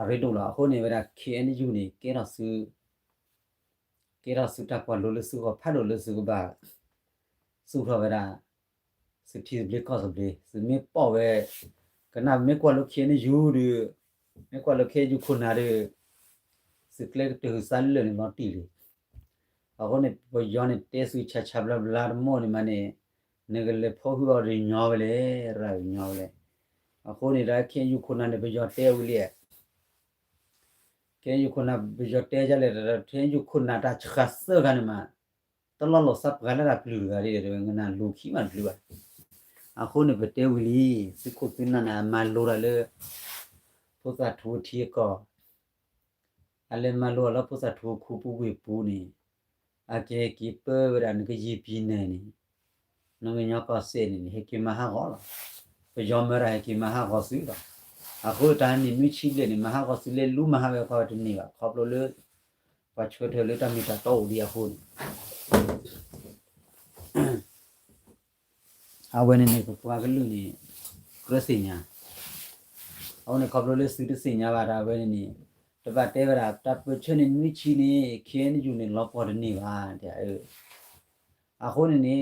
အရ့ဒိၣ်လီၤ. အဃိန့ၣ်ဝဲဒၣ် ခ့ၣ်အဲၣ်ယူၣ်န့ၣ် ကဲထီၣ်စု ကဲထီၣ်စုတၢ်ကွၢ်လိလၢစုဂီၢ်ဖးဒိၣ်လၢစုကဘၣ် စူးထီၣ်ဝဲဒၣ် စုထံသဘျ့ကီၢ်သဘျ့ သုမ့ၢ်ပိာ်ဝဲ ကနၣ်မ့ၢ်ကွၢ်လၢ ခ့ၣ်အဲၣ်ယူၣ်ဒီး မ့ၢ်ကွၢ်လၢ ခ့ၣ်အဲၣ်ယူၣ်ခိၣ်နၢ်ဒီး သုကျဲကတၢၢ်ဟုးစါလၢာ်န့ၣ်လီၤတံၢ်လံ. အဃိန့ၣ် ပယီၤန့ၣ်တဲသုဆးဆးဘျါဘျါတမီၢ်န့ၣ်မးန့ၣ် နကလဲၤဖီၣ်ဟုၣ်အီၤဒီးညီဝဲလဲၣ် ရၤဝဲညီဝဲလဲၣ်. အဃိန့ၣ်ဒီး ခ့ၣ်အဲၣ်ယူၣ်ခိၣ်နၢ်န့ၣ် ပယီၤတဲဝံၤလံ ခ့ၣ်အဲၣ်ယူၣ်ခိၣ်နၢ် ပယီၤတဲဒ်လဲၣ်ဒီး ခ့ၣ်အဲၣ်ယူၣ်ခိၣ်နၢ်တၢ်ဆှးသၢဂၤန့ၣ်မး တလီၢ်လီၤသးပှၤလၢတၢ်ပျုၤတဂၤဒ်ဒီး ဝဲကနၣ်လူၤခံမးတပျုၤဘၣ်. အဃိန့ၣ် ပတဲဝံၤလံ သုခိၣ်သုနၢ်န့ၣ် အမၤလိတၢ်လၢ ဖိသၣ်ထူထံအကီၢ် အလဲၤမၤလိအီၤလၢဖိသၣ်ထူအခိၣ်ပူၤဝ့ၢ်ပူၤန့ၣ် အကဟဲက့ၤပၢဝဲဒၣ်နကယံာ်ပံၤနဲၣ်န့ၣ် နကညီကီၢ်စဲၣ်န့ၣ် ဟဲက့ၤမၤဟးဂီၤလီၤ. ပယီၤမၢဒၣ်ဟဲက့ၤမၤဟးဂီၤသုလီၤ. အဃိတၢ်နံၣ်နွံဆံဘျဲၣ်န့ၣ် မၤဟးဂီၤသုလၢလူမၤဟးဂီၤဝဲခီတန့ၢ်ဘၣ် ခီဖျိလၢ ပှၤဆၢထၢၣ်လၢတၢ်မ့ၢ်တၢ်တီအိၣ်ဒံးအဃိန့ၣ် အဝဲန့ၣ်န့ၣ် ပပှၤကလုာ်န့ၣ် ကြၢးသ့ၣ်ညါ အဃိန့ၣ် ခီဖျိလၢသုတသ့ၣ်ညါဘၣ်ဒီး အဝဲန့ၣ်န့ၣ် တဘၣ်တဲဝဲဒၣ် တၢ်ပၢၢ်ဆၢနံၣ်နွံဆံန့ၣ် ခ့ၣ်အဲၣ်ယူၣ်န့ၣ် လီၤပှီၢ်တန့ၢ်ဘၣ် အဃိန့ၣ်န့ၣ်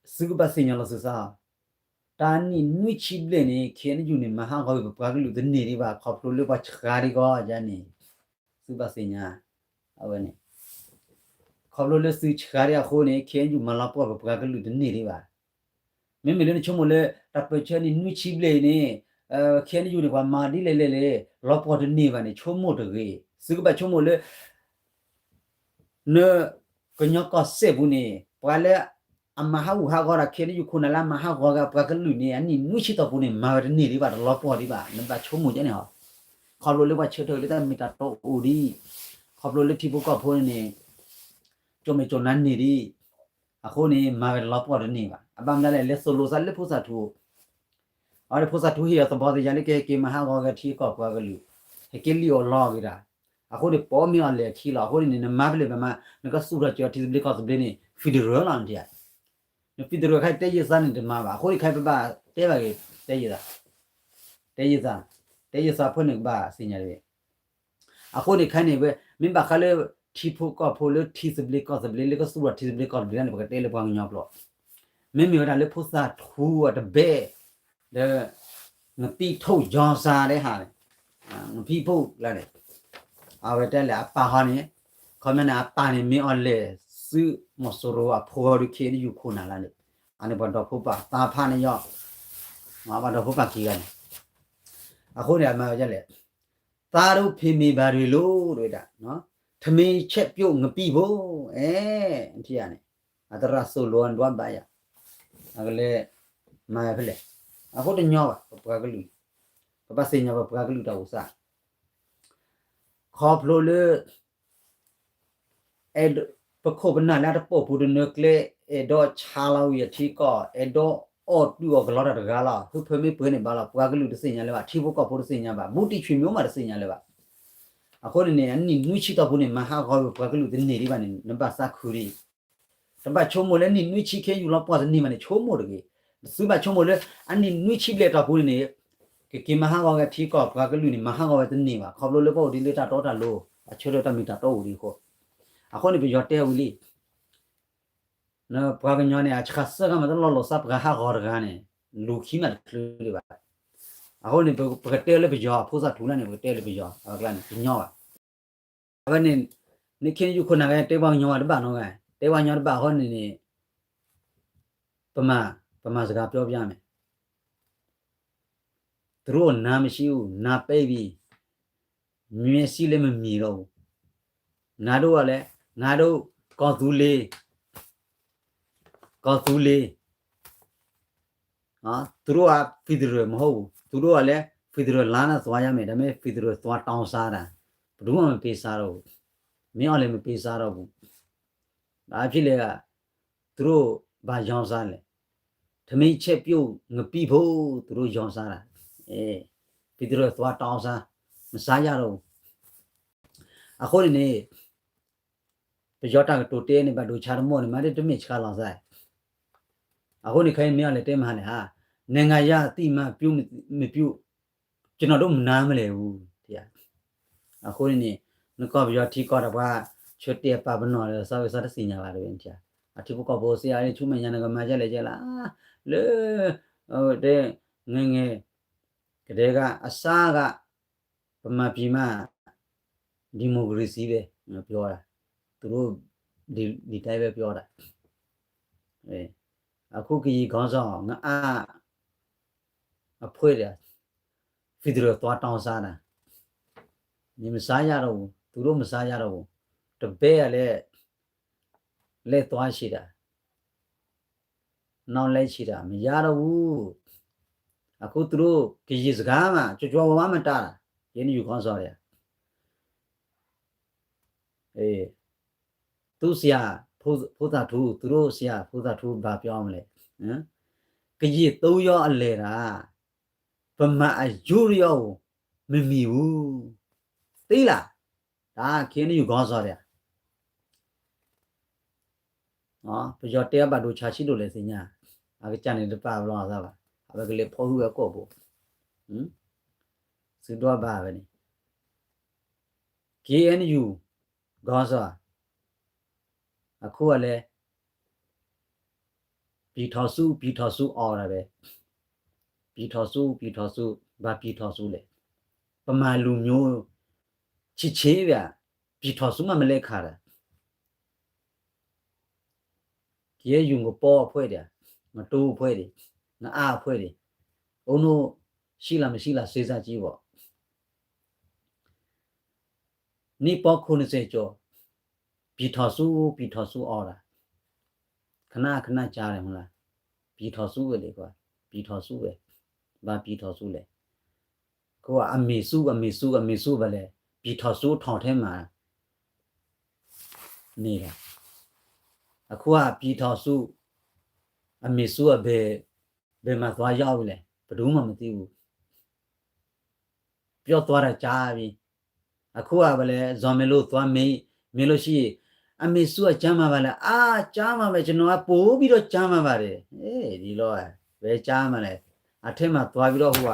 သုကဘၣ်သ့ၣ်ညါလီၤသုသး တၢ်နံၣ်နွံဆံဘျဲၣ်န့ၣ် ခ့ၣ်အဲၣ်ယူၣ်န့ၣ် မၤဟးဂီၤဝဲပပှၤကလုာ်တန့ၢ်ဒံးဘၣ် ခီဖျိလၢပှၤဆှးဒံးကီးန့ၣ် သုဘၣ်သ့ၣ်ညါ အဝဲန့ၣ် ခီဖျိလၢသုဆှးဒံးအဃိန့ၣ် ခ့ၣ်အဲၣ်ယူၣ် မၤလီၤပှီၢ်ပပှၤကလုာ်တန့ၢ်ဒံးဘၣ်. မ့မ့ၢ်လၢနဆိကမိၣ်လၢ တၢ်ပၢၢ်ဆၢနံၣ်နွံဆံဘျဲၣ်အံၤန့ၣ် ခ့ၣ်အဲၣ်ယူၣ်န့ၣ် ပှၤမၤဒ်လဲၣ်လဲၣ်လဲၣ် လီၤပှီၢ်တန့ၢ်ဘၣ်န့ၣ် ဆိကမိၣ်တဂ့ၤ. သုကဘၣ်ဆိကမိၣ်လၢ န ကညီကီၢ်စဲၣ်ပူၤန့ၣ် ပှၤလၢအမၤဟးဂူာ်ဟးဂီၤဒီး ခ့ၣ်အဲၣ်ယူၣ်ခိၣ်နၢ်လၢအမၤဟးဂီၤက့ၤပှၤကလုာ်န့ၣ် အနံၣ်နွံဆံတီၢ်ပူၤန့ၣ် မၤဝဲတန့ၢ်ဒံးဘၣ် တလီၤပှီၢ်ဒံးဘၣ် နဘၣ်ဆိကမိၣ်ကန့ၣ်ဟီ ခီဖျိလၢပှၤဆၢထၢၣ်လၢတၢ်မ့ၢ်တၢ်တီအိၣ်ဒံး ခီဖျိလၢထံဖိကီၢ်ဖိန့ၣ် ကၠိမဲာ်ကၠိနါန့ၢ်ဒံး အဃိန့ၣ် မၤဝဲတလီၤပှီၢ်တန့ၢ်ဘၣ်. အဘၣ်မနုၤလဲၣ် လဲၤသိၣ်လိသးလၢဖိသၣ်ထူ အဝဲန့ၣ်ဖိသၣ်ထူဟ့ၣ်အီၤသဘီသယၤလၢကဟဲက့ၤမၤဟးဂီၤက့ၤထံကီၢ်ပှၤကလုာ် ဟဲက့ၤလံၣ်အီၣ်လီအီၣ်က့ၤတၢ် အဃိန့ၣ်ပိာ်မ့ၢ်အီၤလဲၤအခံလီၤ. အဃိန့ၣ်န့ၣ် နမၤဖဲလဲၣ်မၤ နကသူၣ်ထီၣ်က့ၤအီၤထံသဘျ့ကီၢ်သဘျ့န့ၣ် federal လီၤနထံၣ်ဧါ. န federal ခဲအံၤတဲယံာ်သးန့ၣ်တမၤဘၣ်. အဃိန့ၣ်ခဲအံၤပဘၣ်တဲဘၣ်က့ၤ တဲယံာ်သး တဲယံာ်သး တဲယံာ်သးဖဲန့ၣ်ကဘၣ်သ့ၣ်ညါတဂ့ၤ. အဃိန့ၣ်ခဲအံၤန့ၣ် မ့ၢ်ဘၣ်ဃးလၢ ထံဖိကီၢ်ဖိလၢထံသဘျ့ကီၢ်သဘျ့ လၢကသူၣ်ထီၣ်ထံသဘျ့ကီၢ်သဘျ့န့ၣ် ပကတဲလၢပှၤကညီကျိာ် မ့မ့ၢ်ဝဲဒၣ်လၢဖိသၣ်ထူအတဘ့ၣ် ဒီး ငပံၣ်ထိၣ်ယီၤစၢ်ဒဲးဟး ငပံၣ်ထိၣ်လၢန့ၣ် အဝဲတဲလဲၣ်အပၢ်ဟီန့ၣ် ခီမ့ၢ်န့ၣ် အပၢ်န့ၣ်မ့ၢ်အီၤလဲၤဆူမီၤစိရိၤအဖိဒီး ခ့ၣ်အဲၣ်ယူၣ်ခိၣ်နၢ်လၢန့ၣ် အန့ၣ်ပှၤဒီဖိပၢ်သးဖးန့ၣ်ယီၤ ပှၤဒီဖိပၢ်ခံဂၤန့ၣ် အဃိန့ၣ် အမၤဝဲဒ်လဲၣ် သားတို့ဖေမ့ၢ်ဘၣ်တွေလို့ တဝဲဒၣ် ထမင်းချက်ပြုတ် ငပံၣ်ဖိ အဲ ထံၣ်ဧါန့ၣ် အသရၣ်သိၣ်လိအဒွးဘၣ်ယၤ အကလဲၤ မၤဝဲဖဲလဲၣ် အဃိတညီဘၣ် ပပှၤကလုာ် ပဘၣ်သ့ၣ်ညါပပှၤကလုာ်တၢ်အိၣ်သး ခီဖျိလၢ ပခိၣ်ပနၢ်လၢအတပိာ်ပူၤတနၢၤကျဲ အဲၣ်ဒိးဆါလီၤဝံၤအထံကီၢ် အဲၣ်ဒိးအီၣ်တုၤအီၣ်ကလီတၢ်တဂၤလီၤ ဖုဖၢမ့ၢ်ပှဲၤန့ၣ်ဘၣ်လီၤ ပှၤကလုာ်တသ့ၣ်ညါလၢၤဘၣ် ထံဖိကီၢ်ဖိတသ့ၣ်ညါဘၣ် ဘူးတံၢ်ဆွေမျိုးမးတသ့ၣ်ညါလၢၤဘၣ် အဃိန့ၣ်န့ၣ် အနံၣ်နွံဆံတီၢ်ပူၤန့ၣ် မၤဟးဂီၤဝဲပပှၤကလုာ်တန့ၢ်ဒံးဘၣ်န့ၣ် နဘၣ်သးခုဒံး တဘၣ်ဆိကမိၣ်လၢနံၣ်နွံဆံခ့ၣ်အဲၣ်ယူၣ်လီၤပှီၢ်တန့ၢ်ဘၣ်န့ၣ် ဆိကမိၣ်တဂ့ၤ သုဘၣ်ဆိကမိၣ်လၢ အနံၣ်နွံဆံဘျဲၣ်တီၢ်ပူၤန့ၣ်န့ၣ် ကက့ၤမၤဟးဂီၤက့ၤထံကီၢ်ပှၤကလုာ်န့ၣ် မၤဟးဂီၤဝဲတန့ၢ်ဘၣ် ခီဖျိလၢပအိၣ်ဒံးလၢတၢ်တီတၢ်လိၤ အဆၢထၢၣ်တၢ်မ့ၢ်တၢ်တီအိၣ်ဒံးအဃိ အဃိန့ၣ် ပယီၤတဲဝံၤလံ ပှၤကညီန့ၣ် အဆှးစၢ်ဂၤမးတလီၢ်လီၤသးပှၤဟးဂီၤတဂၤန့ၣ် လူၤခံမးတချုးဒံးဘၣ် အဃိန့ၣ် ပကတဲလၢပယီၤ ဖိသၣ်ထူလၢန့ၣ် ပကတဲလၢပယီၤ အဝဲကျါန့ၣ် ပညီဘၣ် အဝဲန့ၣ် နခ့ၣ်အဲၣ်ယူၣ်ခိၣ်နၢ်ဂၤ တဲပှၤကညီတဘၣ်နီတဂၤ တဲပှၤကညီတဘၣ်အဃိန့ၣ်န့ၣ် ပမၤ ပမၤစကားပြောပြမယ် သူတို့နားမရှိဘူး နားပိတ်ပြီ မျက်စိလည်းမမြင်တော့ဘူး ငါတို့ကလည်း ငါတို့ ကီၢ်သူလ့ၤ ကီၢ်သူလ့ၤ နော် သူတို့က federal မဟုတ်ဘူး သူတို့ကလည်း federal လမ်းနဲ့သွားရမယ် ဒါပေမဲ့ federal သွားတောင်းစားတာ ဘယ်သူမှမပေးစားတော့ဘူး မင်းအောင်လည်းမပေးစားတော့ဘူး ဘာဖြစ်လဲ သူတို့ ဘာရောင်းစားလဲ ထမင်းချက်ပြုတ် ငပိၣ်ဖိ သူတို့ရောင်းစားတာ အဲ federal သွားတောင်းစား မစားရတော့ဘူး အဃိန့ၣ်န့ၣ် ပယီၤတၢ်ကတိၤတဲန့ၣ် ဘၣ်ဒိဆါတမီၢ်န့ၣ် မၤတမ့ၢ်ဆါလီၤသး. အဃိန့ၣ် ခဲအံၤမ့ၢ်အီၤလဲၤတဲမဟါလဲၣ်ဧါ, နိုင်ငံရေးအသိမှ မပြုတ် ကျွန်တော်တို့ မနားမလည်ဘူး. အဃိန့ၣ်န့ၣ် နကီၢ်ပယီၤထံကီၢ်တၢ်ပှၤ ဆၢတဲာ်ပာ်ပနီၣ်လၢသးဝဲသးတသ့ၣ်ညါဘၣ်တဝဲန့ၣ်, အထံဖိကီၢ်ဖိစ့အါလၢဆူမဲာ်ညါနကမၤဒ်လဲၣ်ဒ်လဲၣ်, လၢ တဲ ငဲငဲ ကဒဲက အစါဂၤ ဗမာပြည်မှာ ဒီမိုကရေစီပဲ ပြောတာ, သူတို့ ဒီတိုင်းပဲပြောတာ. အခုကရင်ခေါင်းဆောင် ငအၣ် အဖွဲ့တွေ ဖက်ဒရယ်သွားတောင်းစားတာ, နေမစားရတော့ဘူး, သူတို့မစားရတော့ဘူး, တပည့်ကလည်း လဲသွားချေတာ, နောက်လဲချေတာ မရတော့ဘူး. အခုသူတို့ ကရင်စကားမှ ကြွားကြွားဝါဝါမတတ်တာ, ရင်းယူခေါင်းဆောင်တွေက သူ့ဆရာ ဖိသၣ်ထူ သူတို့ဆရာ ဖိသၣ်ထူ ဘာပြောမလဲ, ကရင်သုံးယောက်အလဲတာ ဗမာအယိုးတယောက်ကို မမီဘူး, သိလား, ဒါ KNU ခေါင်းဆောင်တွေက ပယီၤတဲအဘၣ်ဒိဆါဆံးဒိၣ်လဲၣ်သ့ၣ်ညါ, အကစၢ်န့ၣ်တပာ်ဘျီအသးဘၣ်, အဝဲကလဲၤဖီၣ်ဟုၣ်ဝဲကိာ်ဘိ, သုဒွးဘၣ်ဝဲန့ၣ်, KNU ခေါင်းဆောင် အခုကလဲၤ ပြည်ထောင်စု ပြည်ထောင်စု အော်တာပဲ, ပြည်ထောင်စု ပြည်ထောင်စု ဘာပြည်ထောင်စုလဲ, ဗမာလူမျိုး ချစ်ခြင်းဗျာ, ပြည်ထောင်စုမှ မလဲခါတာ, KNU ငပီအဖွဲ့တွေ, ငတိုအဖွဲ့တွေ, ငအၣ်အဖွဲ့တွေ, အုန်းတို့ ရှိလားမရှိလား စဉ်းစားကြည့်ပေါ့. နှစ်ပေါင်းခုနှစ်ဆယ်ကျော် ပြည်ထောင်စု ပြည်ထောင်စု အော်တာ, ခဏခဏကြားတယ်မဟုတ်လား, ပြည်ထောင်စုပဲလေကွာ, ပြည်ထောင်စုပဲ, ဘာပြည်ထောင်စုလဲ, အခုကအမေစု အမေစု အမေစုပဲလဲ, ပြည်ထောင်စု ထောင်ထဲမှာ နေတယ်, အခုက ပြည်ထောင်စု အမေစု အဘယ် ဘယ်မှာသွားရောက်ပြီလဲ, ဘယ်သူမှမသိဘူး. ပြောသွားတာကြားပြီ. အခုကပဲလဲ ဇော်မင်းလို့သွားမေး မေးလို့ရှိရင် အမေစုကကျန်းမာပါလဲ, အာ ကျန်းမာပဲ, ကျွန်တော်ကပိုပြီးတော့ကျန်းမာပါတယ်. အေး ဒီလိုပဲ, ဘယ်ကျန်းမာလဲ, အထဲမှာသွားပြီးတော့ ဟိုက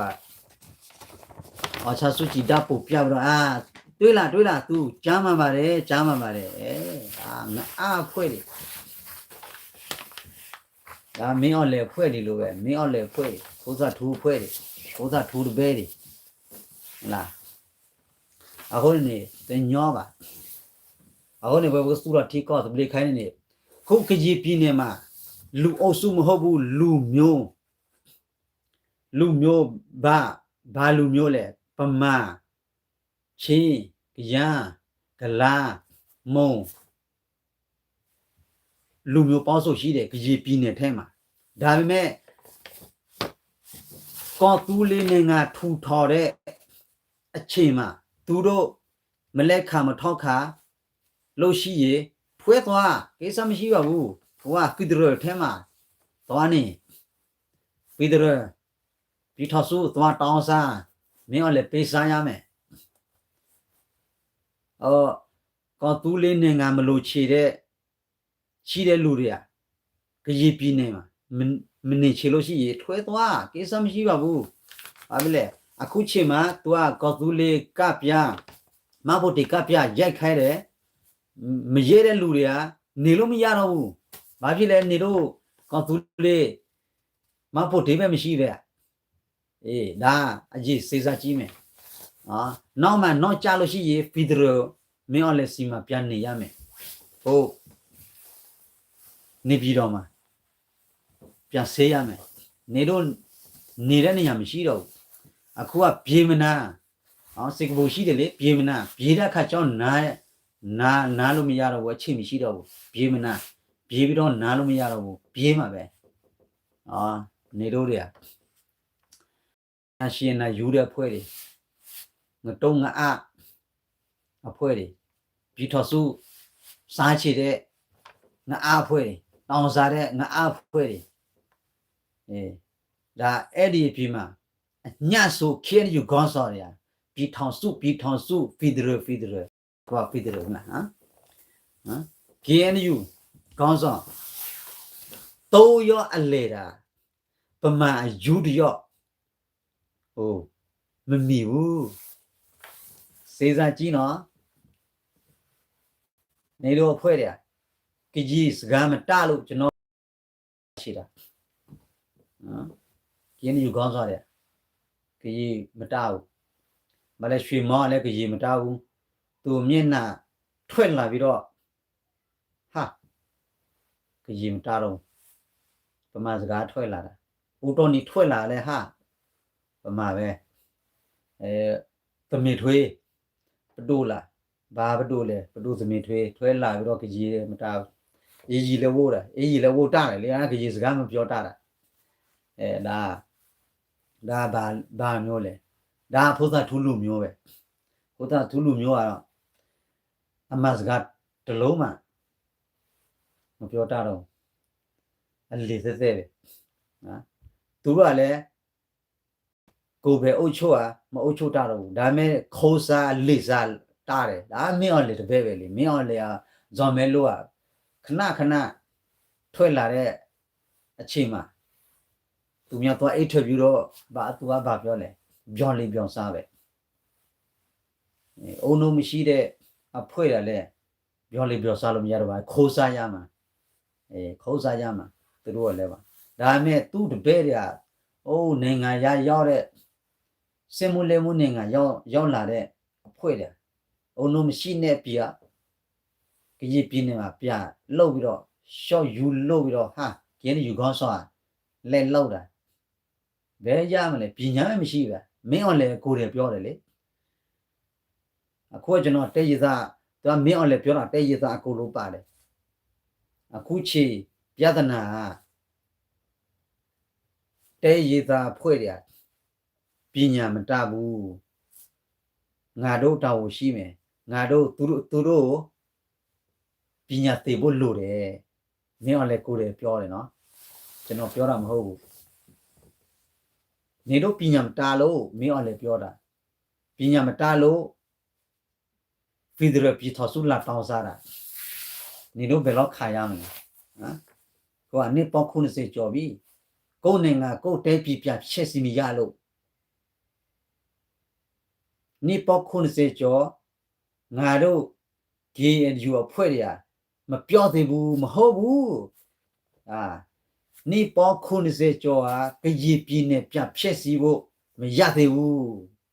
အောင်ဆန်းစုကြည် ဓာတ်ပုံပြပြီးတော့ အာ တွေ့လား တွေ့လား, သူကျန်းမာပါတယ်, ကျန်းမာပါတယ်. အဲ အာ ငအၣ်အဖွဲ့တွေ ဒါမင်းအောင်လှိုင်အဖွဲ့တွေလိုပဲ, မင်းအောင်လှိုင်အဖွဲ့တွေ, ဖိသၣ်ထူအဖွဲ့တွေ, ဖိသၣ်ထူတပည့်တွေ, လား. အဃိန့ၣ် တညီဘၣ်. အဃိန့ၣ် ပဝဲပကသူၣ်ထီၣ်ထံကီၢ်သဘျ့ခဲအံၤန့ၣ်န့ၣ်, ခုကရင်ပြည်နယ်မှာ လူအုပ်စုမဟုတ်ဘူး, လူမျိုး, လူမျိုး, ဘာ, ဘာလူမျိုးလဲ, ဗမာ, ချင်း, ကယန်း, ကလား, မွန် လူမျိုးပေါင်းစုံရှိတယ် ကရင်ပြည်နယ်ထဲမှာ. ဒါပေမဲ့ ကော်သူလ့ၤနိုင်ငံထူထောင်တဲ့အချိန်မှာ သူတို့ မလဲခါမထောက်ခံလို့ရှိရင် ထွက်သွား, ကိစ္စမရှိပါဘူး. ဟိုက ဖက်ဒရယ်ထဲမှာ သွားနေ, ဖက်ဒရယ် ပြည်ထောင်စု သွားတောင်းစား, မင်းအောင်လှိုင် ပေးစားရမယ်. ကော်သူလ့ၤနိုင်ငံ မလိုချင်တဲ့ ရှိတဲ့လူတွေက ကရင်ပြည်နယ်မှာ မနေချင်လို့ရှိရင် ထွက်သွား, ကိစ္စမရှိပါဘူး. ဘာဖြစ်လဲ, အခုချိန်မှာ သူက ကော်သူလ့ၤကဒ်ပြား, မှတ်ပုံတင်ကဒ်ပြား ရိုက်ခိုင်းတယ်, မရဲတဲ့လူတွေက နေလို့မရတော့ဘူး. ဘာဖြစ်လဲ, နေလို့ ကော်သူလ့ၤ မှတ်ပုံတင်ပဲမရှိပဲ. အေး ဒါ အရေး စဉ်းစားကြည့်မယ်. နောက်မှာ နောက်ကျလို့ရှိရင် ဖက်ဒရယ် မင်းအောင်လှိုင်ဆီမှာ ပြန်နေရမယ်. ဟို နေပြည်တော်မှာ ပြန်ဆင်းရမယ်. နေလို့ နေတဲ့နေရာ မရှိတော့ဘူး. အခုက ပြေးမနား, စင်ကာပူရှိတယ်လေ, ပြေးမနား, ပြေးတဲ့အခါကျတော့ နား, နား, နားလို့မရတော့ဘူး, အချိန်မရှိတော့ဘူး, ပြေးမနား, ပြေးပြီးတော့ နားလို့မရတော့ဘူး, ပြေးမှာပဲ. နေလို့တွေက အရှင်နာယူတဲ့အဖွဲ့တွေ, ငတုံးငအၣ်အဖွဲ့တွေ, ပြည်ထောင်စု စားချင်တဲ့ ငအၣ်အဖွဲ့တွေ, တောင်းစားတဲ့ ငအၣ်အဖွဲ့တွေ, ဒါ အဲဒ်အံၤ ပြည်မှာ အညံ့ဆုံး KNU ခေါင်းဆောင်တွေက ပြည်ထောင်စု ပြည်ထောင်စု ဖက်ဒရယ် ဖက်ဒရယ် KNU ခေါင်းဆောင် သုံးယောက်အလဲၤတာ ပမာအယူတယောက် မမံၤဘူး. စ့စၢ်ကံနီၤ န့ၣ်ဒိးအဖှဲၣ်ဒၣ် ကယံာ်စှၤမတၤလိာ် ကျွန်တော် ဆံးတာ ကယံာ်ယူၤခေါင်းဆောင်ဒၣ် ကယံာ်မတၤဘူး. ဘၣ်လဲၣ် ရွှေမောင် လဲၣ် ကယံာ်မတၤဘူး. သူမျက်နှာထွက်လာပြီးတော့ ဟါ ကယံာ်မတၤဒီး ပမၤစှၤထွဲလာ်ဒၣ် အိၣ်တီၢ်နံၤထွဲလာ်လဲၣ်ဟါ ပမၤဝဲ သမေထွေး ပဒိၣ်လၢ် ဘၣ်ပဒိၣ်လဲၣ် ပဒိၣ်သမေထွေး ထွဲလာ်ဝံၤဒီးကယံာ်မတၤ အ့ယံာ်လၢဝိၣ်ဒီး အ့ယံာ်လၢဝိၣ်တၢ်လဲၣ် လၢကယံာ်စှၤမပျီတၢ်ဒၣ် ဒ် ဒ်ဘၣ်မၠိလဲၣ် ဒ်ဖိသၣ်ထူလူၤမၠိဝဲ ဖိသၣ်ထူလူၤမၠိဒီး အမၤစှၤတလိၣ်မး မပျီတၢ်ဒီး အလံာ်သဲသဲဝဲ သူတို့ကလည်း ကိုယ်ပဲအုပ်ချုပ်ရ မအုပ်ချုပ်တတ်တော့ဘူး ဒါပေမဲ့ ခူစါ အလံာ်စှၤတၢ်ဒီး ဒါမင်းအောင်လှိုင်တပၢၢ်ဝဲလံ မင်းအောင်လှိုင် ဇော်မဲလိ ခဏခဏ ထွက်လာတဲ့အချိန်မှာ သူများသွား interview တော့ ဘာသူကဘာပြောလဲ ပြောလေပြောစားပဲ အိုးနိုးမရှိတဲ့အဖွဲ့ကလည်း ပြောလေပြောစားလို့မရတော့ပါဘူး ခိုးစားရမှာ ခိုးစားရမှာ သူတို့ကလည်းပါ ဒါပေမဲ့ သူ့တပည့်တွေက အိုး နိုင်ငံခြားရောက်တဲ့ စက်မှုလက်မှုနိုင်ငံရောက် ရောက်လာတဲ့အဖွဲ့တွေ အိုး နိုးမရှိနဲ့ ပြည်ကရင်ပြည်နယ်မှာ ပြန်လုပ်ပြီးတော့ လျှောက်ယူလုပ်ပြီးတော့ ဟာ KNU ခေါင်းဆောင်က လက်လုပ်တာ ဘယ်ရမလဲ ပညာမရှိဘူး မင်းအောင်လှိုင်ကိုယ်တိုင်ပြောတယ်လေ အခုကကျွန်တော်တဲရသား သူကမင်းအောင်လှိုင်ပြောတာ တဲရသားအကုန်လုံးပါတယ် အခုချိန်ပြဿနာက တဲရသားအဖွဲ့တွေက ပညာမတတ်ဘူး ငါတို့တာဝန်ရှိမယ် ငါတို့ သူတို့ သူတို့ ပညာသင်ဖို့လိုတယ် မင်းအောင်လှိုင်ကိုယ်တိုင်ပြောတယ်နော် ကျွန်တော်ပြောတာမဟုတ်ဘူး နင်တို့ပညာမတတ်လို့ မင်းအောင်လှိုင်ပြောတာ ပညာမတတ်လို့ ဖက်ဒရယ်ပြည်ထောင်စုလာတောင်းစားတာ နင်တို့ဘယ်လောက်ခံရမလဲ ဟိုကနှစ်ပေါင်းခုနှစ်ဆယ်ကျော်ပြီ ကိုယ့်နိုင်ငံကိုယ့်တိုင်းပြည်ပြန်ဖျက်ဆီးမရလို့ နှစ်ပေါင်းခုနှစ်ဆယ်ကျော် ငါတို့ KNU အဖွဲ့တွေက မပြောသေးဘူး မဟုတ်ဘူး နှစ်ပေါင်းခုနှစ်ဆယ်ကျော်ဟာ ကရင်ပြည်နယ်ပြန်ဖျက်ဆီးဖို့မရသေးဘူး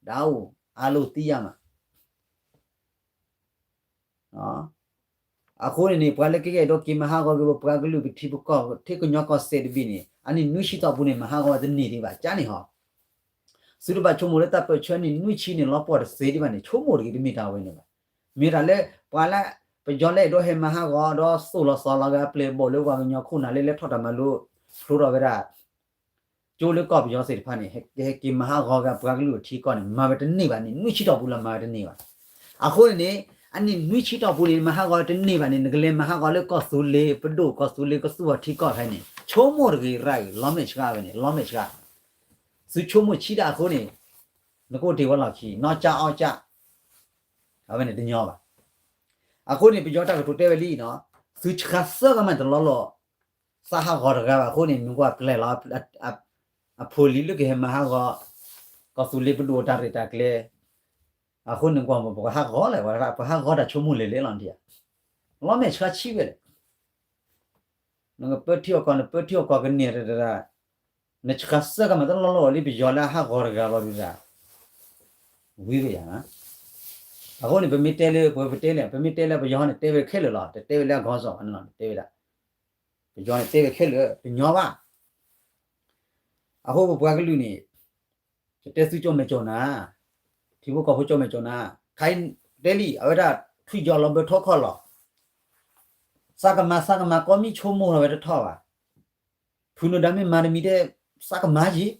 ဒါကိုအားလုံးသိရမှာ အဃိန့ၣ်န့ၣ် ပှၤလၢကကဲထီၣ်က့ၤမၤဟးဂီၤက့ၤ ပပှၤကလုာ်ပထံပကီၢ် ထံကညီကီၢ်စဲၣ်တဘ့ၣ်န့ၣ် အနံၣ်နွံဆံတီၢ်ပူၤန့ၣ် မၤဟးဂီၤတန့ၢ်ဒံးဘၣ် ကန့ၣ်ဟီ သုတဘၣ်ဆိကမိၣ်လၢတၢ်ပၢၢ်ဆၢနံၣ်နွံဆံန့ၣ် လီၤပှီၢ်တသ့ဒံးဘၣ်န့ၣ် ဆိကမိၣ်တဂ့ၤ တမ့ၢ်တၢ်ဝဲန့ၣ်ဘၣ် မ့ၢ်တၢ်လၢ ပှၤလၢ ပယီၤလၢအဲၣ်ဒိးဟဲမၤဟးဂီၤ ဒီးသိၣ်လီၤသီလီၤဂ့ၤအပျဲၢ်အဘီၣ်လၢပှၤကညီခိၣ်နၢ်လၢလဲၤထီၣ်တၢ်မၤလိ ဖျိထီၣ်ဝဲဒၣ် ကၠိလၢကီၢ်ပယီၤသ့ၣ်တဖၣ်န့ၣ် ဟဲက့ၤမၤဟးဂီၤက့ၤပှၤကလုာ်အထံကီၢ်န့ၣ် မၤဝဲတန့ၢ်ဘၣ်န့ၣ် နွံဆံတီၢ်ပူၤလၢမၤဝဲတန့ၢ်ဘၣ် အဃိန့ၣ်န့ၣ် အနံၣ်နွံဆံတီၢ်ပူၤန့ၣ် မၤဟးဂီၤတန့ၢ်ဘၣ်န့ၣ် နကလဲၤမၤဟးဂီၤလၢကီၢ်သူလ့ၤပဒိၣ် ကီၢ်သူလ့ၤကသူအထံကီၢ်ဖဲန့ၣ် ဆိကမိၣ်တဂ့ၤရၣ်ဂ့ၤ လီၤမဲာ်ဆှးဝဲန့ၣ် လီၤမဲာ်ဆှး သုဆိကမိၣ်ဆံးတၢ်အဃိန့ၣ် နကအိၣ်တ့ၢ်ဝဲလီၢ်ခံ နီၢ်ကၠၢအီၣ်ကၠၢ အဝဲန့ၣ်တညီဘၣ် အဃိန့ၣ် ပယီၤတၢ်ကတိၤတဲဝဲလံနီၤ သုဆှးစၢ်ကမၤတလီၢ်လီၢ် သးဟးဂီၤတဂၤဘၣ်အဃိန့ၣ် မ့ၢ်ကွၢ်ပျဲလီၤ အဖိလံၤလၢကဟဲမၤဟးဂီၤ ကီၢ်သူလ့ၤပဒိၣ်အတၢ်ရဲၣ်တၢ်ကျဲၤ အဃိန့ၣ်ကွၢ်ပှၤဟးဂီၤလဲၣ် ပှၤဟးဂီၤတၢ်ဆိကမိၣ်လဲၣ်လဲၣ်လီၤဒံးဧါ လီၤမဲာ်ဆှးဆံးဝဲလဲၣ် နကပၢထံအီၣ်ကီၢ် နပၢထံအီၣ်ကီၢ်ကန့ၢ်တၢ် နဆှးစၢ်ကမၤတလီၢ်လီၢ်လံပယီၤလၢအဟးဂီၤတဂၤလီၤဒုးဒၣ် ဝံၤကယၤ အဃိန့ၣ် ပမ့ၢ်တဲလၢ ပဝဲပတဲလဲၣ် ပမ့ၢ်တဲလၢပယီၤန့ၣ် တဲဝဲခဲလၢာ်လီၤ တတဲဝဲလၢအဂီၢ်စီၣ်ဘၣ်န့ၣ်လီၤ တတဲဝဲဒၣ် ပယီၤန့ၣ်တဲဝဲခဲလၢာ် တညီဘၣ် အဃိပပှၤကလုာ်န့ၣ် ကတဲသုကၠီၣ်မဲာ်ကၠီၣ်နၤ ထံဖိကီၢ်ဖိကၠီၣ်မဲာ်ကၠီၣ်နၤ ခါအံၤတဲလံ အဝဲဒၣ်ထွံၣ်ကၠီလီၤဘၢထီခီၣ်လီၤ သးကမၤသးကမၤကီမံဆိကမိၣ်ထီၣ်ဝဲတထီၣ်ဘၣ် ဖုနဒါမ့ၢ်မၤတမံၤတဲ သးကမၤယံၤ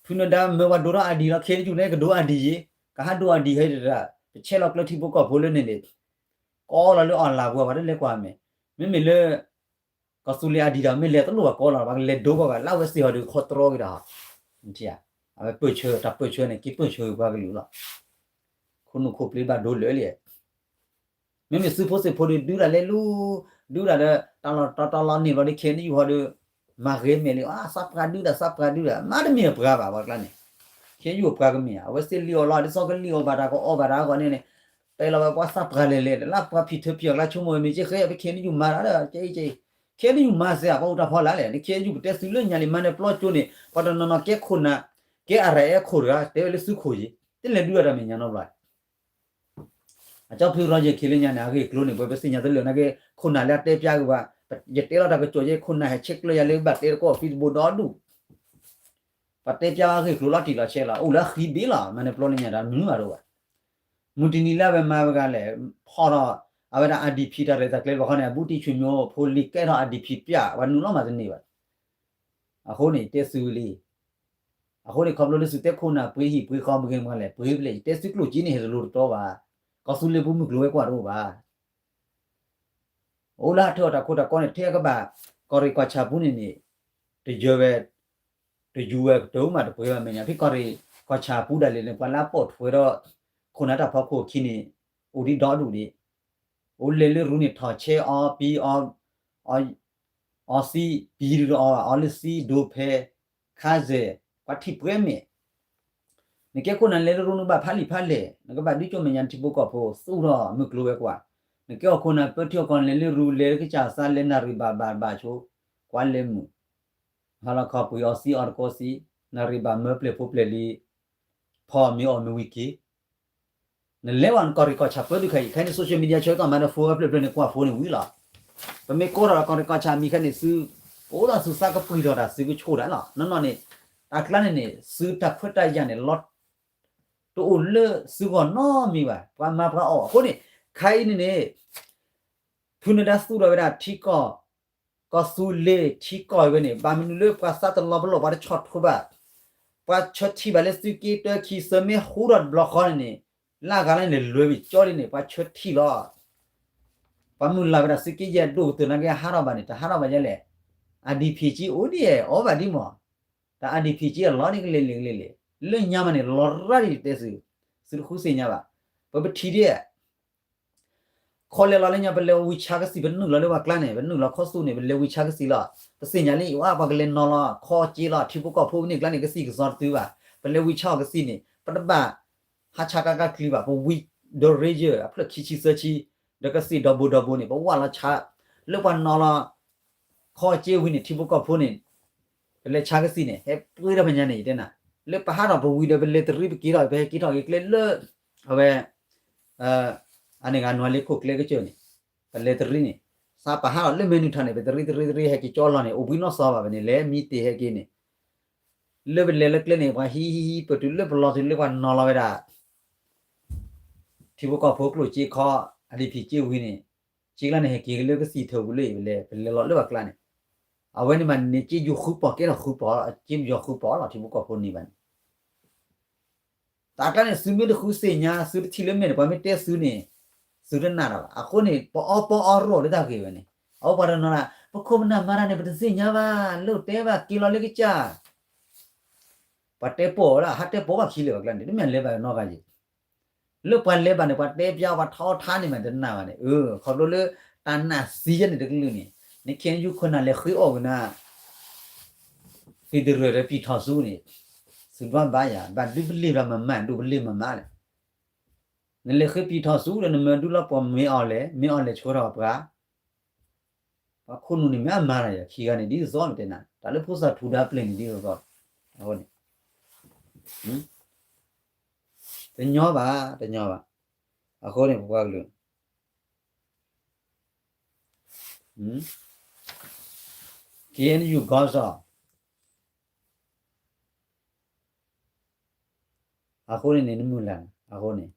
ဖုနဒါမၢဝဲဒိၣ်ထီၣ်အဒံးလီၤ ခဲအံၤန့ၣ် ကဒိၣ်အဒံးယံၤ ကဟးဒိၣ်အဒံးဟဲတဒၣ် ပဆဲးလီၤကျၢထံဖိကီၢ်ဖိလၢန့ၣ်န့ၣ် ကီလီၤလၢအီၣ်လၤပူၤ ပှၤတလဲၤကွၢ်မဲာ် မ့မ့ၢ်လၢ ကီၢ်သူလ့ၤအဒံးဒီး မ့ၢ်လဲၤတလိၣ်ဘၣ်ကီလီၤ ပှၤကလဲၤဒိကီၢ်ဂၤ လၢအဝဲသ့ၣ်ဟီဒီးခီတြီက့ၤဒီး အဝဲပၢၢ်ဆၢ တၢ်ပၢၢ်ဆၢန့ၣ် က့ၤပၢၢ်ဆၢပှၤကလုာ်လီၤ ခိၣ်နူာ်ခိၣ်ပျ့ၤဘၣ်ဒိလၢာ်လံ မ့မ့ၢ်သုးဖိသ့ၣ်ဖိဒီး ဒုးတၢ်လဲၤလူၤ ဒုးတၢ်ဒီး တၢ်လီၤတီတီလီၤန့ၢ်ဘျီဒီး ခဲအံၤယူၢ်ဟီဒီး မၤဂ့ၤမဲာ်လံ အါ သးပှၢ်ဒုးတၢ် သးပှၢ်ဒုးတၢ် မ့တမ့ၢ်အပှၤဘၣ် ပှၤကျါန့ၣ် ခဲအံၤယူၢ်အပှၤကမ့ၢ်ဧါ အဝဲသ့ၣ်လံၣ်အီၣ်လီၤ ဒ်သိးကလံၣ်အီၣ်ဘၣ်တၢ် ကအီၣ်ဘၣ်တၢ်အဂီၢ်န့ၣ်န့ၣ် တဲလီၤဝဲပှၤသးပှၢ်လဲၤလဲၤ လၢပှၤဖံးထၢဖံးအီၣ်ကျါ ဆိကမိၣ်ဝဲမ့ၢ်က့ ဃဲအီၤ ပခဲအံၤယူၢ်မၤတၢ်ဒီး ကဲအံၤကဲအံၤ ခဲအံၤယူၢ်မၤစ့ၢ် ပှၤအိၣ်တၢ်ဖီလာ်လဲၣ် နခဲအံၤယူၢ်ပတဲသုလၢညါလံ မၤနၢၤပျီကၠိန့ၣ် ပှၤတနီၤနီၤကဲခိၣ်နၢ် ကဲ အရၢၣ်အဲၣ် ခိၣ်တဂၤ တဲဝဲလၢသုခိၣ်ယံၤ တလဲၤဒုးအတၢ်မဲာ်ညါနီတဘျီ အကၠီဖုရီယဲၢ် ခဲလၢညါန့ၣ် အဂ့ၢ်အကျိၤန့ၣ် ပဝဲပသ့ၣ်ညါတလၢာ်နာ်က့ ခိၣ်နၢ်လၢအတဲပျါက့ၤပှၤ ယတဲလီၤတၢ်ကစီၣ်ယဲ ခိၣ်နၢ်ဟဲဆဲးကျၢယၤလၢဘၣ်တဲတကီၢ် Facebook ဒီဒူၣ် ပှၤတဲပျါအဂ့ၢ်အကျိၤလီၤတံၢ်လီၤဆဲးလီၤ အိၣ်လၢအဃံဘ့လီၤ မၤနၢၤပျီလၢညါဒီး မနုၤမးတအိၣ်ဘၣ် မုၢ်တနံၤလၢအဝဲမၤဝဲဂၤလဲၣ် ဖီၣ်ထီၣ် အဝဲဒၣ် အါဒံၣ်ဖံး တၢ်ရဲၣ်တၢ်ကျဲၤဘၣ်ခီန့ၣ် အဘူးတံၢ်ဆွေမျိုးဖိလံၤကဲထီၣ် အါဒံၣ်ဖံး ပျၢ် ပှၤနုာ်လီၤမးတန့ၢ်ဘၣ် အဃိန့ၣ် တဲသုလံ အဃိန့ၣ် ခီဖျိလၢသုတဲခိၣ်နၢ်ပှ့ၤဟံၣ်ပှ့ၤဃီမ့ၢ်ဂ့ၤမ့ၢ်ဂ့ၤလဲၣ် ပှ့ၤဖဲလဲၣ် ယတဲသုကျိၣ်စ့န့ၣ် ဟဲတလိၤတတီဘၣ် ကီၢ်သူလ့ၤပူၤမုၢ်ကျိၤဝဲၤကွာ်တအိၣ်ဘၣ် အိၣ်လၢဟးထၢၣ်အီၣ်တၢ်ခိတၢ်ကီန့ၣ် ထဲအကဘၣ် ကီၢ်ရ့ၣ်ကီၢ်ဆၣ်ပူၤန့ၣ်န့ၣ် တယၢၤဝဲ တယူၤဝဲတၢ်မးတပှဲၤဘၣ်မဲာ်ညါ ဖဲကီၢ်ရ့ၣ်ကီၢ်ဆၣ်ပူၤဒၣ်လဲာ်န့ၣ် ပှၤလၢအပိာ်ထွဲဒီး ခိၣ်နၢ်တၢ်ဖီခိၣ်အခံန့ၣ် အိၣ်ဒံးဒီဒူၣ်ဒံး အိၣ်လဲၤလၢရူန့ၣ် ထီၣ်ဆဲးအီပံအီ အီသံး ပံၤဒုးတအီဘၣ် အီလၢသံး ဒိဖဲ ခါစဲၣ် ပှၤထံၣ်ပှဲၤမဲာ် နကဲခိၣ်နၢ်လဲၤလၢရူနကဘၣ်ဖးလံာ်ဖးလဲၢ် နကဘၣ်ဒုးကၠိမဲာ်ညါထံဖိကီၢ်ဖိ သူၣ်ထီၣ်မုၢ်ကျိၤဝဲၤကွာ် နကဲအီၣ်ခိၣ်နၢ်ပၢထံအီၣ်ကီၢ်န့ၣ် လဲၤလၢရူလဲၤလၢကစၢ်သးလဲၤနၣ်ရံၣ်ဘၣ်ဘၣ်ဘၣ်ဆိ ကွၢ်လဲၤမုာ် ဟါလီၤခီပှ့ၤအီသံးအီတကိးသံး နၣ်ရံၣ်ဘၣ်မၢပျဲၢ်ဖိပျဲၢ်လံၤ ဖီမ့ၤအီၣ်မ့ၤဝံၤက့ၤ နလဲၤဝဲနကီၢ်ရ့ၣ်ကီၢ်ဆၣ်ပၢဒုးခဲအံၤ ခဲအံၤန့ၣ် social media ဆၢကတီၢ်မၤဒီး phone ဝဲဖျၢၣ်ဖျၢၣ်န့ၣ် ကွၢ် phone န့ၣ်ဝံၤလီၤ ပမ့ၢ်ကိးထီၣ်ကီၢ်ရ့ၣ်ကီၢ်ဆၣ်မံၤခဲအံၤန့ၣ် သု ပအိၣ်ဒီးသုသးကပှံၢ်ထီၣ်တၢ် သုကဆိၣ်တၢ်လီၤ နီၢ်နီၢ်န့ၣ် တၢ်ကျါန့ၣ်န့ၣ် သုတၢ်ခွဲးတၢ်ယာ်န့ၣ် လီၤ တအိၣ်လၢသုဂီၢ်နီတမံၤဘၣ် ပှၤမၤပှၤအီၣ် အဃိန့ၣ် ခဲအံၤန့ၣ်န့ၣ် ဖုနဒါသူၣ်ထီၣ်ဝဲဒၣ်ထံကီၢ် ကီၢ်သူလ့ၤထံကီၢ်အံၤဝဲန့ၣ် ဘၣ်မနုၤလၢပှၤသးတလီၤပလိာ် ပှၤတဆီၣ်ထွဲဘၣ် ပှၤဆၢထံၣ်ဘၣ်လၢသုးက့တၢခံသၢမ့ၢ်ဟူထီၣ်တဘျီဃီန့ၣ်န့ၣ် လၢအဂၤလၢန့ၣ် လဲၤလွဲဝံၤကၠီလံန့ၣ် ပှၤဆၢထံၣ်လီၤ ပှၤမုၢ်လၢ်ဝဲဒၣ်သုးက့ယဲၢ်ဒိၣ်ကတၢၢ်နာ်က့ ဟးထီၣ်ဘၣ်န့ၣ် တဟးထီၣ်ဘၣ်ယဲလဲၣ် အါဒံၣ်ဖံးက့အိၣ်ဒံး အီၣ်ဘၣ်ဒံးမး တၢ်အါဒံၣ်ဖံးက့အလီၤဒံးကလဲာ်လံကလဲာ်လံ လၢညါမးန့ၣ် လီၤရၣ်ဒံးတဲသု သုတဃုသ့ၣ်ညါဘၣ် ပပထံၣ်ဒံး ခီလဲၤလီၤလၢညါ ပလဲၤဝံဆါကသံၣ် ပနုာ်လီၤလၢပှၤကျါန့ၣ် ပနုာ်လီၤခီသူၣ်န့ၣ် ပလဲၤဝံဆါကသံၣ်လီၤ ပသ့ၣ်ညါလံ အါ ပှၤကလဲၤနီၤလီၤ ခီက့လီၤ ထံဖိကီၢ်ဖိပန့ၢ်ကျါန့ၣ် ကသံၣ်ကသီတတုၤဘၣ် ပလဲၤဝံဆါအီၤကသံၣ်န့ၣ် ပတဘၣ်ဟးဆါကါကါကျံဘၣ် ပဝံဒီး razor အဖျၢၣ်ခံဆံသၢဆံ ဒီးကသံၣ်ဒီဘိဒီဘိန့ၣ် ပဝၢ်လီၤဆါ လၢပှၤနီၤလီၤ ခီက့ဝံၤန့ၣ် ထံဖိကီၢ်ဖိန့ၣ် ပလဲၤဆါကသံၣ်န့ၣ် ဟဲပှ့ၤဒီးပညါန့ၣ် ယတဲနၤ လၢပဟးထီၣ်ပဝံၤဒီး ပလဲၤတရံးပက့ၤထီၣ် ပဟဲက့ၤထီၣ်က့ၤကျဲလၢ အဝဲ အန့ၣ်ဂၤနွၤလ့ခိၣ်ကျဲကစၢၢ်န့ၣ် ပလဲၤတရံးန့ၣ် သးပဟးထီၣ်လၢမဲနုၤထၣ်န့ၣ် ပတရံးတရံးတရံး ဟဲက့ၤကၠီလီၤန့ၣ် အိၣ်ဘှံးနီၢ်သီဘၣ် ပန့ၣ် လဲၤမံတ့ၢ်ဟဲက့ၤန့ၣ် လၢပလဲၤလၢကျဲန့ၣ် ပှၤဟံးဟံးဟံး ပတုၤလၢပလီၤတုၤလၢပှၤနီၤလီၤဝဲဒၣ် ထံဖိကီၢ်ဖိကျိၣ်စ့ခီ အါဒံၣ်ဖံးက့ဝံၤန့ၣ် က့ကျါန့ၣ် ဟဲက့ၤကလၢကသံၣ်ထၢၣ်ပူၤလၢအံၤ ပလဲၤ ပလဲၤလီၤလၢပှၤကျါန့ၣ် အဝဲန့ၣ်မးန့ၣ် က့ယိၤဃုပီၢ် ကဲထီၣ်ဃုပီၢ် က့ယိၤဃုပီၢ်လီၤ ထံဖိကီၢ်ဖိန့ၣ်ဘၣ်န့ၣ် တၢ်ကျါန့ၣ် သုမ့ၢ်တဃုသ့ၣ်ညါ သုတထံၣ်လၢမဲာ်န့ၣ် ပှၤမ့ၢ်တဲသုန့ၣ် သုတနာ်တၢ်ဘၣ် အဃိန့ၣ် ပအီပီအီရိၣ်လၢတၢ်ဂ့ၢ်ဝဲန့ၣ် အဝဲပှၤတနီၤဒၣ် ပခိၣ်ပနၢ်မၤတၢ်န့ၣ် ပတသ့ၣ်ညါဘၣ် လိၣ်တဲဘၣ်က့ၤလီၤလၢကစၢ် ပှၤတဲပိာ်ဝဲဒၣ် ဟးတဲပိာ်ဘၣ်ခံလၢာ်ဘၣ်ကျါန့ၣ် တမ့ၢ်လဲၤဘၣ်နီတဂၤယံၤ လၢပှၤလဲၤဘၣ်န့ၣ် ပှၤတဲပျါ ပှၤထီထါန့ၣ်မး တနာ်ဘၣ်န့ၣ် အၢ ခီဖျိလၢ တၢ်နာ်သံယဲန့ၣ်တကလုာ်န့ၣ် နခ့နယူၢ်ခိၣ်နၢ်လဲၤဃ့အီၣ်ကနၤ ဖံးတရၢၣ်ဒီးပံာ်ထီၣ်ဆူန့ၣ် သုဒွးဘၣ်ယၤ ဘၣ်ဒုးပလ့ၢ်ဘၣ်မမါ ဒိၣ်ပလ့ၢ်မမါလဲၣ် နလဲၤဃ့ပံာ်ထီၣ်ဆူဒီး နမၢဒုးလီၤပှီၢ်မ့ၢ်အီၤလဲၣ် မ့ၢ်အီၤလဲၣ်ဆှၢထီၣ်ပှၤ ပှၤခိၣ်နူာ်န့ၣ် မ့ၢ်အမၤတၢ်ယၤ ခံဂၤန့ၣ် ဒ်သိးမ့ၢ်တဲနၤ တၢ်လၢဖိသၣ်ထူဒါပျဲၢ်န့ၣ် ဒ်သိး အဃိန့ၣ် တညီဘၣ် တညီဘၣ် အဃိန့ၣ် ပပှၤကလုာ် KNU ခေါင်းဆောင် အဃိန့ၣ်န့ၣ် နမုၢ်လၢ် အဃိန့ၣ်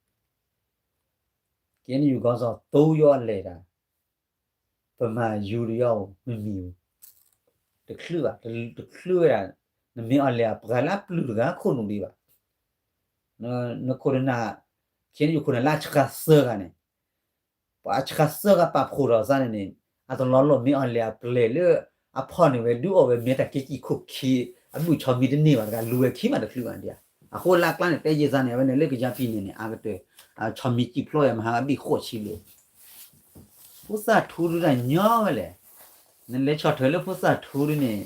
KNU ခေါင်းဆောင် သုံးယောက်အလဲၤတၢ် ဗမာယူရီးယား မမံၤဘူး တချုးဘၣ် တချုးဝဲဒၣ် နမ့ၢ်အီၤလဲၣ် အပှၤလၢအပျုၢ်တဂၤခိၣ်နူာ်ဒံးဘၣ် နခိၣ်နၢ် KNU ခိၣ်နၢ်လၢအဆှၣ်သၢဂၤန့ၣ် ပှၤအဆှၣ်သၢဂၤပာ်ဖှိၣ်ထီၣ်သးန့ၣ်န့ၣ် အတလီၤလိၣ်မ့ၢ်အီၤလဲၣ်အပျဲၢ်လၢ အဖီၣ်န့ၢ်ဝဲဒုးအီၣ်ဝဲမ့ၢ်တၢ်က့ၤကံၢ်ခိၣ်ခံ အဘုၣ်ဆီမံၤတန့ၢ်ဘၣ်တဂၤ လူၤဝဲခံမးတချုးဘၣ်ဒံး အဃိလၢအကျါန့ၣ် တဲယဲၢ်သးန့ၣ် အဝဲန့ၣ်လၢကယၤပံၤန့ၣ်န့ၣ် အါကတၢၢ် ဆီမံၤကံၢ်ဖျီယၤမဟါအဘံၣ်ဃိးဆံလၢ ဖိသၣ်ထူဒုးတၢ်ညီဝဲလဲၣ်. နလဲၤဆီၣ်ထွဲလၢဖိသၣ်ထူဒုးန့ၣ်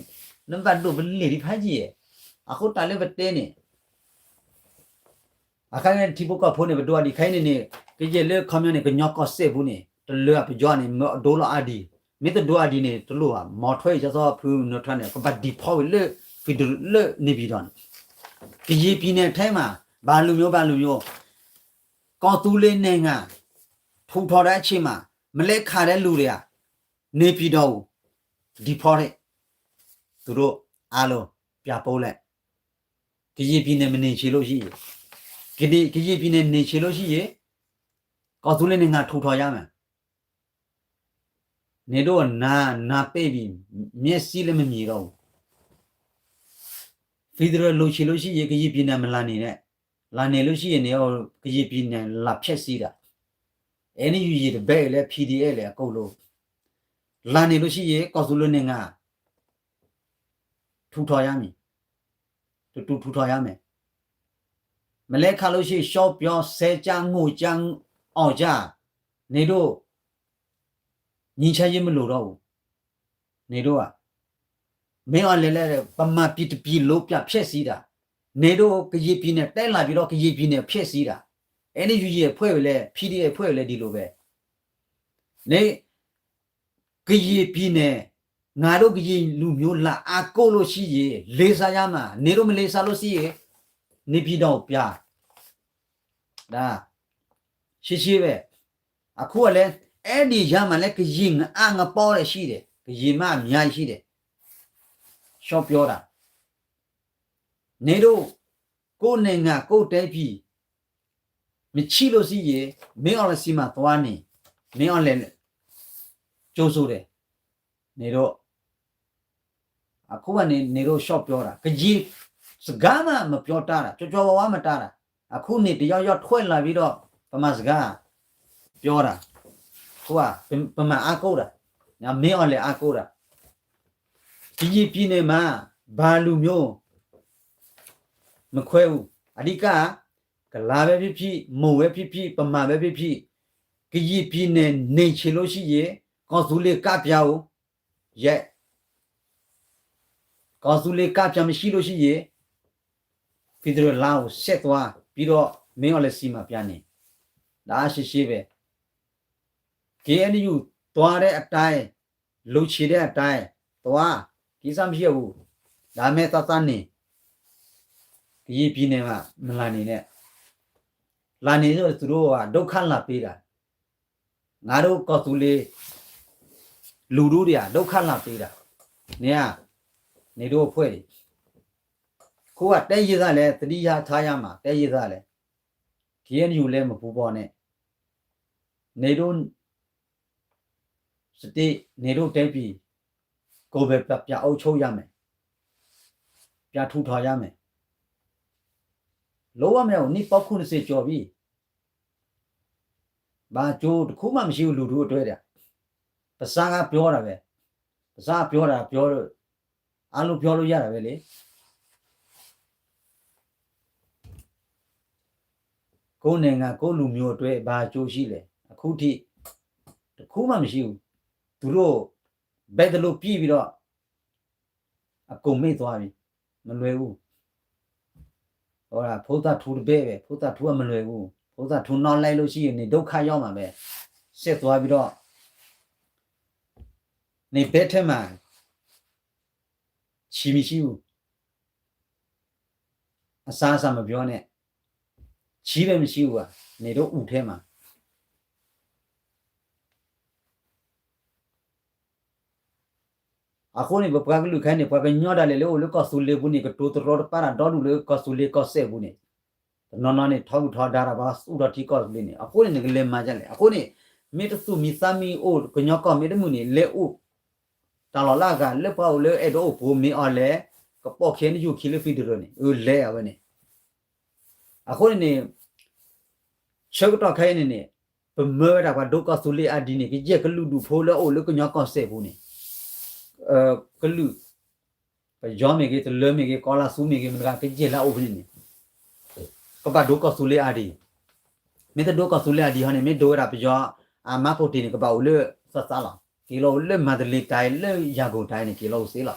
နဘၣ်ဒိးပလံာ်ဒံးဖးယံာ်. အဃိတၢ်လၢပတဲန့ၣ် အခါန့ၣ်ထံဖိကီၢ်ဖိန့ၣ် ပဒိအဒံးခဲအံၤန့ၣ်န့ၣ် ကယဲၢ်လၢခီပညီန့ၣ် ကညီကီၢ်စဲၣ်ပူၤန့ၣ် တလၢအပယီၤန့ၣ် မ့ၢ်ဒိလီၤအါဒံး, မ့ၢ်တဒိအါဒံးန့ၣ် တလိၣ်ဘၣ် မီၤထွဲအံၤ ကၠီသီဖုနၢထၢန့ၣ် ကဘၣ် deport ဝံၤလၢ federal လၢန့ၣ်ပံၤဒီးန့ၣ် ကယံာ်ပံၤန့ၣ်ထဲမး ဘၣ်လူၤမျိုး ဘၣ်လူၤမျိုး ကီၢ်သူလ့ၤန့ၣ်ငါ ထူးထောင်တဲ့အချိန်မှာ မလဲၤခးတဲ့လူတွေက နေပြည်တော်ကို deport သူတို့အားလုံး ပြန်ပို့လိုက်. ကရင်ပြည်နယ် မနေချင်လို့ရှိရင် ကရင်ပြည်နယ် နေချင်လို့ရှိရင် ကီၢ်သူလ့ၤန့ၣ် ငါထူထောင်ရမယ်. နင်တို့နာ နာပိတ်ပြီ မျက်စိလည်းမမြင်တော့ဘူး. Federal လိုချင်လို့ရှိရင် ကရင်ပြည်နယ် မလာနေနဲ့. လာနေလို့ရှိရင် ကရင်ပြည်နယ် လာဖျက်ဆီးတာ. NUG တဘက်လည်း PDF လည်း အကုန်လုံး လာနေလို့ရှိရင် ကီၢ်သူလ့ၤန့ၣ် ငါ ထူထောင်ရမည်. တူတူထူထောင်ရမယ်. မလဲၤခးလို့ရှိရင် ရှော့ပြော ဆဲကြ ငိုကြ အော်ကြ နေတို့ ငြိမ်းချမ်းရေးမလိုတော့ဘူး. နေတို့က မင်းအောင်လှိုင်လည်း ဗမာပြည်တစ်ပြည်လုံး ပြန်ဖျက်ဆီးတာ. နေတို့ ကရင်ပြည်နယ် တက်လာပြီးတော့ ကရင်ပြည်နယ် ဖျက်ဆီးတာ. NUG အဖွဲ့တွေလည်း PDF အဖွဲ့တွေလည်း ဒီလိုပဲ. နေ ကရင်ပြည်နယ် ငါတို့ကရင်လူမျိုး လာအားကိုးလို့ရှိရင် လေးစားရမှာ. နေတို့မလေးစားလို့ရှိရင် နေပြည်တော်ကို ပြန် ဒါ ရှင်းရှင်းပဲ. အခုကလည်း အဲဒီကြားမှာလည်း ကရင်အငပီးလည်းရှိတယ်. ကရင်မအများကြီးရှိတယ်. ရှော့ပြောတာ. နေတို့ ကိုယ့်နိုင်ငံ ကိုယ့်တိုင်းပြည် မရှိလို့ရှိရင် မင်းအောင်လှိုင်ဆီမှာသွားနေ. မင်းအောင်လှိုင် ကြိုဆိုတယ်. နေတို့ အခုကနေ နေတို့ ရှော့ပြောတာ. ကရင်စကားမှ မပြောတတ်တာ. ကၠီကၠီဝါဝါ မတတ်တာ. အခုနေ တယောက်ယောက် ထွက်လာပြီးတော့ ဗမာစကား ပြောတာ. အခုက ဗမာအားကိုးတာ. မင်းအောင်လှိုင် အားကိုးတာ. ကရင်ပြည်နယ်မှာ ဘာလူမျိုး မခွဲဘူး. အဓိက ကလာပဲဖြစ်ဖြစ်, မွန်ပဲဖြစ်ဖြစ်, ဗမာပဲဖြစ်ဖြစ်, ကရင်ပြည်နယ် နေချင်လို့ရှိရင် ကီၢ်သူလ့ၤကပ်ပြာကို ရိုက်. ကီၢ်သူလ့ၤကပ်ပြာ မရှိလို့ရှိရင် ဖယ်ဒရယ်လမ်းကို ဆက်သွားပြီးတော့ မင်းအောင်လှိုင်ဆီမှာ ပြန်နေ. ဒါ ရှင်းရှင်းပဲ. KNU သွားတဲ့အတိုင်း, လုပ်ချင်တဲ့အတိုင်း သွား. ကိစ္စမရှိဘူး. ဒါပေမဲ့ သးသးနေ ကရင်ပြည်နယ်မှာ မလာနေနဲ့. လာနေတော့ သူတို့က ဒုက္ခလာပေးတာ. ငါတို့ ကီၢ်သူလ့ၤ လူထုတွေက ဒုက္ခလာပေးတာ. နင်က နေတို့အဖွဲ့တွေ. အခုက တဲရေးသားလဲ, သတိရထားရမှာ, တဲရေးသားလဲ. KNU လည်း မပူပေါင်းနဲ့. နေတို့ စတေး, နေတို့တိုင်းပြည် ကိုယ်ပဲ ပြန်အုပ်ချုပ်ရမယ်. ပြန်ထူထောင်ရမယ်. လုပ်ရမယ်. နှစ်ပေါင်း ခုနှစ်ဆယ် ကျော်ပြီ. ဘာအကျိုးတစ်ခုမှ မရှိဘူး လူထုအတွက်တဲ့. ပါးစပ်ကပြောတာပဲ. ပါးစပ်ကပြောတာ ပြောလို့ အားလုံးပြောလို့ရတာပဲလေ. ကိုယ့်နိုင်ငံ ကိုယ့်လူမျိုးအတွက် ဘာအကျိုးရှိလဲ. အခုထိ တစ်ခုမှမရှိဘူး. သူတို့ ဘက်တစ်လုံး ပြစ်ပြီးတော့ အကုန်မေ့သွားပြီ. မလွယ်ဘူး. ဟောတာ ဖိသၣ်ထူတဘက်ပဲ. ဖိသၣ်ထူက မလွယ်ဘူး. ဖိသၣ်ထူ နောက်လိုက်လို့ရှိရင် နေဒုက္ခရောက်မှာပဲ. ဆက်သွားပြီးတော့ နေဘက်ထဲမှာ ချီမရှိဘူး. အစားအစာ မပြောနဲ့. ချီပဲ မရှိဘူး. နေတို့ အိမ်ထဲမှာ. အဃိန့ၣ် ပပှၤကလုာ်ခဲအံၤန့ၣ် ပှၤကညီဒၣ်လဲာ်လၢအိၣ်လၢကီၢ်သူလ့ၤပူၤန့ၣ် ကတိၤတရီတပါတၢ်ဒီဒူၣ်လၢကီၢ်သူလ့ၤကီၢ်စဲၣ်ပူၤန့ၣ်, တနီၤနီၤန့ၣ် ထီဂုာ်ထီဒါတၢ် ပှၤသူၣ်ထီၣ်ထံကီၢ်သူလ့ၤန့ၣ်. အဃိန့ၣ် နကလဲၤမၤဒ်လဲၣ်. အဃိန့ၣ် မ့ၢ်တသူၣ်မံသးမံအိၣ် ကညီကီၢ်မ့ၢ်တမုာ်န့ၣ် လဲၤအိၣ်တၢ်လီၢ်လၢအဂၤ လၢပှၤအိၣ်လၢအဲၣ်ဒိးအိၣ်ဖှိၣ် မ့ၢ်အီၤလဲၣ်, ကပိာ်ခဲအံၤ နယူၢ်ခံလၢ federal န့ၣ် အလဲၤအဝဲန့ၣ်. အဃိန့ၣ်န့ၣ် ဆၢကတီၢ်ခဲအံၤန့ၣ်န့ၣ် ပမၢဝဲဒၣ်ပှၤဒိကီၢ်သူလ့ၤအါဒံးန့ၣ် ကယဲၢ်ကလုာ်ဒူၣ်ဖိလၢအအိၣ်လၢကညီကီၢ်စဲၣ်ပူၤန့ၣ်, ကလုာ်, ပယီၤမ့ၢ်ဂ့ၤ, တလၢမ့ၢ်ဂ့ၤ, ကီၤလၤသူမ့ၢ်ဂ့ၤ, မတၤဂၤ ကယဲၢ်လၢအအိၣ်ဖဲန့ၣ်န့ၣ် ကဘၣ်ဒိကီၢ်သူလ့ၤအါဒံး. မ့ၢ်တဒိကီၢ်သူလ့ၤအါဒံးဟီန့ၣ် မ့ၢ်ဒိဝဲဒၣ်ပယီၤ အမါဖိတ့ၢ်န့ၣ် ကဘၣ်အိၣ်လၢသးသးလီၤ. က့ၤလီၤအိၣ်လၢမၤတလ့ၤတၢ်အံၤ လၢယၤကိာ်တၢ်အံၤန့ၣ် က့ၤလီၤအိၣ်သ့လီၤ.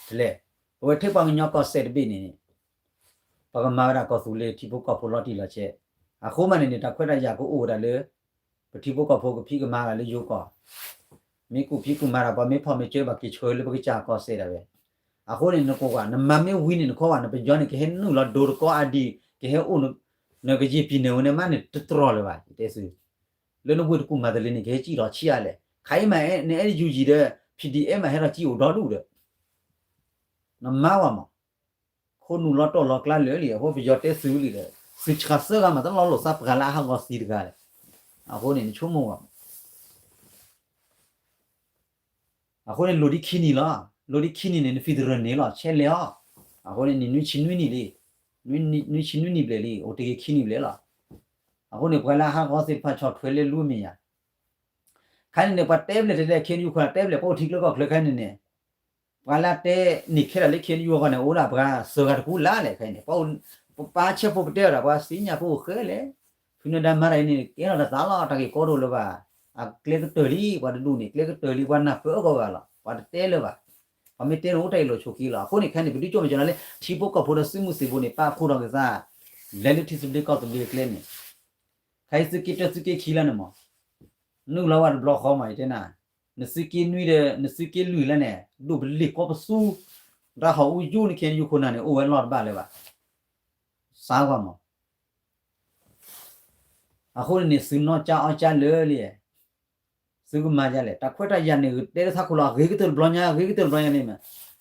တလဲၣ်, ပဝဲထံပှၤကညီကီၢ်စဲၣ်တဘ့ၣ်န့ၣ် ပှၤကမၤဝဲဒၣ်ကီၢ်သူလ့ၤထံဖိကီၢ်ဖိလီၤတံၢ်လီၤဆဲး, အဃိမးန့ၣ်န့ၣ် တၢ်ခွဲးတၢ်ယာ်ကအိၣ်ဝဲဒၣ်လၢ ပထံဖိကီၢ်ဖိကဖံးကမၤတၢ်လၢယိၤကီၢ်, မ့ၢ်ကူၣ်ဖံးကူၣ်မၤတၢ် ပှၤမ့ၢ်ဖီၣ်မ့ၢ်စၢၤဘၣ်က့ၤဆၢလၢပကစၢ်ကီၢ်စဲၣ်ဒၣ်ဝဲ, အဃိန့ၣ် နကွၢ်ကွၢ် နမၤမ့ၢ်ဝံၤန့ၣ် နခီဝဲ နပယီၤန့ၣ် ကဟဲနုာ်လီၤဒိတကီအါဒံး ကဟဲအိၣ် နကယံာ်ပံၤန့ၣ်ဝဲန့ၣ်မးန့ၣ် တတြီၢ်လၢၤဘၣ် ယတဲသု လၢနဝ့ၢ်တကူၣ်မၤတလ့ၤန့ၣ် ကဟဲစံၣ်ထီၣ်ဆံးအါလဲၣ်, ခါအံၤမး နအဲၣ်ဒိးယူၤယံၤဒီး ဖံဒံၣ်အဲၣ်မး ဟဲထီၣ်စံၣ်အိၣ်ဒီဒူၣ်ဒီး နမါဝဲမး ခိၣ်နူာ်လီၤတီၢ်လီၤကျါလၢာ်လံ, အဃိပယီၤတဲသုလံဒီး သုဆှးစၢ်ဂၤမး တလီၤလိာ်သးပှၤလၢအဟးဂီၤသံတဂၤလဲၣ်, အဃိန့ၣ် နဆိကမိၣ်ဝဲမး အဃိန့ၣ် လိၤဒ်ခံနံၣ်လီၤ, လိၤဒ်ခံနံၣ်န့ၣ် န federal န့ၣ်လီၤ ဆဲးလဲၤအီၤ, အဃိန့ၣ် နံၣ်နွံဆံနွံနံၣ်လံ, နံၣ်နွံဆံနွံနံၣ်ဘျဲၣ်လံ အိၣ်တ့ၢ်က့ၤခံနံၣ်ဘျဲၣ်လီၤ, အဃိန့ၣ် ပှၤလၢအဟးဂီၤသ့ၣ်တဖၣ်ဆီၣ်ထွဲလၢလူမ့ၢ်ယၤ, ခါန့ၣ်န့ၣ် ပှၤတဲဘျဲၣ်တဲလဲၣ် ခဲအံၤ ယူၤခိၣ်နၢ်တဲဘျဲၣ် ပအိၣ်ထံချၢကီၢ်ချၢခါန့ၣ်န့ၣ် ပှၤလၢအတဲန့ၢ်ခဲလၢာ်လၢ ခဲအံၤ ယူၤအဂီၢ်န့ၣ် အိၣ်ဒၣ်ပှၤစၢၤဂၤတပူၤလၢ်လဲၣ်ခဲအံၤန့ၣ်, ပပာ်ဆဲးဖိပတဲအီၤဒီး ပှၤသ့ၣ်ညါဖိအိၣ်ဃဲလဲၣ်, ဖုနၢၤဒါမၤတၢ်အံၤန့ၣ် ကဲထီၣ်တသးလီၤ တၢ်ဂ့ၢ်ကီတအိၣ်လၢၤဘၣ်, အကျဲကတၢၢ်လံ ပှၤတဒူၣ်န့ၣ် ကျဲကတၢၢ်လံ ပှၤနၢ်ပၢၢ်အဂီၢ်ဂၤလီၤ ပှၤတတဲလၢၤဘၣ်, ပှၤမ့ၢ်တဲန့ၣ် အိၣ်တၢ်အ့ၣ်လိာ်ဆိးက့လီၤ, အဃိန့ၣ် ခဲအံၤန့ၣ် ပဒုးကၠိၣ်မဲာ်ကၠီၤနၤလၢ ထံဖိကီၢ်ဖိဒီးသုးမုၢ်သံၣ်ဘိန့ၣ် ပာ်ဖှိၣ်ထီၣ်က့ၤသး လဲၤလၢထံသဘျ့ကီၢ်သဘျ့အကျဲန့ၣ် ခဲအံၤသုးက့တၢသုးက့ခံလၢန့ၣ်မး, နုာ်လီၤဝဲတဘျီဃီမး ယတဲနၤ, နသုးက့နွံဒီး နသုးက့လွံၢ်လၢန့ၣ် ဒိၣ်ပလ့ၢ်ကီပသူ, တၢ်ဟီၣ်အူယူၢ်န့ၣ် ခဲအံၤ ယူၤခိၣ်နၢ်န့ၣ် အိၣ်ဝဲလီၢ်တဘၣ်လၢၤဘၣ်, စါကွၢ်မး, အဃိန့ၣ်န့ၣ် သုးနီၢ်ကၠါအီၣ်ကၠါလၢာ်လံ သုကမၤဒ်လဲၣ်, တၢ်ခွဲးတၢ်ယာ်န့ၣ် တဲလၢထးခိၣ်လီၤ အဂ့ၤကတၢၢ်တဘျီညါ အဂ့ၤကတၢၢ်တဘျီညါန့ၣ်မး,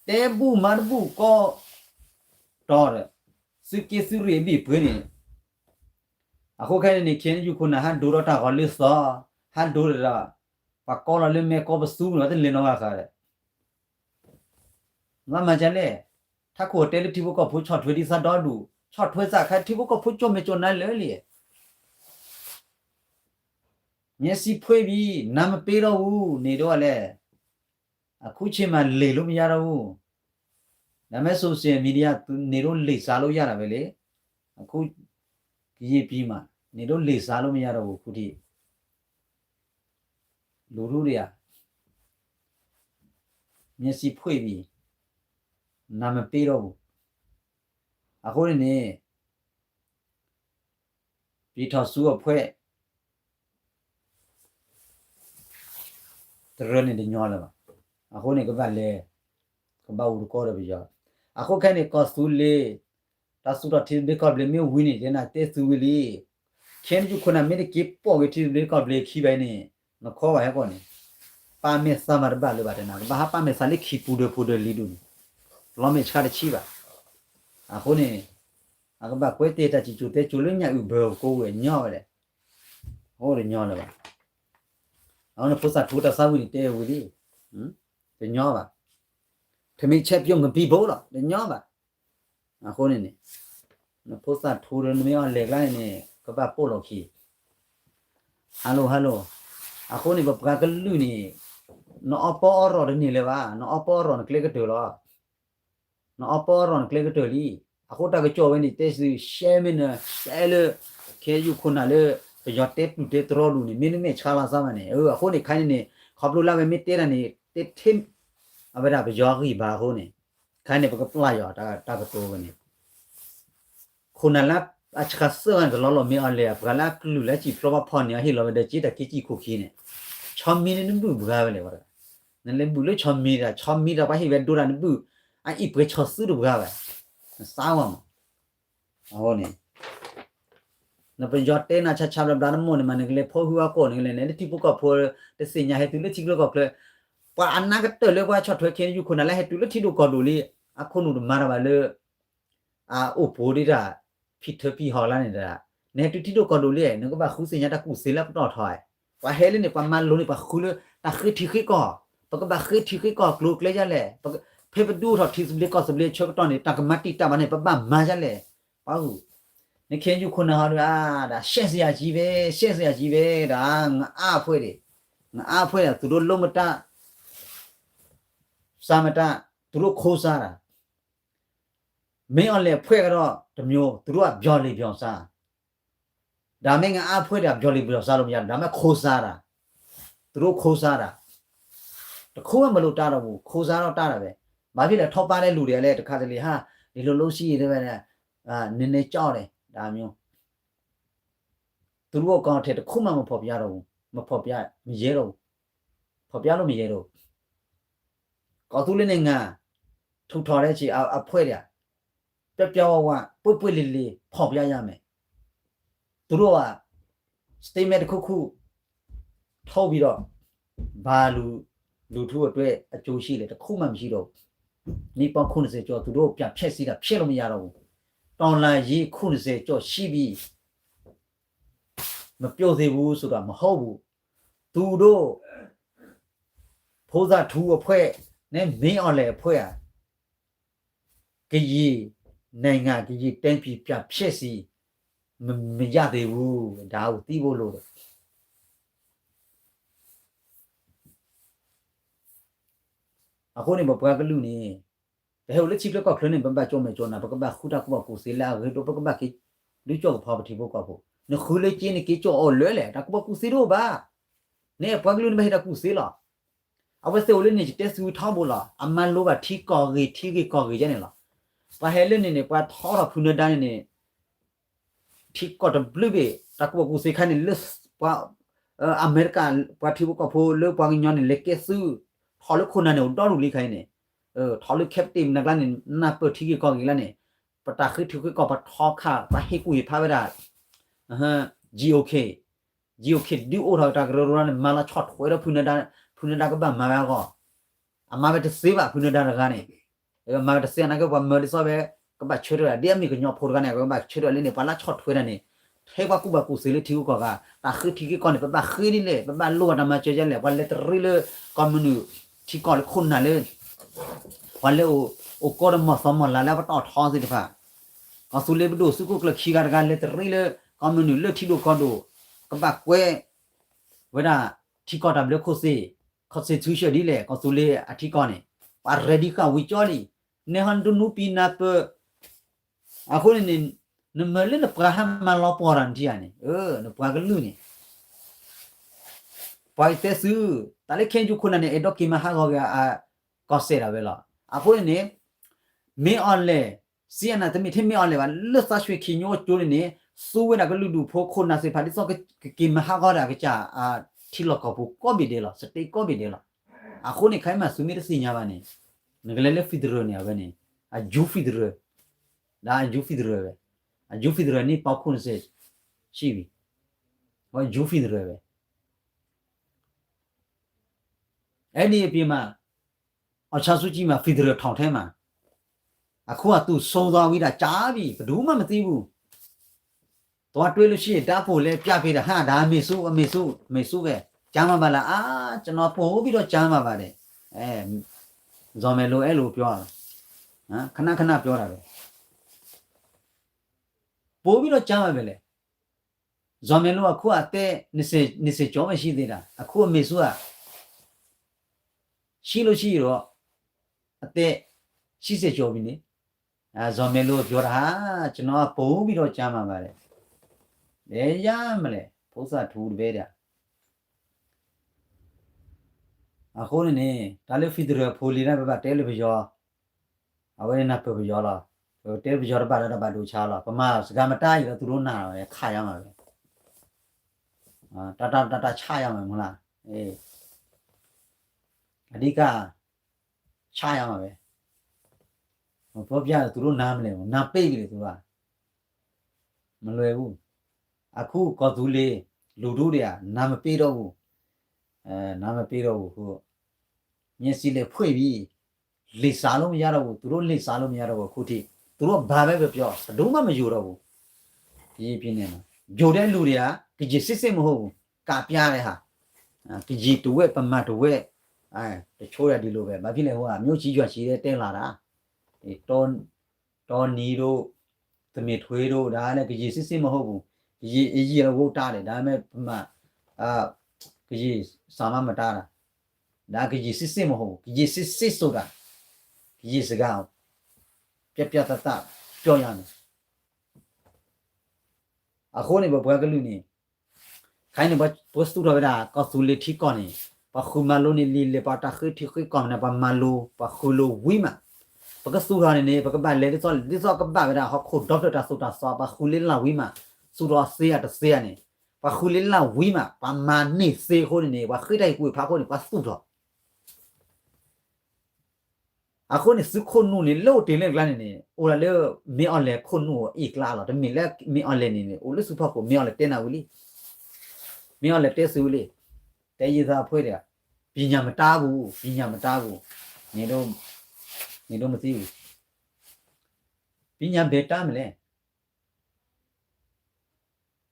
တဲဘူၣ်မၤတဘူၣ်ကီတီဒီး သုးက့သုးရ့ၣ်အဘ့ၣ်ပှ့ၤန့ၣ်, အဃိခဲအံၤန့ၣ် ခဲအံၤ ယူၤခိၣ်နၢ် ဟးဒိးဒီးတၢ်ဂီၤလၢသီ, ဟးဒိးဒီး ပှၤကီလီၤလၢမဲာ်ကီပသူန့ၣ် ပှၤတလဲၤနီတဂၤဃီဒီး မၤမၤဒ်လဲၣ်, ထးခိၣ်တဲလၢထံဖိကီၢ်ဖိဆီၣ်ထွဲဒ်သးဒီဒူၣ်, ဆီၣ်ထွဲသးခါထံဖိကီၢ်ဖိကၠိၣ်မဲာ်ကၠိၣ်နါလၢာ်လံ, မျက်စိဖွင့်ပြီ နာမည်ပေးတော့ဘူး န့ၣ်ဒ်လဲၣ်, အခုချိန်မှာ လိမ်လို့မရတော့ဘူး, ဒါပေမဲ့ social media န့ၣ်ဒိးလိမ်စားလို့ရတာပဲလေ, အခု ကရင်ပြည်မှာ န့ၣ်ဒိးလိမ်စားလို့မရတော့ဘူး အခုထိ လူထုတွေက မျက်စိဖွင့်ပြီ နာမည်ပေးတော့ဘူး, အဃိန့ၣ်န့ၣ် ပြည်ထောင်စုအဖွဲ့ တရၢန့ၣ်တညီလၢၤဘၣ်, အဃိန့ၣ် ကဘၣ်လဲၤ ကဘၣ်အိၣ်တကီၢ်ဒီးပယီၤ, အဃိခဲအံၤန့ၣ် ကီၢ်သူလ့ၤ တၢ်သူၣ်ထီၣ်ထံသဘျ့ကီၢ်သဘျ့မ့ၢ်ဝံၤန့ၣ် တဲနၤတဲသုဝံၤလံ, ခဲအံၤ ယူၤခိၣ်နၢ် မ့ၢ်တက့ၤပိာ်က့ၤထံသဘျ့ကီၢ်သဘျ့ခံဘၣ်အံၤန့ၣ် နခီဘၣ်ဟဲကီၢ်န့ၣ် ပာ်မဲာ်သးမၤတဘၣ်လၢၤဘၣ်တဲနၤ, ကဘၣ်ဟးပာ်မဲာ်သးလၢခံပူၤဒၢးဖိဒၢးလံၤဒူၣ်န့ၣ် လီၤမဲာ်ဆှးတဆံဘၣ်, အဃိန့ၣ် အကဘၣ်ကွဲးတဲတၢ်စံၣ်စိၤတဲစိၤလၢညၣ်အုၣ်ဘၢၣ်ကိးဝဲညီဝဲလဲၣ်, အိၣ်တညီလၢၤဘၣ်, အဝဲန့ၣ်ဖိသၣ်ထူတၢ်သးဝံၣ်န့ၣ်တဲဝံၤလံ, တညီဘၣ်, ထမင်းချက်ပြုတ် ငပီးဘိလီၤ တညီဘၣ်, အဃိန့ၣ်န့ၣ် နဖိသၣ်ထူဒီးနမ့ၢ်အီၤလဲၤကျါန့ၣ်န့ၣ် ကဘၣ်ပိာ်လီၤခံ ဟါလိၤ ဟါလိၤ, အဃိန့ၣ် ပပှၤကလုာ်န့ၣ် နအီပီအီရီၣ်တန့ၢ်လၢၤဘၣ်, နအီပီအီရီၣ်နကျဲကတၢၢ်လီၤ, နအီပီအီရီၣ်နကျဲကတၢၢ်လံ, အဃိတၢ်ကစီၣ်ဝဲန့ၣ် တဲသု ရှဲမ့ၢ်န ရှဲလၢ ခဲယူၢ်ခိၣ်နၢ်လၢ ပယီၤတဲပျုၢ်တဲတြီဒူၣ်န့ၣ် မ့တမ့ၢ်ဆါလီၤသးမးန့ၣ်, အဃိန့ၣ်ခါန့ၣ်န့ၣ် ခီဖျိလၢအဝဲမ့ၢ်တဲတၢ်န့ၣ် တဲထဲ အဝဲဒၣ်ပယီၤအဂံၢ်ဘါအဃိန့ၣ်, ခါန့ၣ် ပကပျၢ်ယီၤတၢ်ကတိၤဝဲန့ၣ် ခိၣ်နၢ်လၢအဆှးစၢၢ်ဝဲန့ၣ် တလီၤလီၤမ့ၢ်အီၤလဲၣ်, ပှၤလၢအကလုၢ်လၢစံၣ်ဖျိဘၣ်ဖီၣ်န့ၣ် အဟ့ၣ်လီၤဝဲဒီးက့တၢ်က့စံၣ်ခိၣ်ခံန့ၣ်, ဆီမံၤန့ၣ်နဘုၣ်ပှၤဝဲလဲၣ်, နလဲၤဘုၣ်လၢဆီမံၤတၢ်, ဆီမံၤတၢ်ပှၤဟ့ၣ်ဝဲဒိတၢ်နဘုၣ်, အအံၣ်ပှဲၤဆီသူတပှၤဝဲ, နသးဝဲမး, အဃိန့ၣ် နပယီၤတဲနၤဆါဆါဘျါဘျါတမီၢ်န့ၣ်မး နကလဲၤဖီၣ်ဟုအကီၢ်န့ၣ်ကလဲၤန့ၣ် လၢထံဖိကီၢ်ဖိ တသ့ၣ်ညါဟဲတုၤလၢထံချၢကီၢ်ချၢ, ပှၤအနၢ်ကတၢၢ်လၢပှၤဆီၣ်ထွဲခဲယူၢ်ခိၣ်နၢ်လၢဟဲတုၤလၢထံဒိၣ်ကီၢ်ဒိၣ်လံ, အခိၣ်နူာ်တမၤတၢ်ဘၣ်လၢ အအိၣ်ပူၤဒ်တၢ် ဖံထၢဖံဟီၣ်လၢန့ၣ်ဒီး, နဟဲတုၤထံဒိၣ်ကီၢ်ဒိၣ်လံ, နကဘၣ်ဃုသ့ၣ်ညါတၢ်ကူၣ်သ့လၢပတီၢ်ထီၣ်, ပှၤဟဲလၢန့ၣ် ပှၤမၤလိန့ၣ် ပှၤဃုလၢတၢ်ဃ့ထံဃ့ကီၢ်, ပကဘၣ်ဃ့ထံဃ့ကီၢ်ကျိၤကျဲဒ်လဲၣ်, ဖဲပဒုးအိၣ်ထီၣ်ထံသဘျ့ကီၢ်သဘျ့ဆၢကတီၢ်န့ၣ် တၢ်ကမၤတံာ်တာ်ဘၣ်န့ၣ် ပဘၣ်မၤဒ်လဲၣ်, ပှၤဂုၢ်, နခဲယူၢ်ခိၣ်နၢ်ဟီဒ်အါဒၣ် ရှက်စရာကြီးပဲ, ရှက်စရာကြီးပဲ ဒီး ငအါအဖွဲ့တွေ, ငအါအဖွဲ့တွေ သူတို့လုပ်မတတ် စားမတတ်, သူတို့ခိုးစားတာ မင်းအောင်လှိုင်အဖွဲ့ကတော့တစ်မျိုး, သူတို့က ပြောလေပြောစား, ဒါမ့ၢ်ငါအါဖှဲၣ်ဒီး ပျီလံပျီစါလိာ်မယါ, ဒါမ့ၢ်ခိစါတၢ်, သူတို့ခိစါတၢ်, တခိၣ်မ့ၢ်မလိာ်တၢ်ဒီးပူၤ, ခိစါထီၣ်တၢ်ဒၣ်ဝဲ, ဘၣ်ဖဲလဲၣ် ထီၣ်ပၢ်တဲလူၤဒံးအလဲၣ် တခါတလံၤဟါ, ဒ်လိၤလိၤဆံတဲဝဲ, နန့ၣ်ကၠီၣ်ဒံး ဒါမျိုး, သူတို့အကောင့်ထဲတခုမှမဖော်ပြတော့ဘူး, မဖော်ပြ, မရဲတော့ဘူး, ဖော်ပြလို့မရဲတော့ဘူး, ကီၢ်သူလ့ၤန့ၣ်ငါ, ထုးထီၣ်ထဲဆံးအဖှဲၣ်ဒံး, ပျီပျီဝါဝါ, ပွေ့ပွေ့လံၤလံၤ ဖော်ပြရမယ်, သူတို့က statement တစ်ခုခု ထုတ်ပြီးတော့ ဘာလူလူထုအတွက်အကျိုးရှိလဲ တစ်ခုမှမရှိတော့ဘူး, နှစ်ပေါင်းခုနှစ်ဆယ်ကျော် သူတို့ပြန်ဖျက်ဆီးတာ ဖျက်လို့မရတော့ဘူး, တော်လှန်ရေးခုနှစ်ဆယ်ကျော်ရှိပြီ, မပြုတ်သေးဘူးဆိုတာမဟုတ်ဘူး, သူတို့ ဖိသၣ်ထူအဖွဲ့နဲ့ မင်းအောင်လှိုင်အဖွဲ့ဟာ ကရင်နိုင်ငံ ကရင်တိုင်းပြည် ပြန်ဖျက်ဆီး မ- မရသေးဘူး, ဒါကိုသိဖို့လိုတယ်. အဃိန့ၣ် ပပှၤကလုာ်န့ၣ် ပဟဲအိၣ်လၢထံချၢကီၢ်ချၢန့ၣ် ပဘၣ်ကၠီၣ်မဲာ်ကၠီၣ်နၤ, ပကဘၣ်ဃုတၢ်ကူၣ်ဘၣ်ကူၣ်သ့လၢအဂ့ၤဒိၣ်, ပကဘၣ်က့ၤဒုးကၠီၣ်ကဖီပထံဖိကီၢ်ဖိ, နဃုလၢက့န့ၣ် က့ၤကၠီၣ်အီၤလၢလဲၣ်, တၢ်ကူၣ်ဘၣ်ကူၣ်သ့တအိၣ်ဘၣ်, န့ၣ်ပှၤကလုာ်န့ၣ်မ့ၢ်ဟဲတၢ်ကူၣ်သ့လီၤ. အဝဲသ့ၣ်အိၣ်လၢန့ၣ် ယတဲသုထီဘိလီၤ, အမၤလိဘၣ်ထံကီၢ်ဂ့ၤ ထံဂ့ၤကီၢ်ဂ့ၤယဲန့ၣ်လီၤ. ပှၤဟဲလၢန့ၣ်န့ၣ် ပှၤထီထီၣ်ဖုနၢဒါန့ၣ်န့ၣ် ထံကီၢ်တဘျုးဘ့ၣ် တၢ်ကူၣ်ဘၣ်ကူၣ်သ့ခါန့ၣ် လၢပှၤ အမဲရကၤ ပှၤထံဖိကီၢ်ဖိလၢပှၤကညီန့ၣ် လဲၤကဲသုး, ထီၣ်လၢခိၣ်နၢ်န့ၣ် အိၣ်ဒီဒူၣ်လံခါအံၤန့ၣ်, ထီၣ်လၢ captive နကျါန့ၣ် နၢ်ပၢၢ်ထံဂ့ၢ်ကီၢ်ဂ့ၢ်လၢန့ၣ်, ပတၢ်ဃ့ထံဃ့ကီၢ် ပထီခါ ပှၤဟ့ၣ်ကူၣ်ဟ့ၣ်ဖးဝဲဒၣ် GOK, GOK ဒုးအိၣ်ထီၣ်တၢ်ကရၢကရိန့ၣ် မၤလီၤဆီၣ်ထွဲဒီးဖုနၢဒါ, ဖုနၢဒါကဘၣ်မၤဝဲအဂီၢ်, အမၤဝဲတသ့ဘၣ် ဖုနၢဒါတဂၤန့ၣ်, မၤဝဲတသ့နာ်က့ ပှၤမၢလံာ်စီဆှံဝဲ ကဘၣ်ဆၢထၢၣ်ဒ်အမ့ၢ်ကညီဖိတဂၤန့ၣ် ကဘၣ်ဆၢထၢၣ်လၢန့ၣ် ပှၤလၢဆီၣ်ထွဲတၢ်န့ၣ်, ထဲပှၤကူၣ်ဘၣ်ကူၣ်သ့လၢထံဂ့ၢ်ကီၢ်ဂ့ၢ်, တၢ်ဃ့ထံဃ့ကီၢ်န့ၣ် ပဘၣ်ဃ့ဒ်လဲၣ်, ပဘၣ်လိၣ်ဘၣ်တၢ်မၤစၢၤဒ်လဲၣ်, ပှၤလဲၤတရံးလၢကီၢ်မနုၤ ထံကီၢ်လၢခိၣ်နၢ်လၢ ပှၤလၢ အိၣ်ကီးဒီးမီၢ်သီမီၢ်လၤလၢပတီၢ်ထီသ့ၣ်တဖၣ်, ကီၢ်သူလ့ၤပဒိၣ်စုကဝဲၤကျၢၢ်ခံဂၤတဂၤလဲၤတရံးလၢ ကီၢ်မနုၤလၢထံဒိၣ်ကီၢ်ဒိၣ်, ကဘၣ်ကွဲးဝဲဒၣ် ထံကီၢ်တၢ်ဘျၢခိၣ်သ့ၣ်, constitution ဒ်လဲၣ် ကီၢ်သူလ့ၤအထံကီၢ်န့ၣ်, ပှၤ ready ဃာ်ဝံၤကၠီလံ, နဲဟီနတနူပံနၢ်ပၢၢ်, အဃိန့ၣ်န့ၣ် နမၢလၢနပှၤဟးမၤလီၤပှီၢ်တၢ်နထံၣ်ဧါန့ၣ်, နပှၤကလုာ်န့ၣ် ပှၤတဲသု, တၢ်လၢ KNU ခိၣ်နၢ်န့ၣ် အဲၣ်ဒိးက့ၤမၤဟးဂီၤက့ၤအကီၢ်စဲၣ်ဒၣ်ဝဲလီၤ. အဃိန့ၣ်န့ၣ် မ့ၢ်အီၤလဲၣ်, စံးအနၢ်တမ့ၢ်ထဲမ့ၢ်အီၤလဲၣ်ဘၣ်, လၢသးဆှံခံညိအကၠိန့ၣ်န့ၣ် သူဝဲဒၣ်ကလုာ်ဒူၣ်ဖိခိၣ်နၢ်သ့ၣ်တဖၣ် ဒ်သိးကက့ၤမၤဟးဂီၤဒၣ်ကစၢ် ထံလီၢ်ကီၢ်ပူၤကိးဘ့ၣ်ဒဲးလီၤ, state ကိးဘ့ၣ်ဒဲးလီၤ. အဃိန့ၣ် ခဲအံၤမးသုမ့ၢ်တသ့ၣ်ညါဘၣ်န့ၣ်, နကလဲၤလၢ federal န့ၣ် အဝဲန့ၣ် အယူ federal, ဒ်အယူ federal ဝဲ, အယူ federal န့ၣ် ပီခိၣ်နစဲးဆံၣ်ဝံၤ, အယူ federal ဝဲ အဲဒ်အံၤပမး, အောင်ဆန်းစုကြည်မး federal ထောင်ထဲမှာ, အခုကသူဆုံးသွားပြီ, ဒါကြာပြီ, ဘယ်သူမှမသိဘူး. သွားတွေ့လို့ရှိရင် ဓာတ်ပုံလည်းပြပေးတာ, ဟာ, ဒါအမေစု, အမေစု, အမေစုပဲ, ကြားမှာပါလား, အာ, ကျွန်တော်ပိုပြီးတော့ကြားမှာပါတယ်, အဲ, ဇော်မယ်လို့အဲလိုပြောတာ, ခဏခဏပြောတာပဲ, ပိုပြီးတော့ကြားမှာပဲလေ. ဇော်မယ်လို့အခုအသက်နှစ်ဆယ်, နှစ်ဆယ်ကျော်ပဲရှိသေးတာ, အခုအမေစုက ရှိလို့ရှိရင်တော့ အသက်ရှစ်ဆယ်ကျော်ပြီလေ. အဲ, ဇော်မယ်လို့ပြောတာ, ဟာ, ကျွန်တော်ကပိုပြီးတော့ကြားမှာပါတယ်. ဘယ်ရမလဲ, ဖိသၣ်ထူတပည့်တည်း. အဃိန့ၣ်န့ၣ် တၢ်လၢ federal ဖိလံၤန့ၣ် ပဘၣ်တဲလၢပယီၤ, အဝဲန့ၣ်နၢ်ပၢၢ်ပယီၤလီၤ. ပတဲပယီၤတဘၣ်ဒီးတၢ်ဘၣ်ဒိဆါလီၤ. ပမၤစကားမတတ်ရင်တော့ သူတို့နားမယ်, ခါရမှာပဲ. တၢ်, တၢ်, တၢ်, တၢ်ဆါရမှာမ့ၢ်လား. အဓိက ဆါရမှာပဲ. ပြောပြရင် သူတို့နားမလည်ဘူး, နားပိတ်ပြီလေ သူက. မလွယ်ဘူး. အခုကီၢ်သူလ့ၤ လူထုတွေက နားမပ့တော့ဘူး, အဲ, နားမပ့တော့ဘူး. အခုမျက်စိလည်းဖွင့်ပြီ, လီစါလို့မရတော့ဘူး, သူတို့လီစါလို့မရတော့ဘူး. အခုထိ သူတို့ဘာပဲပြောပြော ဘယ်သူမှမယုံတော့ဘူး. ကရင်ပြည်နယ်မှာ ယုံတဲ့လူတွေက ကရင်စစ်စစ်မဟုတ်ဘူး, ကပြတဲ့ဟာ, ကရင်တဝက် ဗမာတဝက်, အဲ, တချို့ကဒီလိုပဲ. ဘာဖြစ်လဲ, ဟိုက မြို့ကြီးရွာကြီးတွေ တက်လာတာ, ဒီ တောနီတို့, သမေထွေးတို့, ဒါလည်း ကရင်စစ်စစ်မဟုတ်ဘူး. ကရင်အရေးလည်း ဝုတ်တာတယ်, ဒါပေမဲ့ ဗမာ, အာ, ကရင်စာမမတားတာ, ဒါ ကရင်စစ်စစ်မဟုတ်ဘူး. ကရင်စစ်စစ်ဆိုတာ ကရင်စကား ပြတ်ပြတ်သားသား ပြောရမယ်. အဃိန့ၣ် ပပှၤကလုာ်န့ၣ် ခဲအံၤန့ၣ် ပကသူၣ်ထီၣ်ဝဲဒၣ် ကီၢ်သူလ့ၤထံကီၢ်န့ၣ် ပှၤဃုမၤလိန့ၣ်လံာ်လဲၢ် ပှၤတၢ်ဃ့ထံဃ့ကီၢ်မနုၤ ပှၤမၤလိ ပှၤဃုလိာ်ဝံၤမး, ပကသူၣ်ထီၣ်န့ၣ်န့ၣ် ပကဘၣ်လဲၤဒ်သိး ဒ်သိးကဘၣ်ဝဲဒၣ်ဟီၣ်ခိၣ်ဒီဖျၢၣ်တၢ်သိၣ်တၢ်သီ ပှၤဃုလၢလၢ်ဝံၤမး, သူၣ်ထီၣ်သ့ဧါတသ့ဧါန့ၣ်, ပှၤဃုလၢလၢ်ဝံၤမး ပှၤမၤန့ၢ်သ့အဃိန့ၣ်န့ၣ် ပှၤဃ့တၢ်ဟ့ၣ်ကူၣ်ဖးအဃိန့ၣ် ပှၤသူၣ်ထီၣ် အဃိန့ၣ် သုခိၣ်နူာ်န့ၣ် လၢအိၣ်တ့ၢ်လၢကျါန့ၣ်န့ၣ် အိၣ်ဒၣ်လၢ မင်းအောင်လှိုင် ခိၣ်နူာ်အအံၣ်ကျါလီၤ. တမ့ၢ်လၢ မင်းအောင်လှိုင် န့ၣ်န့ၣ် အိၣ်လၢသုဖီခိၣ် မင်းအောင်လှိုင် တဲနၤဝံၤလံ. မင်းအောင်လှိုင် တဲသုဝံၤလံ. တဲယသးအဖှဲတဂၤ ပညာမတတ်ဘူး, ပညာမတတ်ဘူး, န့ၣ်ဒိမသံဘူး. ပညာဘယ်တတ်မလဲ.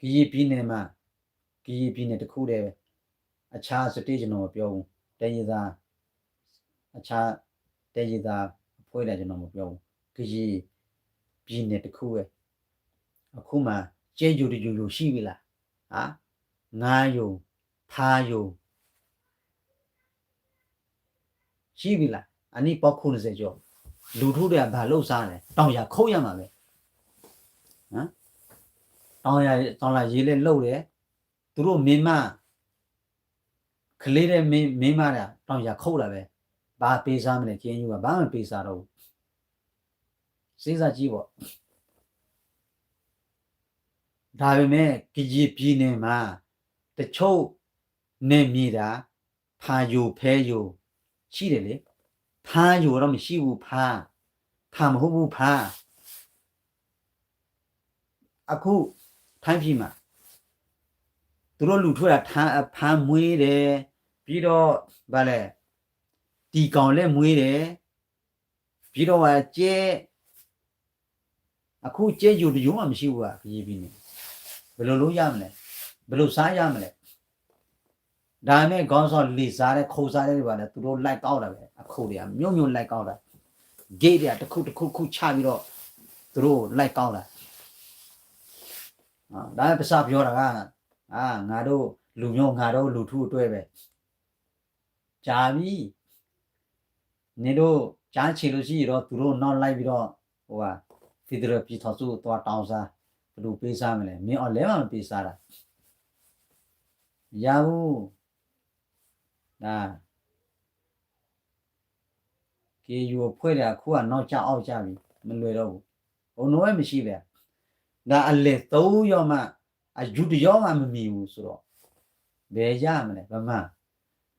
ကရင်ပြည်နယ်မှာ ကရင်ပြည်နယ်တစ်ခုတည်းပဲ, အခြား state ကျွန်တော်မပြောဘူး, တိုင်းရင်းသား, အခြား တိုင်းရင်းသားအဖွဲ့တွေ ကျွန်တော်မပြောဘူး, ကရင်ပြည်နယ်တစ်ခုပဲ. အခုမှ ကျဲယိုတယိုယိုရှိပြီလား? ဟာ? ငါယို, ဖါယို, ရှိပြီလား? အနံၣ်ပေါင်းခုနှစ်ဆယ်ကျော်, လူထုတွေက ဘာလုပ်စားလဲ? တောင်ယာခုတ်ရမှာပဲ. ဟမ်? တောင်ယာ, တောင်ယာရေးလည်းလုပ်တယ်. သူတို့မိန်းမ, ကလေးတဲ့မိန်း, မိန်းမတွေက တောင်ယာခုတ်တာပဲ. ဘာပေးစားမလဲ, ကရင်ယူက ဘာမှပေးစားတော့ဘူး. စဉ်းစားကြည့်ပေါ့. ဒါပေမဲ့ ကရင်ပြည်နယ်မှာ တချို့နယ်မြေတာ ဖါယိုဖဲယို ရှိတယ်လေ. ဖါယိုတော့မရှိဘူး, ဖါ, ဖါမဟုတ်ဘူး, ဖါ. အခု ထိုင်းပြည်မှာ သူတို့လူထွက်တာ ထမ်း, အဖမ်းမွေးတယ်, ပြီးတော့ ဘာလဲ, တီကောင်လည်းမွေးတယ်, ပြီးတော့ ကျဲ, အခုကျဲယိုတယိုမှမရှိဘူးကွာ, ကရင်ပြည်နယ်. ဘယ်လိုလုပ်ရမလဲ? ဘယ်လိုစားရမလဲ? ဒါပေမဲ့ ခေါင်းဆောင် လီဆူ နဲ့ ခိဆူ နဲ့ ဘာလဲ သူတို့လိုက်ကောက်တာပဲ, အခုတ်တွေက မျိုးမျိုးလိုက်ကောက်တာ, ဂိတ်တွေက တစ်ခုတစ်ခုခုချပြီးတော့ သူတို့လိုက်ကောက်တာ. ဒါပေမဲ့ ပစပြောတာက အာ, ငါတို့လူမျိုး, ငါတို့လူထုအတွက်ပဲ. ကြာပြီ. နင်တို့ ကြားချင်လို့ရှိရင်တော့ သူတို့နောက်လိုက်ပြီးတော့ ဟိုဟာ, federal ပြည်ထောင်စုသွားတောင်းစား, ဘယ်သူပေးစားမလဲ? မင်းအောင်လှိုင်မှ မပေးစားတာ. မရဘူး. ဒါ KNU အဖွဲ့တွေက အခုက နောက်ကျအောက်ကျပြီ, မလွယ်တော့ဘူး. အုံနွဲမရှိပဲ. ဒါအလယ်သုံးရောမှ အယူတရောမှမမီဘူးဆိုတော့ ဘယ်ရမလဲ? ဗမာ,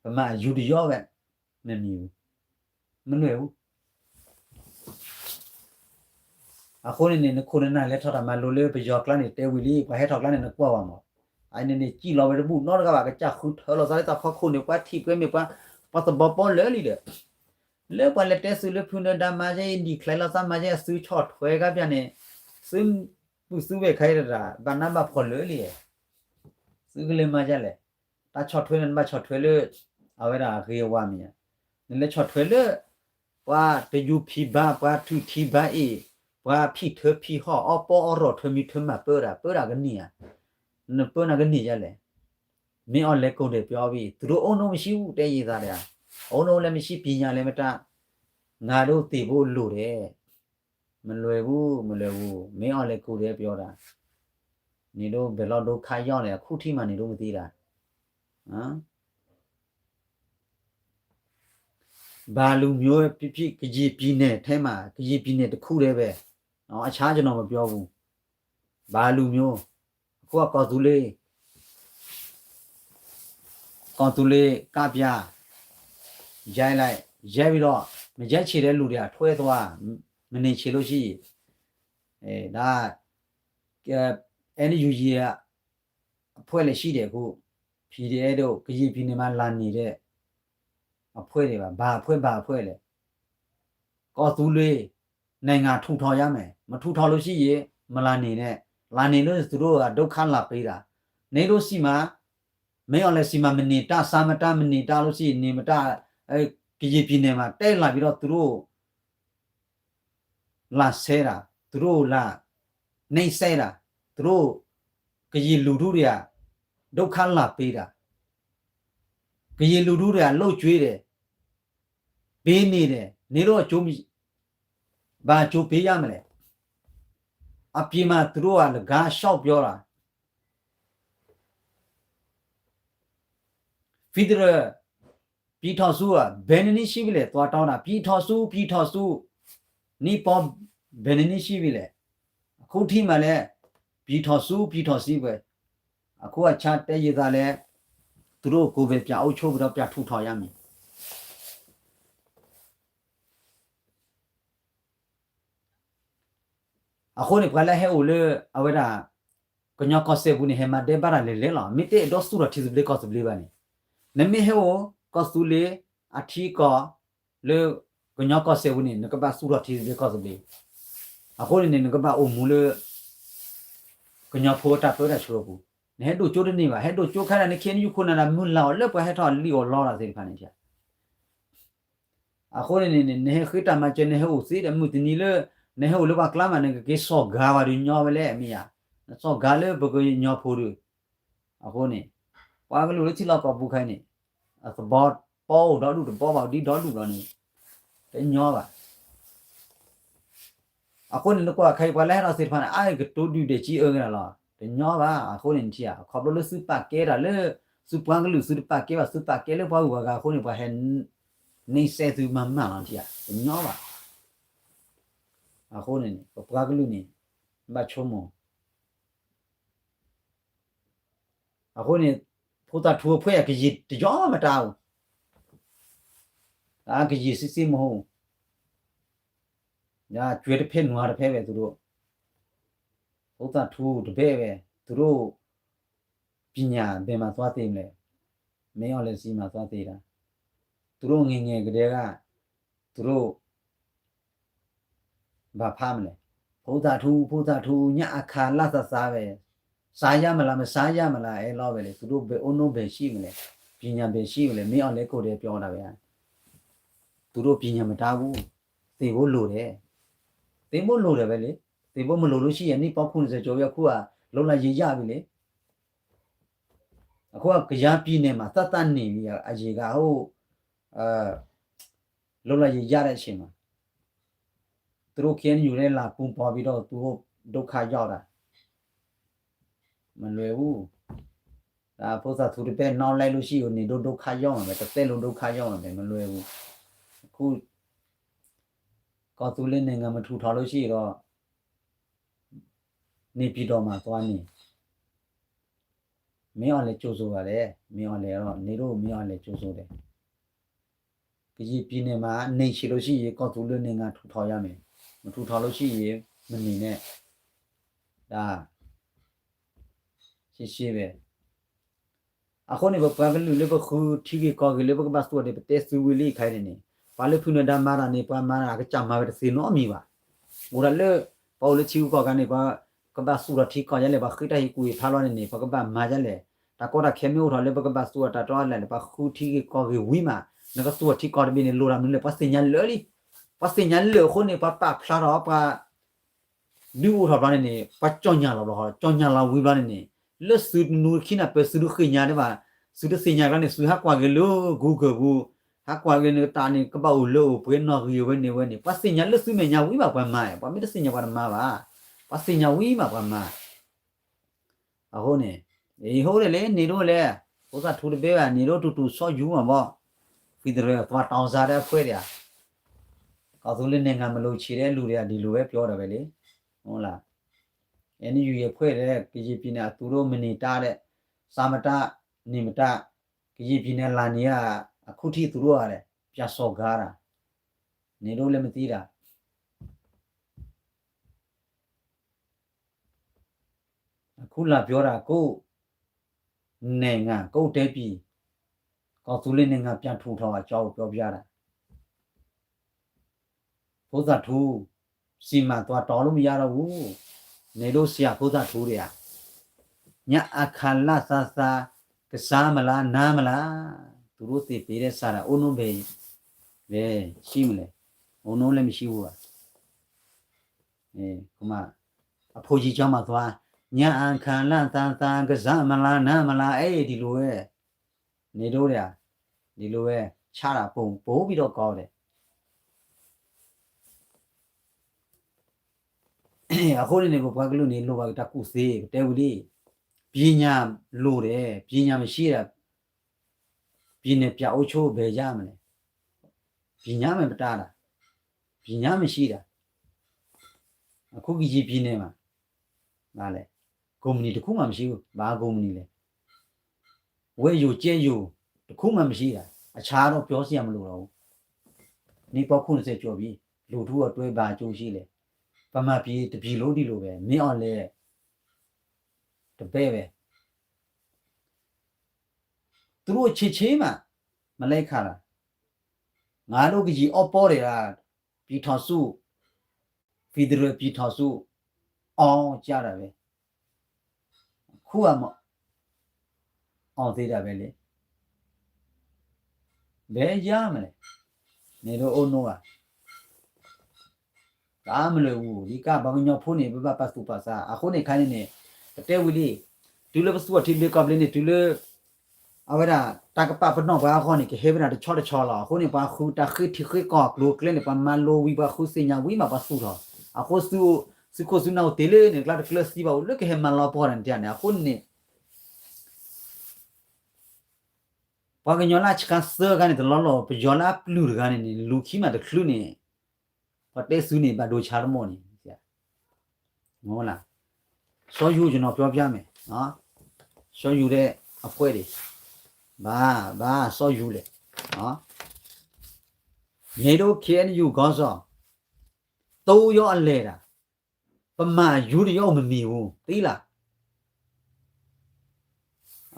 ဗမာအယူတရောပဲ မမီဘူး. မလွယ်ဘူး. အဃိန့ၣ်န့ၣ် နခိၣ်နနၢ်လဲၤထီၣ်တၢ်မၤလိလၢပယီၤကျါန့ၣ် တဲဝံၤလံ, ပှၤဟဲထီၣ်ကျါန့ၣ် နကွၢ်ဝဲမး. အန့ၣ်န့ၣ် စံၣ်လီၤဝဲတဘူၣ်နီတဂၤဘၣ်, ကစၢ်ဃုထၢလီၤသးလၢတၢ်ဖီခိၣ်န့ၣ် ပှၤထံၣ်ပှဲၤမ့ၢ်ပှၤ, ပှၤသဘီပီလၢာ်လံဒီး လၢပှၤလဲၤတဲသုလၢဖုနၢၤဒါမၤယဲအံၤ declare လီၤသးမၤယဲအသုဆီၣ်ထွဲကါပျၢ်န့ၣ်, သုပုၢ်သုဝဲၢ်ခဲအံၤတဒၣ် ဘၣ်နးဘၣ်ဖှီၣ်လၢာ်လံ. သုကလဲၤမၤယဲလဲၣ်. တၢ်ဆီၣ်ထွဲန့ၣ် နဘၣ်ဆီၣ်ထွဲလၢ အဝဲဒၣ်အဂ့ၤအဝါမ့ၢ်ဧါ. နလဲၤဆီၣ်ထွဲလၢ ပှၤတယူၤဖံးဘါ, ပှၤထုးထံဘါအ့ၣ်, ပှၤဖံးထၢဖံးဟီၣ်, အီပီအီရီၣ် ထၢမံထၢမၤပၢတၢ်, ပၢတၢ်ကန့ၢ်ဧါ. နပၢနၤကန့ၢ်ယဲလဲၣ်. မင်းအောင်လှိုင် ကိုယ်တိုင်ပြောပြီ, သူတို့အုံနုမရှိဘူး, တဲယသးတဂၤ, အုံနုလည်းမရှိ, ပညာလည်းမတတ်, ငါတို့သေဖို့လိုတယ်. မလွယ်ဘူး, မလွယ်ဘူး. မင်းအောင်လှိုင် ကိုယ်တိုင်ပြောတာ. နင်တို့ဘယ်လောက်ဒုက္ခရောက်လဲ အခုထိမှ နင်တို့မသိတာ. ဘာလူမျိုးဖြစ်ဖြစ် ကရင်ပြည်နယ်ထဲမှာ ကရင်ပြည်နယ်တစ်ခုတည်းပဲ. နော်, အခြားကျွန်တော်မပြောဘူး. ဘာလူမျိုး, အခုက ကီၢ်သူလ့ၤ, ကီၢ်သူလ့ၤကပ်ပြား, ရိုက်လိုက်, ရိုက်ပြီးတော့ မရိုက်ချင်တဲ့လူတွေက ထွက်သွား, မနေချင်လို့ရှိရင်, အဲ, ဒါ, အဲ, NUG က အဖွဲ့လည်းရှိတယ်အခု, PDF တို့ ကရင်ပြည်နယ်မှာ လာနေတဲ့အဖွဲ့တွေပါ, ဘာအဖွဲ့ ဘာအဖွဲ့လဲ. ကီၢ်သူလ့ၤ နိုင်ငံထူထောင်ရမယ်, မထူထောင်လို့ရှိရင် မလာနေနဲ့, လာနေလို့ သူတို့က ဒုက္ခလာပေးတာ, နေလို့ရှိမှ မင်းအောင်လှိုင်ဆီမှာ မနေတတ်, စားမတတ်, မနေတတ်လို့ရှိရင် နေမတတ်, အဲ, ကရင်ပြည်နယ်မှာ တက်လာပြီးတော့ သူတို့ လာဆဲတာ, သူတို့လာနှိပ်စက်တာ, သူတို့ ကရင်လူထုတွေက ဒုက္ခလာပေးတာ, ကရင်လူထုတွေက လုပ်ကျွေးတယ်, ပေးနေတယ်, နေလို့အကျိုးမ, ဘာအကျိုးပေးရမလဲ. အပြင်မှာ သူတို့က လကားလျှောက်ပြောတာ, ဖံးတရၢၣ်, ပျံၤထီၣ်ဆူဧါ, ဘဲန့ၣ်နံၣ်ဆံဝံၤလဲၣ်, သွါတီနၤ, ပျံၤထီၣ်ဆူ, ပျံၤထီၣ်ဆူ, နံၣ်ပီ, ဘဲန့ၣ်နံၣ်ဆံဝံၤလဲၣ်, အခိၣ်ထံၣ်မးလဲၣ်, ပျံၤထီၣ်ဆူ, ပျံၤထီၣ်ဆံဝဲ, အခိၣ်အဆါတဲယံာ်သးလဲၣ်, သူတို့ကိုယ်ပဲပြန်အုပ်ချုပ်ပြီးတော့ ပြန်ထူထောင်ရမည်. အဃိန့ၣ် ပှၤလၢဟဲအိၣ်လၢ အဝဲဒၣ် ကညီကီၢ်စဲၣ်ပူၤန့ၣ် ဟဲမၤဒဲးဘးတၢ်လဲၤလဲၤလီၤ. မ့ၢ်တအဲၣ်ဒိးသူၣ်ထီၣ်ထံသဘျ့ကီၢ်သဘျ့ဘၣ်န့ၣ်, နမ့ၢ်ဟဲအိၣ် ကီၢ်သူလ့ၤအထံအကီၢ် လၢကညီကီၢ်စဲၣ်ပူၤန့ၣ် နကဘၣ်သူၣ်ထီၣ်ထံသဘျ့ကီၢ်သဘျ့, အဃိန့ၣ်န့ၣ် နကဘၣ်အိၣ်မူလၢ ကညီဖိအတၢ်ပၢတၢ်ဆှၢအပူၤ, နဟဲဒိၣ်ကၠိတန့ၢ်ဘၣ်, ဟဲဒိၣ်ကၠိခဲဒၣ်န့ၣ် ခ့ၣ်အဲၣ်ယူၣ် ခိၣ်နၢ်ဒၣ်မုၢ်လၢ်အီၤလၢပှၤဟဲထီၣ်လံၣ်အီၣ်လီတၢ်သ့ၣ်တဖၣ်န့ၣ် အဃိန့ၣ်န့ၣ် နဟဲဃ့တၢ်မၤစၢၤ နဟဲအိၣ်သ့ဒီး မုၢ်တနံၤလၢ နဟဲအိၣ်လၢပှၤကျါမး နကက့ၤစီၣ်ဂာ်ဝဲဒီးညီဝဲလဲၣ် မ့ၢ်ဧါ, နစီၣ်ဂာ်လၢပကညီဖိဒီး, အဃိန့ၣ် ပှၤကလုာ်လၢထံလီၢ်ကီၢ်ပူၤခဲအံၤန့ၣ် အသဘီပီအိၣ်ဒီဒူၣ်တဘီဘၣ် ဒ်ဒီဒူၣ်ဒီးန့ၣ် တညီဘၣ်. အဃိန့ၣ် နကွၢ်ခဲအံၤ ပှၤလၢဟဲထီၣ်သ့ၣ်တဖၣ်န့ၣ် အါကတိၤဒုၣ်ဒဲးကံအၢကနၤလီၤ, တညီဘၣ်. အဃိန့ၣ်ထံၣ်ဧါ ခီဖျိလၢသုပာ်ကဲတၢ်လၢ သုပှၤကလုာ် သုတပာ်ကဲဘၣ် သုပာ်ကဲလၢပှၤဂုၤပှၤဂၤအဃိန့ၣ် ပှၤဟဲ နှိပ်စက်သုမးမးလီၤထံၣ်ဧါ, တညီဘၣ်. အဃိန့ၣ် ပပှၤကလုာ်န့ၣ် ဘၣ်ဆိကမိၣ် အဃိန့ၣ် ဖိသၣ်ထူအဖှဲၣ် ကယံာ်တယီမတၤဧိၤ, အကယံာ်စ့စ့မဟိ, ကွဲးတဖဲနွၤတဖဲဝဲ သူတို့, ဖိသၣ်ထူတဘ့ၣ်ဝဲ သူတို့ ပညာဘယ်မှာသွားသင်လဲ, မင်းအောင်လှိုင်ဆီမှာသွားသင်တာ, သူတို့ငယ်ငယ်ကတည်းက သူတို့ ဘာဖတ်မလဲ, ဖိသၣ်ထူ ဖိသၣ်ထူ ညၣ်အခါလၢ်သးသးဝဲ, စားရမလား မစားရမလား အဲၣ်လီၤဝဲလဲၣ်, သူတို့ဘယ်အုံးနုံးဘယ်ရှိမလဲ, ပညာဘယ်ရှိမလဲ, မင်းအောင်လှိုင်ကိုယ်တိုင်ပြောတာပဲ, သူတို့ပညာမတတ်ဘူး, သင်ဖို့လိုတယ်, သင်ဖို့လိုတယ်ပဲလေ, သင်ဖို့မလိုလို့ရှိရင် နှစ်ပေါင်းခုနှစ်ဆယ်ကျော်ပြီးအခုက လွတ်လပ်ရေးရပြီလေ, အခုက ကယားပြည်နယ်မှာ သတ်သတ်နေပြီ အရင်က ဟို လွတ်လပ်ရေးရတဲ့အချိန်မှာ သူတို့ KNU နဲ့ လာပူးပေါင်းပြီးတော့ သူတို့ ဒုက္ခရောက်တာ မလွယ်ဘူး. ဒါ ဖိသၣ်ထူတဘ့ၣ် နောက်လိုက်လို့ရှိရင် နေတို့ ဒုက္ခရောက်မှာပဲ, တစ်သက်လုံး ဒုက္ခရောက်မှာပဲ, မလွယ်ဘူး. အခု ကော်သူလ့ၤနိုင်ငံ မထူထောင်လို့ရှိရင်တော့ နေပြည်တော်မှာသွားနေ မင်းအောင်လှိုင်ကြိုဆိုပါတယ်, မင်းအောင်လှိုင်ကတော့ နေတို့ မင်းအောင်လှိုင်ကြိုဆိုတယ်. ကရင်ပြည်နယ်မှာ နေချင်လို့ရှိရင် ကော်သူလ့ၤနိုင်ငံ ထူထောင်ရမယ်, မထူထောင်လို့ရှိရင် မနေနဲ့. ဒါ ရှင်းရှင်းပဲ. အဃိန့ၣ် ပပှၤကလုာ်လၢပဃုထံဂ့ၢ်ကီၢ်ဂ့ၢ်လၢပကဘၣ်သူၣ်အီၤန့ၣ် ပတဲသုဝံၤလံခဲအံၤန့ၣ်န့ၣ်, ပှၤလၢဖုနဒါမၤတၢ်န့ၣ် ပှၤမၤတၢ်အကစၢ်မၤဝဲတသ့နီတမံၤဘၣ်. အိၣ်ဒၣ်လၢ ပှၤအိၣ်လၢထံဂုၤကီၢ်ဂၤန့ၣ် ပှၤကဘၣ်သူၣ်ထီၣ်ထံကီၢ်ဒ်လဲၣ်, ပှၤဃ့တၢ်ဟ့ၣ်ကူၣ်ဟ့ၣ်ဖးလီၤန့ၣ်န့ၣ် ပှၤကဘၣ်မၤဒ်လဲၣ်. တၢ်ကီတၢ်ခဲမ့ၢ်အိၣ်ထီၣ်လၢပကဘၣ်သူၣ်အီၤတၢ်တီအလၢာ်န့ၣ် ပှၤဃုထံဂ့ၢ်ကီၢ်ဂ့ၢ်ဝံၤမး, နကသူၣ်အီၤထံကီၢ်တဘ့ၣ်န့ၣ် လိၣ်တၢ်မနုၤလဲၣ်, ပှၤသ့ၣ်ညါလၢာ်လံ. ပှၤသ့ၣ်ညါလၢာ်အဃိန့ၣ် ပှၤပာ်ဖျါထီၣ် ပှၤ ဒုးအိၣ်ထီၣ်ဘျီန့ၣ်န့ၣ် ပှၤကၠီၣ်ညါလီၤဘျီဃီ, ကၠီၣ်ညါလီၤဝံၤဘျီန့ၣ်န့ၣ် လၢသုတနူတခံနၢ်ပၢၢ် သုတဃ့ၢ်ညါဒံးဘၣ်, သုတသ့ၣ်ညါကျါန့ၣ် သုဟးကွၢ်က့ၤလၢ Google ပူၤ, ဟးကွၢ်က့ၤနကတၢ်န့ၣ် ကဘၣ်အိၣ်လၢအိၣ်ပှဲၤနီၣ်ဂံၢ်အဝဲန့ၣ်ဝဲန့ၣ် ပှၤသ့ၣ်ညါလၢသုမဲာ်ညါဝံၤမးပှၤမၤ, ပှၤမ့ၢ်တသ့ၣ်ညါပှၤတမၤဘၣ်. ပှၤသ့ၣ်ညါဝံၤမးပှၤမၤ. အဃိန့ၣ် အံၤဟိဒ်လဲၣ် န့ၣ်ဒိၣ်လဲၣ်, ဖိသၣ်ထူတဘ့ၣ်ဘၣ် န့ၣ်ဒိၣ်တူၢ်တူၢ်ဆီယူမးဘီ, ဖံးတရၢၣ် သွါတီၤစါဒၣ်အဖှဲၣ်ဒံးဧါ, ကီၢ်သူလ့ၤန့ၣ် ငါမလိုချင်တဲ့လူတွေက ဒီလိုပဲပြောတာပဲလေ, ဟုတ်လား. အဲၣ်ယူၣ်ယဲၢ်ဖှဲၣ်ဒဲး ကရင်ပြည်နယ် သူတို့မနေတတ်တဲ့, စားမတတ်, နေမတတ်, ကရင်ပြည်နယ် လာနေရတာ အခုထိသူတို့ကလည်း ပြန်စော်ကားတာ, န့ၣ်ဒိၣ်လဲၣ် မသိတာ. အခုလာပြောတာ ကိုယ့်နိုင်ငံ ကိုယ့်တိုင်းပြည် ကော်သူလ့ၤနိုင်ငံ ပြန်ထူထောင်အကြောင်းကို ပြောပြတာ. ဖိသၣ်ထူ စီမံသွားတောင်းလို့မရတော့ဘူး. န့ၣ်ဒိၣ်ဆရာ ဖိသၣ်ထူတွေက ညအာခါလသးသး ကစားမလား နမ်းမလား သူတို့သင်ပေးတဲ့စာတမ်း အိုးနုဘယ်ရှိမလဲ, အိုးနုလည်းမရှိဘူးဘၣ်. အဖိကြီးကျောင်းမှာသွား ညအာခါလသးသး ကစားမလား နမ်းမလား အဲ ဒီလိုပဲ, န့ၣ်ဒိၣ်ဒီး ဒီလိုပဲ ချတာ ပိုပြီးတော့ကောင်းတယ်. အဃိန့ၣ်န့ၣ် ပပှၤကလုာ်န့ၣ် လိၣ်ဘၣ်က့ၤတၢ်ကူၣ်သ့ ပတဲဝံၤလံ, ပညာလိၣ်တယ်, ပညာမရှိတာ, ပြည်နယ်ပြအိုးချုပ် ဘယ်ရမလဲ။ ပညာမဲ့ပတားတာ, ပညာမရှိတာ, အခုကရင်ပြည်နယ်မှာ ဘာလဲ, ကုမ္ပဏီတစ်ခုမှမရှိဘူး, ဘာကုမ္ပဏီလဲ, ဝဲယိုကဲယို တစ်ခုမှမရှိတာ, အခြားတော့ပြောစရာမလိုတော့ဘူး, နှစ်ပေါင်းခုနှစ်ဆယ်ကျော်ပြီ, လူထုအတွဲဘာအကျိုးရှိလဲ, ဗမာပြည်တစ်ပြည်လုံးဒီလိုပဲ, မင်းအောင်လှိုင် တပဲပဲ, သူတို့အခြေချေမှာ မလဲခါတာ, ငါတို့ကရင်အီၣ်ပီၢ်တွေက ပြည်ထောင်စု federal ပြည်ထောင်စု အောင်ကြတာပဲ, အခုကမ အောင်သေးတာပဲလေ, ဘယ်ရမလဲ, နေတော့အိုးနိုးပါ, တမလဲၤဝူၤ ဒ်ကပှၤကညီဖိန့ၣ် ပဘၣ်ပာ်သူၣ်ပာ်သး, အဃိန့ၣ်ခါန့ၣ်န့ၣ် ပတဲဝံၤလံ, တုၤလၢပသူၣ်ထီၣ်ထံဘျ့ကီၢ်ဘျ့န့ၣ် တုၤလၢ အဝဲဒၣ် တၢ်ကပာ်ပနီၣ်ပှၤအဂီၢ်န့ၣ် ကဟဲဝဲဒၣ်တဆီတဆီလီၤ. အဃိန့ၣ် ပှၤဃုတၢ်ဃ့ထံဃ့ကီၢ်ကျိၤကျဲန့ၣ် ပှၤမၤလိဝံၤ ပှၤဃုသ့ၣ်ညါဝံၤမး ပှၤသူၣ်ထီၣ်, အဃိ သုးခိၣ်သုးနၢ်အိၣ်တ့ၢ်လၢန့ၣ် ကျါတကျၢၤသံဘၣ်အိၣ် လၢကဟဲမၤလီၤပှီၢ်တၢ်န့ၣ်န့ၣ် အဃိန့ၣ် ပှၤကညီလၢအဆှါသၢဂၤန့ၣ် တလီၢ်လီၢ်, ပယီၤလၢအပျုၢ်တဂၤန့ၣ်န့ၣ် လူၤခံမးတချုးန့ၣ်, ပှၤတဲသုန့ၣ် ဘၣ်ဒိဆါတမီၢ်န့ၣ်, မ့ၢ်လၢ စောယူ ကျွန်တော်ပြောပြမယ်နော်, စောယူ တဲ့အဖွဲ့တွေ, ဘာ, ဘာစောယူလဲ, မင်းတို့ KNU ခေါင်းဆောင် သုံးယောက်အလဲတာ, ဗမာယူ တစ်ယောက်မမြင်ဘူး, သိလား.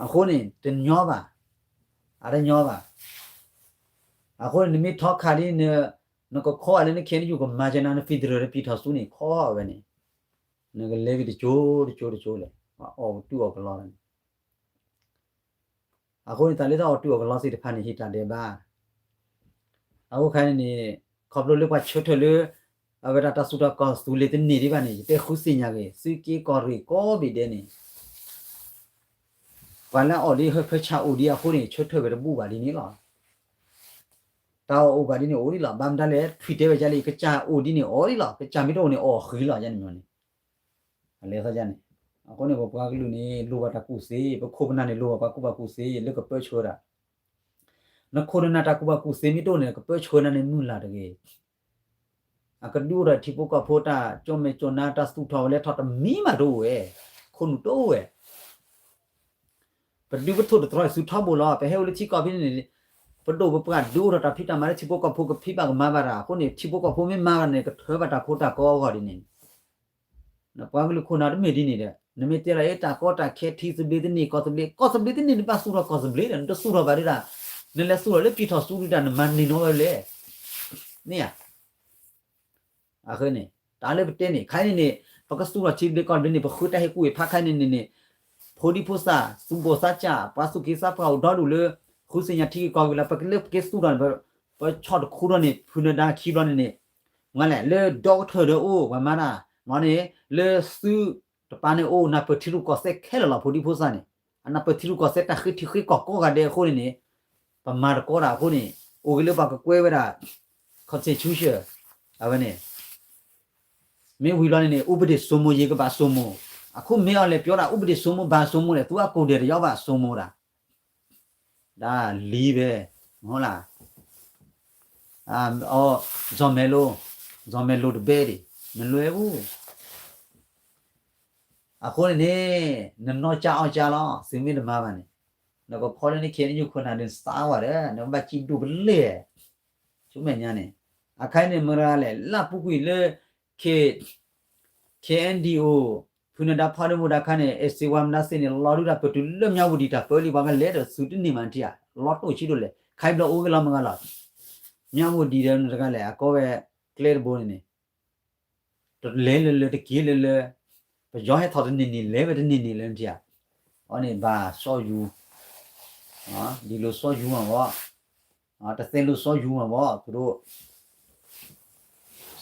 အဃိန့ၣ် တညီဘၣ်, အတညီဘၣ်. အဃိန့ၣ် နမ့ၢ်ထီခါဒ်န့ၣ် နကခီအလၢန KNU ကမၤကနၤ န federal တပံၤထီၣ်ဆူန့ၣ် ခီအဝဲန့ၣ် နကလဲၤက့ၤတကၠိတကၠိတကၠိလဲၣ်, အီၣ်တူၢ်အီၣ်ကလီန့ၣ် အဃိန့ၣ် တၢ်လၢတၢ်အီၣ်တူၢ်အီၣ်ကလီသ့ၣ်တဖၣ်န့ၣ် ဟ့ၣ်တၢ်ဒဲးဘး. အဃိခါန့ၣ်န့ၣ် ခီဖျိလၢပှၤဆၢထၢၣ်လၢ အဝဲဒၣ်တၢ်သူၣ်ထီၣ်ကီၢ်သူလ့ၤတန့ၢ်ဒံးဘၣ်န့ၣ် ယတဲဃုသ့ၣ်ညါက့ၤ သုးက့ကီၢ်ရ့ၣ်ကိးဘ့ၣ်ဒဲးန့ၣ် ပှၤလၢအအီၣ်ဒ်ဟၢဖၢဆၣ်အိၣ်ဒံးအဃိန့ၣ် ဆၢထၢၣ်ဝဲတဘူၣ်ဘၣ်ဒ်န့ၣ်လီၤ. တၢ်အီၣ်အိၣ်ဘၣ်ဒ်န့ၣ်အိၣ်ဒံးလီၤ. ဘၣ်မတၤလဲၣ် ထွံၣ်တဲဝဲဒ်လံ ကစၢ်အိၣ်ဒ်န့ၣ်အီၣ်ဒံးလီၤ. ကစၢ်မ့ၢ်တအိၣ်န့ၣ်အီၣ်ဃံလီၤ ယန့ၣ်မ့ၢ်န့ၣ် အလဲၤသီယန့ၣ်. အဃိန့ၣ် ပပှၤကလုာ်န့ၣ် လိၣ်ဘၣ်တၢ်ကူၣ်သ့, ပခိၣ်ပနၢ်န့ၣ် လိၣ်ဘၣ်ပှၤကူၣ်ဘၣ်ကူၣ်သ့ လၢကပၢဆှၢတၢ် နခိၣ်နနၢ်တၢ်ကူၣ်ဘၣ်ကူၣ်သ့မ့ၢ်တအိၣ်န့ၣ် ကပၢဆှၢနၤန့ၣ်မုၢ်လၢ်တဂ့ၤ. အကဒုးအိၣ်ထီၣ်ထံဖိကီၢ်ဖိတၢ်ကၠီၣ်မဲာ်ကၠီၣ်နါတၢ်သူၣ်ထီၣ်ဝဲလဲၤထီၣ်တမံၤမးတအိၣ်ဝဲ, ခိၣ်နူာ်တအိၣ်ဝဲ. ပဒုးပထိၣ်တတြီၢ်အံၤ သုထီဘိလီၤ. ပဟဲအိၣ်လၢထံကီၢ်ဖဲန့ၣ်န့ၣ် ပဒိၣ်ပပှၢ်ဒုးအိၣ်ထီၣ်တၢ်ဖံးတၢ်မၤလၢထံဖိကီၢ်ဖိကဖံးဘၣ်ကမၤဘၣ်တၢ်အဃိန့ၣ် ထံဖိကီၢ်ဖိမ့ၢ်မၤဂ့ၤန့ၣ် ကထၢဘၣ်တၢ်ခိတၢ်ကီအဂီၢ်ဒ်န့ၣ် ပှၤကလုာ်ခိၣ်နၢ်တမ့ၢ်ဒ်န့ၣ်ဒီး နမ့ၢ်တဲလီၤအ့ တၢ်ကီတၢ်ခဲထံသဘျ့တန့ၢ် ကီၢ်သဘျ့ ကီၢ်သဘျ့တန့ၢ် နဘၣ်သူၣ်ထီၣ်ကီၢ်သဘျ့ဒီး နတသူၣ်ထီၣ်ဘၣ်ဒ်ဒၣ် နလဲၤသူၣ်ထီၣ်လၢပံၤထီၣ်သူဒုးတၢ် နမၤန့ၢ်နီၢ်ဝဲလဲၣ်. မ့ၢ်ဧါ. အဃိန့ၣ် တၢ်လၢပတဲန့ၣ် ခဲအံၤန့ၣ်န့ၣ် ပကသူၣ်ထီၣ်ထံသဘျ့ကီၢ်သဘျ့န့ၣ် ပဃုတၢ်ဟ့ၣ်ကူၣ်ဟ့ၣ်ဖးခဲအံၤန့ၣ်န့ၣ် ဖိဒံဖိသၣ် သူၣ်ဘီၣ်သးစၢ် ပှၤသူၣ်က့သးပှၢ်အိၣ်ဒီဒူၣ်လၢ ဃုသ့ၣ်ညါထံဂ့ၢ်ကီၢ်ဂ့ၢ်လၢ ပကလၢပက့ၤသူၣ်ထီၣ်န့ၣ် ပဆီၣ်တခူထီၣ်န့ၣ် ဖုနဒါခံဘျီန့ၣ်န့ၣ် မ့ၢ်လဲၣ် လၢဒီကထၢၣ်ဒီးအိၣ် ပှၤမၤတၢ် မ့ၢ်န့ၣ် လၢသုးတပၤန့ၣ်အိၣ် နၢ်ပၢၢ်ထံရူၢ်ကီၢ်သဲးခဲလၢာ်လီၤ ဖိဒံဖိသၣ်န့ၣ် အနၢ်ပၢၢ်ထံရူၢ်ကီၢ်သဲးတၢ်ဃ့ထံဃ့ကီၢ်ကိးဂၤဒဲးအဃိန့ၣ်န့ၣ် ပမၤတကီတၢ်အဃိန့ၣ် အိၣ်က့ၤလၢပှၤကကွဲဝဲဒၣ် constitution အဝဲန့ၣ် မ့ၢ်ဝံၤလီၤန့ၣ်န့ၣ် ဥပဒေစိုးမိုးရေး ကဘၣ်စိုးမိုး အခုမ့ၢ်အီၤလဲၤပြောတၢ် ဥပဒေစိုးမိုး ဘာစိုးမိုးလဲၣ် သူအကိုယ်ထည်တစ်ယောက် ဘာစိုးမိုးတၢ် ဒါလံပဲ မဟုတ်လား အီ ဇော်မဲလို ဇော်မဲလို တဘဲဒံး မလွဲဘူး အဃိန့ၣ်န့ၣ် နနီၢ်ကၠၢ်အီၣ်ကၠၢ်လီၤ သုမ့ၢ်တမၤဘၣ်န့ၣ် နကခီလၢန KNU ခိၣ်နၢ်ဒုး နသးဝါဒီး နကဘၣ်စံၣ်ဒိၣ်ပလဲၢ် ဆူမဲာ်ညါန့ၣ် အခါအံၤန့ၣ် မတၤတဂၤလဲၣ် လၢပူၤကွံာ်လၢ K KNDO ဖုနဒါဖီဒမိၣ်တၢ်ခါန့ၣ် အဲၣ်စ့ဝါမတၤသ့ၣ်န့ၣ် လီၤဒုးတၢ်ပတုၤလၢမၠၣ်ဝတံၤတၢ်ပၢလံ ပှၤကလဲၤဒီးသုတန့ၢ်မးထံၣ်ဧါ လီၤတိၢ်ဆံးဒိၣ်လဲၣ် ခါအံၤဘျီအိၣ်ဂ့ၤလီၤမတၤတဂၤလီၤ မၠၣ်ဝတံၤဒီးမတၤတဂၤလဲၣ် အကီဝဲကျဲတဘိန့ၣ်န့ၣ် တလဲၤလၢလၢ တက့ၤလၢလၢ ပယီၤဟဲထီၣ်တန့ၢ်န့ၢ် လဲၤဝဲတန့ၢ်န့ၢ်လၢနထံၣ်ဧါ အီၤန့ၣ်ဘၣ်စီၤယူၤ ဒ်လိာ်စီၤယူၤမးဘီ တသဲလိာ်စီၤယူၤမးဘီ သူတို့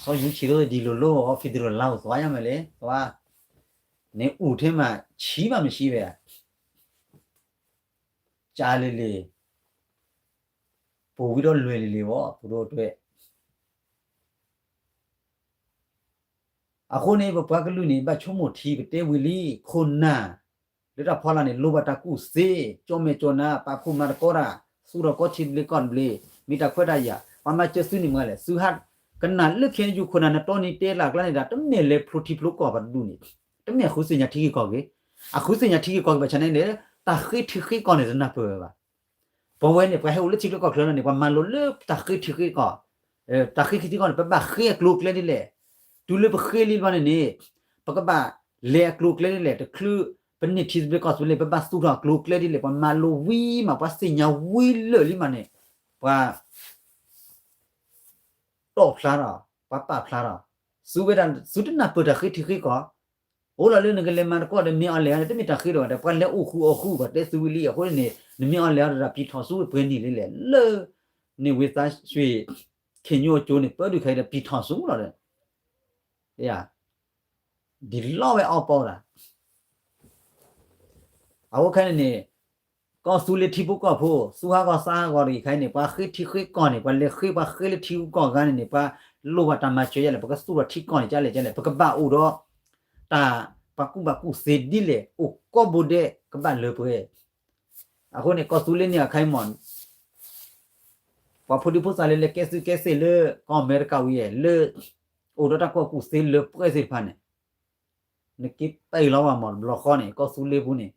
စီၤယူၤဆံးလိာ်ဒ်လိာ်လိာ် federal လါအိၣ်သွါယါမဲာ်လံ သွါ နအူၣ်ထဲမှာ ဆံးမှမရှိပဲ ကြာလေလေ ပိုဝံၤဒီးလွယ်လေလေဘီ သူတို့အတွက် အဃိန့ၣ် ပပှၤကလုာ်န့ၣ် ဘၣ်ဆိကမိၣ်ထံ ပတဲဝံၤလံ ခိၣ်နၢ် လၢတၢ်ဖီလာ်န့ၣ် လိၣ်ဘၣ်တၢ်ကူၣ်သ့ ကၠီၣ်မဲာ်ကၠီၣ်နါ ပာ်ဖှိၣ်မၤသကိးတၢ် သူၣ်ထီၣ်ကီၢ်ထံတဘျ့ကီၢ်တဘျ့, မ့ၢ်တၢ်ခွဲးတၢ်ယာ်, ပှၤမၤစၢၤသုန့ၣ်မ့ၢ်လဲၣ်, သုဟးကနၣ်လၢ ခဲအံၤယိၤခိၣ်နၢ် နတီနံၤတဲလၢအကျါန့ၣ်ဒီး တမ့ၢ်လဲၤဖျိထံဖျိကီၢ်ပှၤတဒူၣ်န့ၣ်, တမ့ၢ်အဃုသ့ၣ်ညါထံဂ့ၢ်ကီၢ်ဂ့ၢ်, အဃုသ့ၣ်ညါထံဂ့ၢ်ကီၢ်ဂ့ၢ်ဘၣ်ဆၣ်န့ၣ် တၢ်ဃ့ထံဃ့ကီၢ်န့ၣ်တနၢ်ပၢၢ်ဝဲဘၣ်. ပဝဲန့ၣ် ပှၤဟဲအိၣ်လၢထံချၢကီၢ်ချၢလီၤန့ၣ် ပှၤမၤလိလၢတၢ်ဃ့ထံဃ့ကီၢ်, တၢ်ဃ့ထံဃ့ကီၢ်န့ၣ် ပဘၣ်ဃ့အကျိၤအကျဲဒ်လဲၣ်, တုၤလၢပဃ့လံတဘျီန့ၣ်န့ၣ် ပကဘၣ်လဲၤအကျိၤအကျဲဒ်လဲၣ်, တချုးပန့ၢ်ထံသဘျ့ကီၢ်သဘျ့ ပဘၣ်သူၣ်ထီၣ်အကျိၤအကျဲဒ်လဲၣ်, ပှၤမၤလိဝံၤမး ပှၤသ့ၣ်ညါဝံၤလၢာ်လံမးန့ၣ် ပှၤ တီၣ်ဖျါထီၣ်, ပှၤပာ်ဖျါထီၣ်, သုဝဲဒၣ် သုတနၢ်ပၢၢ်တၢ်ဃ့ထံဃ့ကီၢ်, အိၣ်လီၤလၢနကလဲၤမၤတကီၢ်ဒီး မ့ၢ်အီၤလဲၤအီၤန့ၣ် တမ့ၢ်တၢ်ဃ့ဒီးဘၣ်ဒီး ပှၤလဲၤအိၣ်ဃုာ်အီၣ်ဃုာ် ပှၤတဲသုဝံၤလံ, အဃိန့ၣ် နမ့ၢ်အီၤလဲၤအီၤဒီး ပျံၤထီၣ်ဆူပှဲၤနံၣ်လံလဲၣ်, လၢ န့ၢ်ဝ့သးစူၤ ခ့ညိၣ်အကၠိန့ၣ် ပၢဒုးခါအံၤဒီး ပျံၤထီၣ်ဆူလီၤဒီး ဒ်လီၢ်ဝဲအီပီဒၣ် အဃိခဲန့ၣ်န့ၣ် ကီၢ်သူလ့ၤထံဖိကီၢ်ဖိ သူဟးဂီၤသးဟးဂီၤတဂ့ၤခဲအံၤန့ၣ် ပှၤဃ့ထံဃ့ကီၢ်န့ၣ် ပှၤလဲၤဃ့ပှၤဃ့လၢထံဂုၤကီၢ်ဂၤန့ၣ်န့ၣ် ပှၤလိၣ်ဘၣ်တၢ်မၤစၢၤယဲလဲၣ်, ပကသူၣ်ထီၣ်ထံကီၢ်န့ၣ် ကလဲၣ်ကလဲၣ်, ပကဘၣ်အိၣ်ဒီး တၢ် ပှၤကူၣ်ဘၣ်ကူၣ်သ့ဒ်လဲၣ် အိၣ်ကိးဘိဒဲး ကဘၣ်လၢပှဲၤ, အဃိန့ၣ် ကီၢ်သူလ့ၤန့ၣ်အခါအံၤမး ပှၤဖိဒံဖိသၣ်လၢလဲၤကဲသုးကဲသ့ၣ်လၢ ကီၢ်အမဲရကၤဝံၤယဲၢ် လၢ အိၣ်ဒီးတၢ်ကူၣ်ဘၣ်ကူၣ်သ့လၢပှဲၤသ့ၣ်တဖၣ်န့ၣ် နက့ပာ်လီၤဘၣ်မးတဘျီဃီန့ၣ် ကီၢ်သူလ့ၤပူၤန့ၣ် ထံဂုၤကီၢ်ဂၤမုၢ်ကျိၤဝဲၤကွာ်လီၤတဘျီဃီလဲၣ် နခီ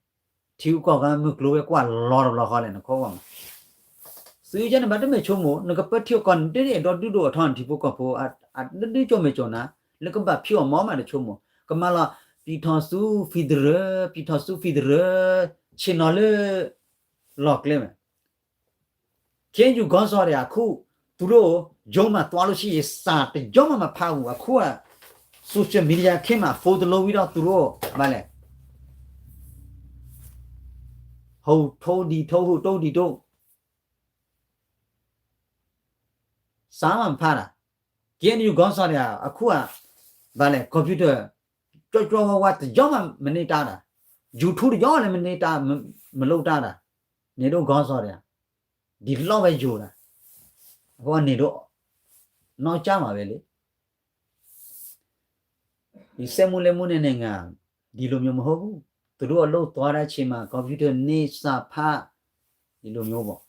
ဂီၢ်မး, သုကန့ၣ်ဘၣ်တမ့ၢ်ဆိကမိၣ် နကပၢထံကီၢ်န့ၣ် တအဲၣ်ဒိးဒုးဒိၣ်အထီန့ၣ် ထံဖိကီၢ်ဖိ အဒုဒုကၠိမဲာ်ကၠိနၤ လၢကဘၣ်ဖံးအီၣ်မၤမးတဆိကမိၣ် ကမၤလီၤ ပျံၤထီၣ်ဆူ federal ပျံၤထီၣ်ဆူ federal ဆ့ၣ်နီၤလၢ လီၢ်ကျဲမး ခ့ယုၢ်ကီၢ်စီၤဒၣ်အခုၣ် သူတို့ ရုံးမှာသွားလို့ရှိရင် စာတစ်ကြောင်းမှမဖတ်ဘူး အခုက social media ခေတ်မှာ phone တစ်လုံးပြီးတော့ သူတို့ ဘာလဲ ဟိုထိုးဒီထိုး ဟိုထိုးဒီထိုး စာမှမဖတ်တာ ခ့ယုၢ်ကီၢ်စီၤဒၣ် အခုက ဘာလဲ computer ကြွကြွဝါဝါ တစ်ကြောင်းမှ မနှိပ်တတ်တာ YouTube တစ်ကြောင်းလည်း မနှိပ်တတ် မလုပ်တတ်တာ နေတို့ခေါင်းဆောင်တွေက ဒီလောက်ပဲယိုတာ အဃိက နေတို့ နောက်ကျမှာပဲလေ ဒီစက်မှုလက်မှုနဲ့နိုင်ငံ ဒီလိုမျိုးမဟုတ်ဘူး သူတို့အလုပ်သွားတဲ့အချိန်မှာ computer နဲ့စာဖတ် ဒီလိုမျိုးပေါ့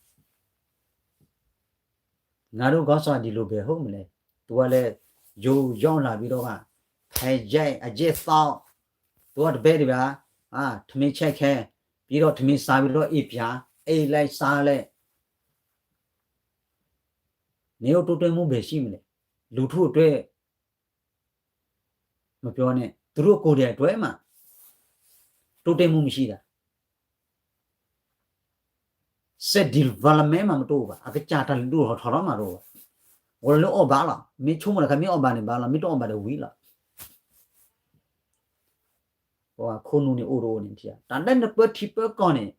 ငါတို့ခေါင်းဆောင်ဒီလိုပဲဟုတ်မလဲ သူကလည်း ယိုရောက်လာပြီးတော့က ဖဲကြိုက်အကြိုက်သောက် သူကတပဲတည်းပါ အာ ထမင်းချက်ခဲ ပြီးတော့ထမင်းစားပြီးတော့အိပ်ပြ အိပ်လိုက်စားလိုက် နေတို့တိုးတက်မှုပဲရှိမလဲ လူထုအတွက် မပြောနဲ့ သူတို့ကိုယ်တိုင်အတွက်မှ တိုးတက်မှုမရှိတာ self development မှမတိုးဘူးဘၣ် အကစၢ်တၢ်ဒိၣ်ထီၣ်ထီထီၣ်မှတိုးဘၣ် အိၣ်လၢအီၣ်ဘၣ်လီၤ မ့ၢ်ဆိကမိၣ်တခါ မ့ၢ်အီၣ်ဘၣ်န့ၣ်ဘၣ်လီၤ မ့ၢ်တအီၣ်ဘၣ်ဒီးဝံၤလီၤ ပှၤခိၣ်နူာ်န့ၣ်အိၣ်တအိၣ်န့ၣ် တၢ်ဒၣ်နပၢထံပၢကီၢ်န့ၣ်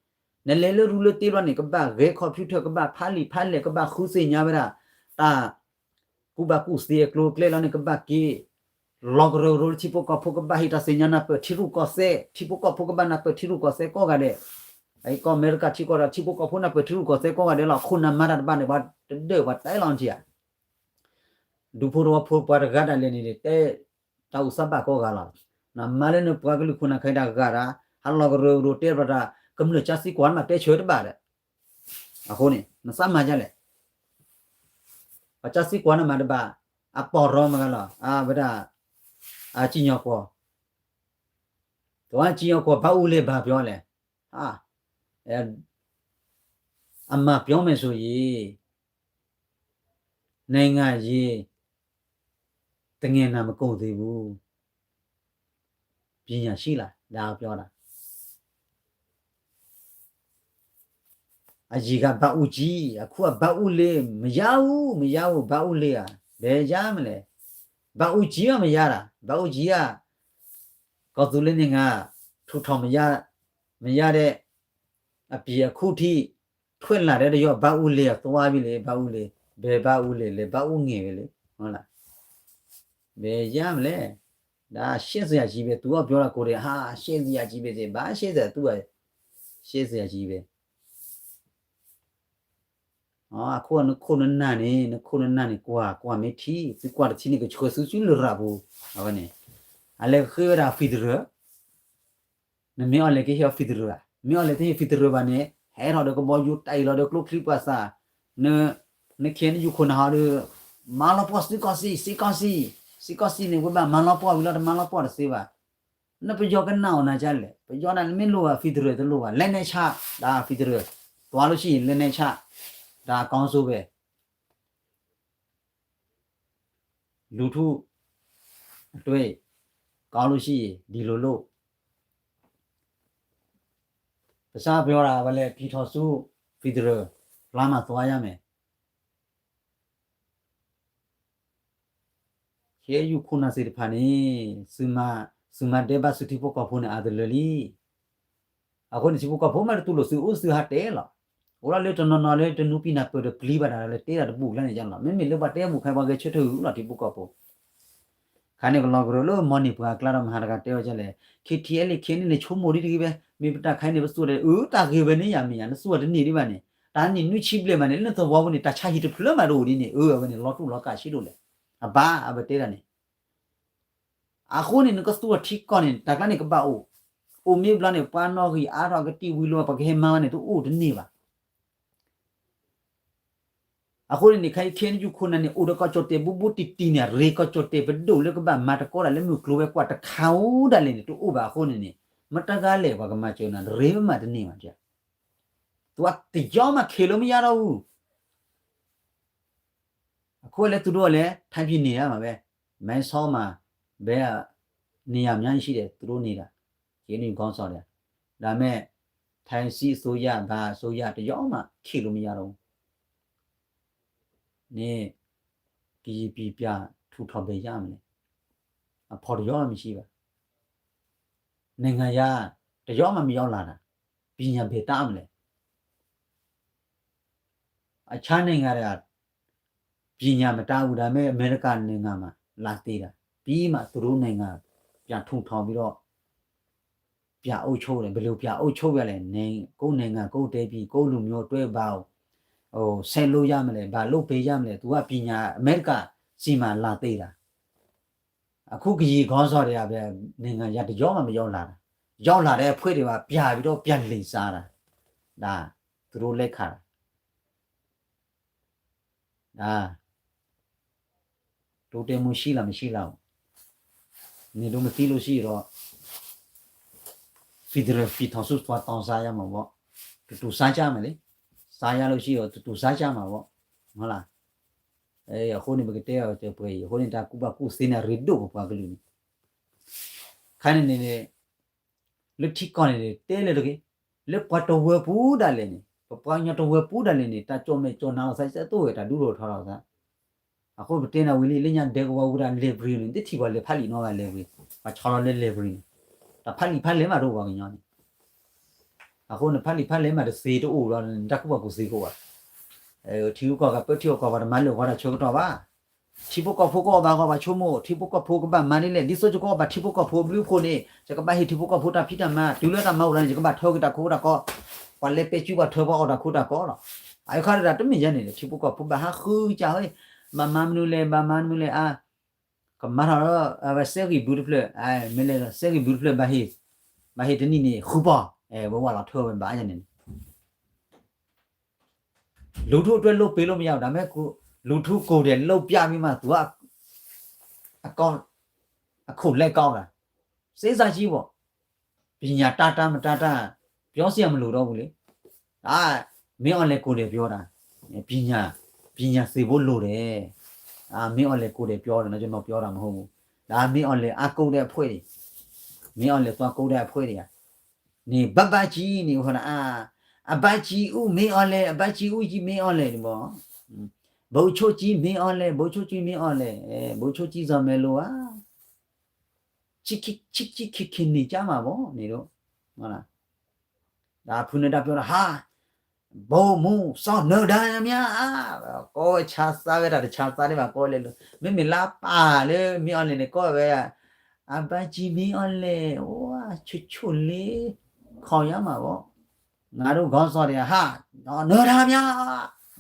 နလဲၤလၢရူလၢတ့ဘျီန့ၣ် ကဘၣ်ဂဲၤ computer ကဘၣ်ဖးလံာ်ဖးလဲၢ် ကဘၣ်ဃုသ့ၣ်ညါဝဲဒၣ် တၢ် ကူၣ်ဘၣ်ကူၣ်သ့အကျိၤအကျဲလီၤန့ၣ် ကဘၣ်က့ၤ လီၤကရၢကရိလၢထံဖိကီၢ်ဖိကဘၣ်ဟ့ၣ်တၢ်သ့ၣ်ညါနၢ်ပၢၢ်ထံရူၢ်ကီၢ်သဲး ထံဖိကီၢ်ဖိကဘၣ်နၢ်ပၢၢ်ထံရူၢ်ကီၢ်သဲးကိးဂၤဒဲး အံၤကီၢ်အမဲရကၤထံကီၢ်ဒီး ထံဖိကီၢ်ဖိနၢ်ပၢၢ်ထံရူၢ်ကီၢ်သဲးကိးဂၤဒဲးလီၤ ခိၣ်နၢ်မၤတၢ်တဘၣ်န့ၣ် ပှၤတဒၢးပှၤတဲလီၤနထံၣ်ဧါ ဒူဖိတဝီဖိပှၤတဂၤဒၣ်လဲာ်န့ၣ် တဲ တၢ်အိၣ်သးဘၣ်ကိးဂၤလီၤ နမၤလၢနပှၤကလုာ်ခိၣ်နၢ်ခဲအံၤတဂၤဒီး ဟးလီၤကရၢကရိတဲပတၢ် ကမျၢၢ်ကၠါသံကွၢ်နမၤတဲဆၢတဘၣ်ဒီး အဃိန့ၣ် နသးမၤဒ်လဲၣ် ပှၤကၠါသံကွၢ်နမၤတဘၣ် အပီၢ်ရီမဂၤလီၤ အဝဲဒၣ် အစံၣ်ညီၣ်ကွီၢ် တဝါစံၣ်ညီၣ်ကွီၢ်ဘၣ်အူလ့ၤဘၣ်ပျီလဲၣ် အမၤပျီမယ်ဆိုရင် နိုင်ငံရေး တငယ်နာမကုန်သေးဘူး ပညာရှိလား ဒါကပြောတာ အရင်ကဘၣ်အူကၠံ အခုကဘၣ်အူလ့ၤ မရဘူး မရဘူး ဘၣ်အူလ့ၤဧါ ဘယ်ရမလဲ ဘၣ်အူကၠံမှမရတာ ဘၣ်အူကၠံက ကီၢ်သူလ့ၤန့ၣ်ငါ ထူထောင်မရ မရတဲ့ အပြင်အခုထိ ထွက်လာတဲ့တယောက် ဘၣ်အူလ့ၤအသွားပြီလေ ဘၣ်အူလ့ၤ ဘယ်ဘၣ်အူလ့ၤလဲ ဘၣ်အူငယ်ပဲလေ ဟုတ်လား ဘယ်ရမလဲ ဒါရှက်စရာကြီးပဲ သူကပြောတာကိုယ်တိုင် ဟာ ရှက်စရာကြီးပဲ ဘာရှက်စရာ သူက ရှက်စရာကြီးပဲ အခုကနခိၣ်နနၢ်န့ၣ် နခိၣ်နနၢ်န့ၣ် ကွၢ် ကွၢ်မ့ၢ်ထံ သုကွၢ်တထံန့ၣ် ကဆှၢသုစုလရာ်ပူၤ အဝဲန့ၣ် အလဲၤဃ့ဝဲဒၣ် federal နမ့ၢ်အီၤလဲၤကဟ့ၣ်အီၤ federal ဘၣ် မ့ၢ်အီၤလဲၤတဟ့ၣ် federal ဘၣ်န့ၣ် ဟဲထီၣ်ဒီးကဘီယူၤ တၢ်အံၤလီၤဒီးကျိချံပှၤသး, န နခ့နယူခိၣ်နၢ်ဟီဒီး မၤလီၤပှီၢ်စ့ၢ်ကီးစ့ၢ် စ့ၢ်ကီးစ့ၢ်, စ့ၢ်ကီးစ့ၢ်န့ၣ် ဝဲဘၣ်မၤလီၤပှီၢ်ဝံၤလီၤ တမၤလီၤပှီၢ်တသ့ဘၣ်. နပယီၤကနၣ်အီၤနၤကလဲၣ်, ပယီၤနၤနမ့ၢ်လိၣ်ဘၣ် federal တလိၣ်ဘၣ် လက်နက်ချ ဒါ federal သွားလို့ရှိရင် လက်နက်ချ ဒါ ကောင်းဆိုပဲ လူထုအတွေ့ ကောင်းလို့ရှိရင် ဒီလိုလုပ် ကစၢ်ပြောတာ ဝဲလဲၤ ပြည်ထောင်စု federal လမ်းမှာ သွားရမယ်. ခဲယူၢ်ခိၣ်နၢ်သ့ၣ်တဖၣ်န့ၣ် သုးမၤ သုးမၤဒဲးဘးသုးထံဖိကီၢ်ဖိန့ၣ် အါတလၢလံ. အဃိန့ၣ် ထံဖိကီၢ်ဖိမ့ၢ်တတူၢ်လိာ်သုးအိၣ်သုးဟးတဲလီၤ. အိၣ်လီၤလၢတနီၤနီၤလၢတနူပံနၢ်ပၢၢ်ဒီးပျံၤဘၣ်တၢ်လၢတဲတၢ်တဘူၣ်ကျါန့ၣ်လီၤ. မ့မ့ၢ်လၢပှၤတဲဘူၣ်ခဲပှၤဂဲၤဆၢထၢၣ်ဂုာ်လီၤ ထံဖိကီၢ်ဖိ ခါန့ၣ်ကလီၤကရၢလၢမီၢ်န့ၢ်ပှၤအကျါဒီးမဟါတဂၤတဲဝဲဒ်လဲၣ်, ခ့ထံအဲလ့ၣ်ခ့န့ၣ်န့ၣ် ဆိကမိၣ်ဒ်တဂ့ၤဝဲ, မ့ၢ်ပတၢ်ခါအံၤန့ၣ် ပသူၣ်ဒီးအၢတၢ်ဂ့ၤဝဲန့ၣ်ယၤမ့ၢ်ယၤ နသူၣ်အီၤတန့ၢ်ဒံးဘၣ်န့ၣ်, တၢ်န့ၣ်နွံဆံဘျဲၣ်မးန့ၣ် လၢနသဝီပူၤန့ၣ် တၢ်ဆါဟံၣ်တဖျၢၣ်မးတအိၣ်ဒ်န့ၣ် အၢ အဝဲန့ၣ် လီၤတူၢ်လီၤကာ်ဆံးဒိၣ်လဲၣ်, အဘၣ်အဝဲတဲဒၣ်န့ၣ် အဃိန့ၣ် နကသူၣ်အီၤထံကီၢ်န့ၣ် တၢ်ကျါန့ၣ်ကဘၣ်အိၣ်, အိၣ်မ့ၢ်ဘျီန့ၣ် ပှၤနီၣ်ဂံၢ်အါထီၣ်ကတံၢ်ဝံၤလီၤ ပကဟဲမၤဝဲန့ၣ် တအိၣ်တန့ၢ်ဘၣ်. အဃိန့ၣ်န့ၣ် ခဲအံၤ ခဲနယူၢ်ခိၣ်နၢ်န့ၣ် အိၣ်ဒီးကီၢ်ကၠီၣ်တဲၣ်ဘူးဘူးတံၢ်တံၢ်န့ၣ် ရ့ကီၢ်ကၠီၣ်တဲၣ်ပဒိၣ်လၢကဘၣ်မၤတကီတၢ်လၢမုၢ်ကျိၤဝဲၤကွာ်တခါဧိၤဒၣ်လဲာ်န့ၣ် တအိၣ်ဘၣ်အဃိန့ၣ်န့ၣ် မတဂၤလဲၣ်ပှၤကမၤစၢၤနၤ ရ့မးတန့ၢ်ဘၣ်. သူတယီမး ခ့လိာ်မ့ၢ်ယါဒီးအူ အခိၣ်လၢသူတို့လဲၤ ထိုင်ပြည်နယ် ရမှာပဲ, မဲဆော့မှာ ပဲ နေရာများရှိတယ် သူတို့နေတာ, က့နုၢ်ကီၢ်စီၣ်ဒီး, ဒါပေမဲ့ ထိုင်စစ်အစိုးရ ဘာအစိုးရ တစ်ယောက်မှ ခေတ်လို့မရတော့ဘူး, နကရင်ပြည်ပြန်ထူထောင်ဘယ်ရမလဲ, အဖော်တစ်ယောက်မှမရှိပါ, နိုင်ငံခြားတစ်ယောက်မှမရောက်လာတာ, ပညာဘယ်တတ်မလဲ, အခြားနိုင်ငံတွေက ပညာမတတ်ဘူး, ဒါပေမဲ့ အမေရိကန်နိုင်ငံမှာ လာသင်တာ, ပြီးမှ သူတို့နိုင်ငံ ပြန်ထူထောင်ပြီးတော့ ပြန်အုပ်ချုပ်တယ်, ဘယ်လိုပြန်အုပ်ချုပ်ရလဲ, ကိုယ့်နိုင်ငံ ကိုယ့်တိုင်းပြည် ကိုယ့်လူမျိုးအတွက် ဘာကို ဆက်လုပ်ရမလဲ, ဘာလုပ်ပေးရမလဲ, သူက ပညာ အမေရိကန်ဆီမှာ လာသင်တာ, အခု ကရင်ခေါင်းဆောင်တွေကပဲ နိုင်ငံခြားတစ်ယောက်မှ မရောက်လာတာ, ရောက်လာတဲ့အဖွဲ့တွေက ပြန်ပြီးတော့ ပြန်လည်စားတာ, ဒါ သူတို့လက်ခံတာ ဒါ တိုးတက်မှုရှိလား မရှိလား နင်တို့မသိလို့ရှိရင်တော့ ဖယ်ဒရယ်ပြည်ထောင်စု သွားတောင်းစားရမှာပေါ့, တူတူစားကြမယ်လေ, စားရလို့ရှိရင်တော့ တူတူစားကြမှာပေါ့, ဟုတ်လား, အဃိန့ၣ် ပကတဲအီၤတပှဲၤအံၤ, အဃိန့ၣ် တၢ်ကူၣ်ဘၣ်ကူၣ်သ့န့ၣ် ရ့ဒိၣ်ပပှၤကလုာ်န့ၣ်, ခါန့ၣ်န့ၣ် လၢထံကီၢ်န့ၣ် တဲလၢတဂ့ၤ, လၢပှၤတဝၢပူၤဒၣ်လဲာ်န့ၣ်, ပပှၤကညီတဝၢပူၤဒၣ်လဲာ်န့ၣ် တၢ်ကၠီၣ်မဲာ်ကၠီၣ်နါလီၤသး ကသိၣ်ဝဲတၢ်ဒူထီၣ်ထီထီၣ်သး, အဃိပတဲနၤဝံၤလံ လၢညါဒဲကဝီၤဝူၤဒၣ် library န့ၣ် တထံၣ်ပှၤလဲၤဖးလံာ်နီတဂၤ library, ပှၤဆီလီၤလၢ library န့ၣ်, တၢ်ဖးလံာ်ဖးလဲၢ်မးတအိၣ်ပှၤကညီန့ၣ်, အဃိန့ၣ် ဖးလံာ်ဖးလဲၢ်မးတသ့တအိၣ်ဒီး တၢ်ကူၣ်ဘၣ်ကူၣ်သ့ကအိၣ်ဘၣ်, ထံဂုၤကီၢ်ဂၤ ပၢထံဂုၤကီၢ်ဂၤ ပှၤတမၤလၢာ်ဂီၤတၢ်ဆၢကတီၢ်ဘၣ် ထံဖိကီၢ်ဖိကအီၣ်ဘၣ်ဂီၢ်ဘၣ်ဆိကမိၣ်, ထံဖိကီၢ်ဖိကဘၣ်မၤဒ်လဲၣ်, ဒ်သိးယကအီၣ်ဘၣ်ထံဖိကီၢ်ဖိဘျုးဖှိၣ်န့ၣ် ယကဘၣ်ဟ့ၣ်ထံဖိကီၢ်ဖိတၢ်ဖံးတၢ်မၤ, တုၤလၢတၢ်မၤအိၣ်လၢန့ၣ် ယကဘၣ်ထၢက့ၤတၢ်ခိတၢ်ကီ, ပှၤလဲၤပဲာ်စုပှၤထၢပှၤအီၣ်တၢ်ခိတၢ်ကီလီၤ. အခါဒၣ်တမ့ၢ်ယဲန့ၣ် ထံဖိကီၢ်ဖိဘၣ်ဟးဃုကစၢ်ဝဲ, ဘၣ်မၤမနုၤလဲၣ် ဘၣ်မၤမနုၤလဲၣ်အါ, ကမၤထီၣ်လၢ အဝဲစဲဂံၢ်ဘျုးတဖျၢၣ်, မ့ၢ်လဲၤဒီးစဲဂံၢ်ဘျုးတဖျၢၣ် ဘၣ်ဟ့ၣ်တနံၣ်န့ၣ် ဃုပီၢ်, ဝဲဝဲလီၤထၢဝဲဘၣ်ယဲန့ၣ် လူထုအတွက် လုပ်ပေးလို့မရဘူး, ဒါပေမဲ့ လူထုကိုယ်တိုင် လုပ်ပြပြီးမှ သူက အကောက် အခုတ်လဲကောက်တာ, စဉ်းစားကြည့်ပေါ့, ပညာတတ်တတ်မတတ်တတ် ပြောစရာမလိုတော့ဘူးလေ, ဒါ မင်းအောင်လှိုင်ကိုယ်တိုင်ပြောတာ, ပညာ ပညာသင်ဖို့လိုတယ်, ဒါ မင်းအောင်လှိုင်ကိုယ်တိုင်ပြောတယ်နော်, ကျွန်တော်ပြောတာမဟုတ်ဘူး, ဒါ မင်းအောင်လှိုင် အားကိုးတဲ့အဖွဲ့တွေ, မင်းအောင်လှိုင် သွားကိုးတဲ့အဖွဲ့တွေက နေ ဘတ်ဘတ်ကြီး နေ ဟို အာ အဘတ်ကြီးဦး မင်းအောင်လှိုင် အဘတ်ကြီးဦးကြီး မင်းအောင်လှိုင် ဒီး ဗိုလ်ချုပ်ကြီး မင်းအောင်လှိုင် ဗိုလ်ချုပ်ကြီး မင်းအောင်လှိုင် အဲ ဗိုလ်ချုပ်ကြီး စော်မဲလို อ่ะ ချစ်ချစ်ချစ်ချစ်ခင်ခင်နေကြမှာပေါ့ နေတော့ ဟုတ်လား, ဒါ ဖုနဒါပြောတာ ဟာ ဗိုလ်မှူးစော်နဒါများ ကိးဝဲ ခြားစားဝဲဒၣ် တခြားစားဒံးဘၣ် ကိးလဲၣ်လၢ မ့မ့ၢ်လၢပၢ်လၢ မင်းအောင်လှိုင် န့ၣ် ကိးဝဲ အဘတ်ကြီး မင်းအောင်လှိုင် အိုး ချိုချိုလေး ခေါ်ရမှာပေါ့, ငါတို့ ခေါင်းဆောင်တွေက ဟာ နဒါများ